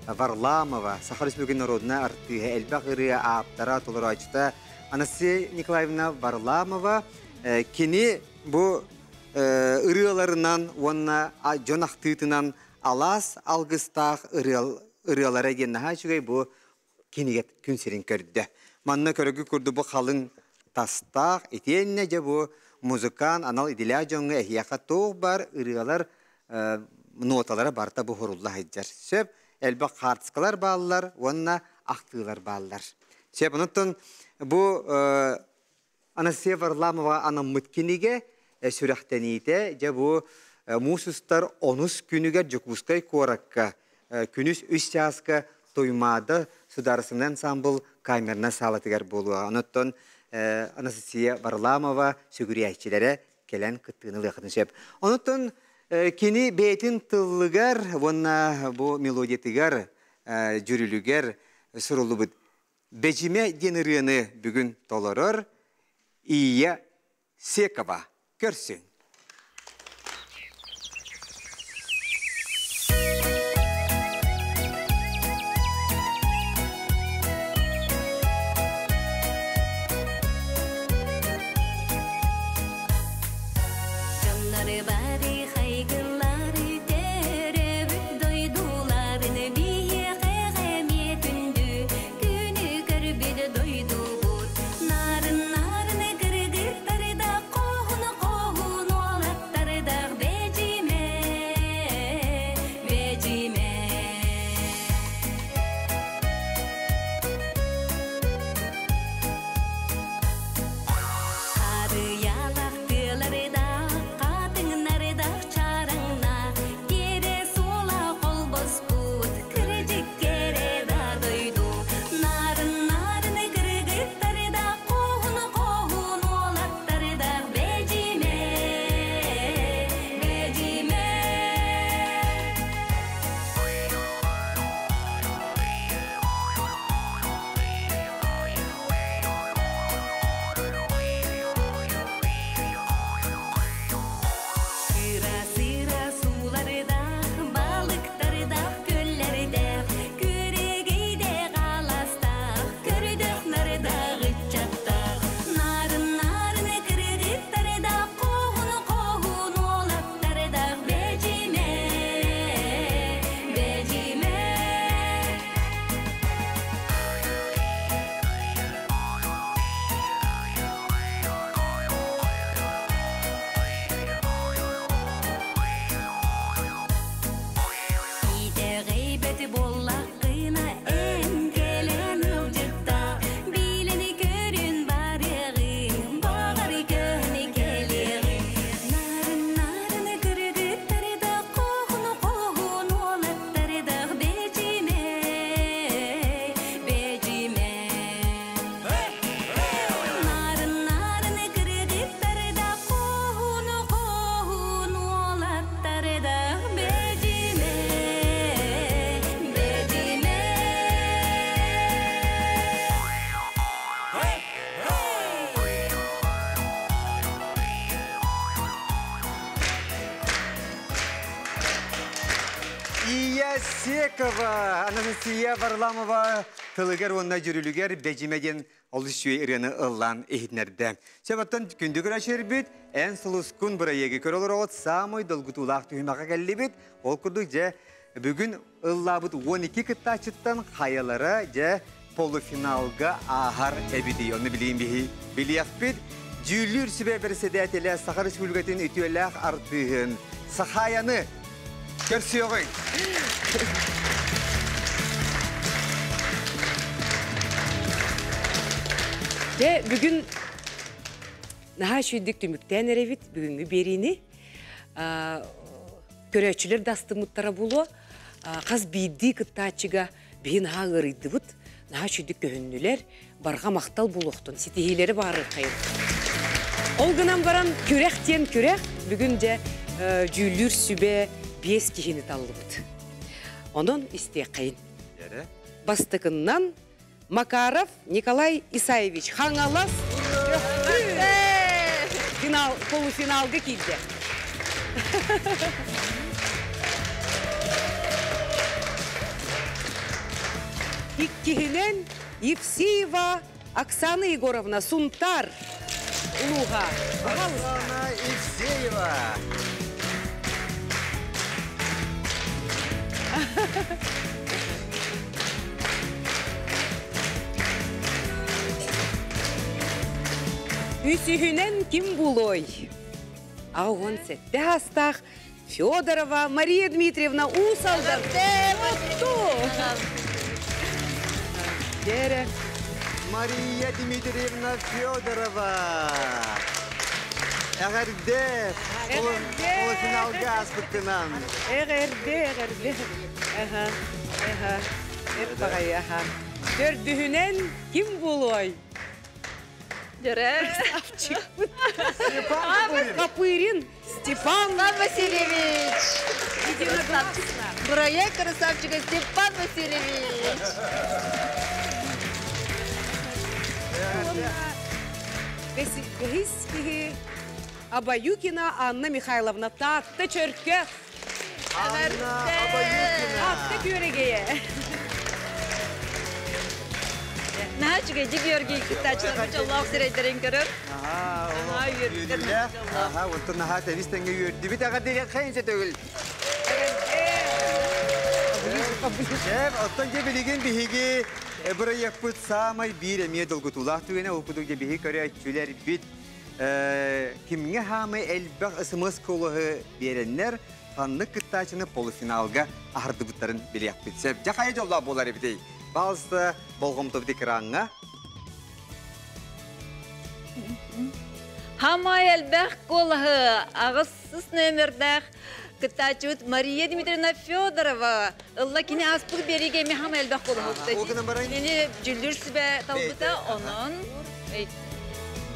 Варламова, Саха Республикатын народная артыыһа, элбэх ырыа ааптара, толорооччута Анастасия Николаевна Варламова кини бу ырыаларынан уонна дьон ахтыытынан алаас алгыстаах ырыалара диэн наһаа үчүгэй бу кинигэ күн сирин көрдө. Манна көрөгү курдук бу халыҥ тастаах итиэннэ дьэ бу музыкант анал идэлээх дьоҥҥо эһиэхэ туох бар ырыалар ноталара барыта бу хурулла сылдьар. Сөп элбэх хаартыскалар бааллар уонна ахтыылар бааллар. Сөп онуттан бу Анастасия Варламова анаммыт кинигэ сүрэхтэниитэ дьэ бу муус устар онус күнүгэр Дьокуускай куоракка күнүс үс чааска Туймаада судаарыстыбаннай ансаамбыл камернай саалатыгар буолуоҕа. Онуттан Анастасия Варламова сүгүрүйээччилэрэ кэлэн кыттыыны ылыаххытын сөп. Онуттан кини бэйэтин тыллыгар уонна бу мелодиятыгар, дьүрүлүгэр суруллубут Бэдьимэ диэн ырыаны бүгүн толорор Ия Секова. Көрсүҥ. Дьоннору бары хайгыллары төрөөбүт дойдуларын биһиэхэ эмиэ күндү күнү көрбүт дойдубут нарын-нарын кыргыттарда хоһун-хоһун уолаттардаах бэдьимэ бэдьимэ. Харыйалах тыалардаах, хатыҥнардаах чараҥнаах, тиэрэ суола холбоспут, кырдьык кэрэ да дойду. Нарын-нарын кыргыттардаах, хоһун-хоһун уолаттардаах бэдьимэ, бэдьимэ. Сыра-сыра суулардаах, балыктардаах, көллөрдөөх, күрэгейдээх аластаах, көрдөөх-нардаах ыччаттаах, нарын-нарын кыргыттардаах, хоһун-хоһун уолаттардаах бэдьимэ, бэдьимэ. Итэҕэйбэт буоллаххына эн кэлэн ыалдьытта, билэн көрүн барыаҕыҥ, баҕар көһөн кэлиэҕиҥ. Нарын-нарын кыргыттардаах, хоһун-хоһун уолаттардаах бэдьимэ, бэдьимэ. Нарын-нарын кыргыттардаах, хоһун-хоһун уолаттардаах бэдьимэ, бэдьимэ. Ия Секова, Анастасия Варламова тылыгар уонна дьүрүлүгэр Бэдьимэ диэн олус үчүгэй ырыаны ыллаан иһитинэрдэ. Сөп күндү көрөөччүлэрбит, эн сулускун бырайыагы көрө олороҕут саамай долгутуулаах түһүмэххэ кэллибит. Ол курдук дьэ бүгүн ыллаабыт 12 кыттааччыттан хайалара дьэ полуфиналга ааһар эбитий. Ону билигин биһи билиэхпит. Дьүүллүүр сүбэ бэрэссэдээтэлэ Саха Республикатын үтүөлээх артыыһын Сахаяны көрсүөҕүҥ. Дьэ, бүгүн наһаа үчүгүйдүк түмүктээн эрэбит бүгүҥҥү биэриини. Көрөөччүлэр да астыммыттара буолуо. Хас биирдии кыттааччыга биһи наһаа ыарыйдыбыт, наһаа үчүгүйдүк көһүннүлэр, барҕа махтал буолуохтун, ситиһиилэри баҕарыаххайын. Ол гынан баран күрэх диэн күрэх, бүгүн дьэ дьүүллүүр сүбэ биэс киһини таллыбыт. Онон истиэххэйин. Бастакыннан Макаров Николай Исаевич Хаҥалас финал, полуфиналга киирдэ. Иккиһинэн Евсеева Оксана Егоровна Сунтар улууһа. Оксана Евсеева. Үсүһүнэн ким булуой? Аҕыс сэттэ саастаах Федорова Мария Дмитриевна Уус Алдан. Дээрэ. Мария Дмитриевна Федорова. Эҕэрдэ! Полуфиналга ааспыккынан. Эҕэрдэ, эҕэрдэ. Аха, аха. Эп баҕайы, аха. Төрдүһүнэн ким буолуой? Дөрө. Красавчикпыт. Степан Копырин. Степан Васильевич. Единогласно. Проект красавчика Степан Васильевич. Бэһис киһи Абаюкина Анна Михайловна Таатта Чөркөх. Анна Абаюкина. Таатта күөрэгэйэ. Наһаа үчүгэй Георгий кыттааччыларбыт дьоллоох сирэйдэрин көрөр. Наһаа үөрдүлэр. Аха, онтон наһаа тэбис тэҥҥэ үөрдүбүт аҕа дириэххэ төгүл. Дьэ, оттон дьэ билигин биһиги бырайыакпыт саамай биир эмиэ долгутуулаах түгэнэ ол курдук дьэ биһи көрөөччүлэрбит кимҥэ хаамай элбэх смс куолаһы биэрэннэр ханнык кыттааччыны полуфиналга аһардыбыттарын билиэхпит сөп. Дьэ хайа дьоллоох буолар эбитий? Пожалуйста, болҕомтобут экраҥҥа. Хамай элбэх куолаһы аҕыс нөмердээх кыттааччыбыт Мария Дмитриевна Федорова ылла кини ааспыт биэриигэ эмиэ хамай элбэх куолаһы Кини дьүллүүр сүбэ талбыта, онон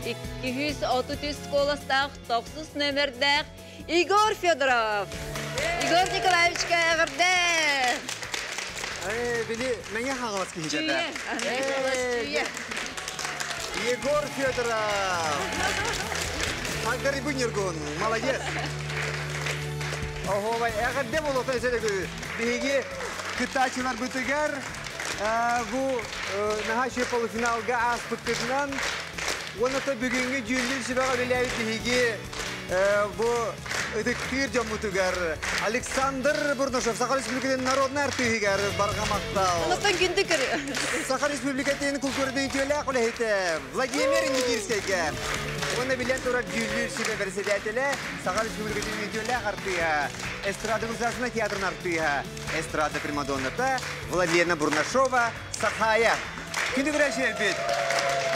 233 куоластаах тохсус нөмердээх Егор Федоров. Егор Николаевичка эҕэрдэ! Били Мэҥэ Хаҥалас киһитэ Чүүйэ. Чүүйэ. Егор Федоров! Ангарибы Ньургун, молодец! Оһуобай, эҕэрдэ буолуохтун өсө биһиги кыттааччыларбытыгар бу наһаа үчүгэй полуфиналга ааспыккытынан уонна то бүгүҥҥү дьүүллүүр сүбэҕэ үлэлээбит биһиги бу ытыктыыр дьоммутугар Александр Бурнашев Саха Республикатын народнай артыыһыгар барҕа махтал. Онтон күндү көрү. Саха Республикатын культуратын үтүөлээх үлэһитэ Владимир Индигирскэйгэ уонна билэн турар дьүүллүүр сүбэ председателэ Саха Республикатын үтүөлээх артыыһа, эстрада государственнай театрын артыыһа, эстрада примадонната Владлена Бурнашова Сахая. Күндү көрөөччүлэрбит,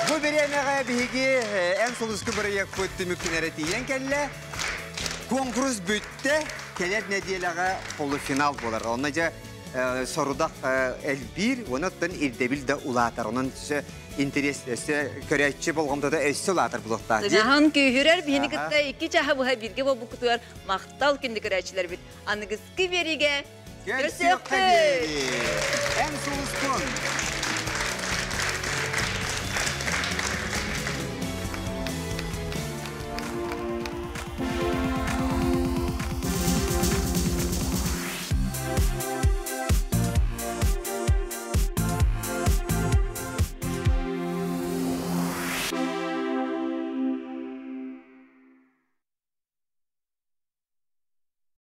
бу бириэмэҕэ биһиги эн сулуску бырайыакпыт түмүктэнэрэ тиийэн кэллэ. Куонкурус бүттэ, кэлэр нэдиэлэҕэ полуфинал буолар. Онно дьэ сорудах элбиир, уонна оттон ирдэбил да улаатар. Онон өссө интерес, өссө көрөөччү болҕомтото өссө улаатар булуохтаах. Тыҥаһын күүһүрэр биһини кытта икки чаһы быһа бииргэ буолбуккутугар махтал күндү көрөөччүлэрбит. Аныгыскы биэриигэ Көрсүөххэ диэри! Эн сулускун!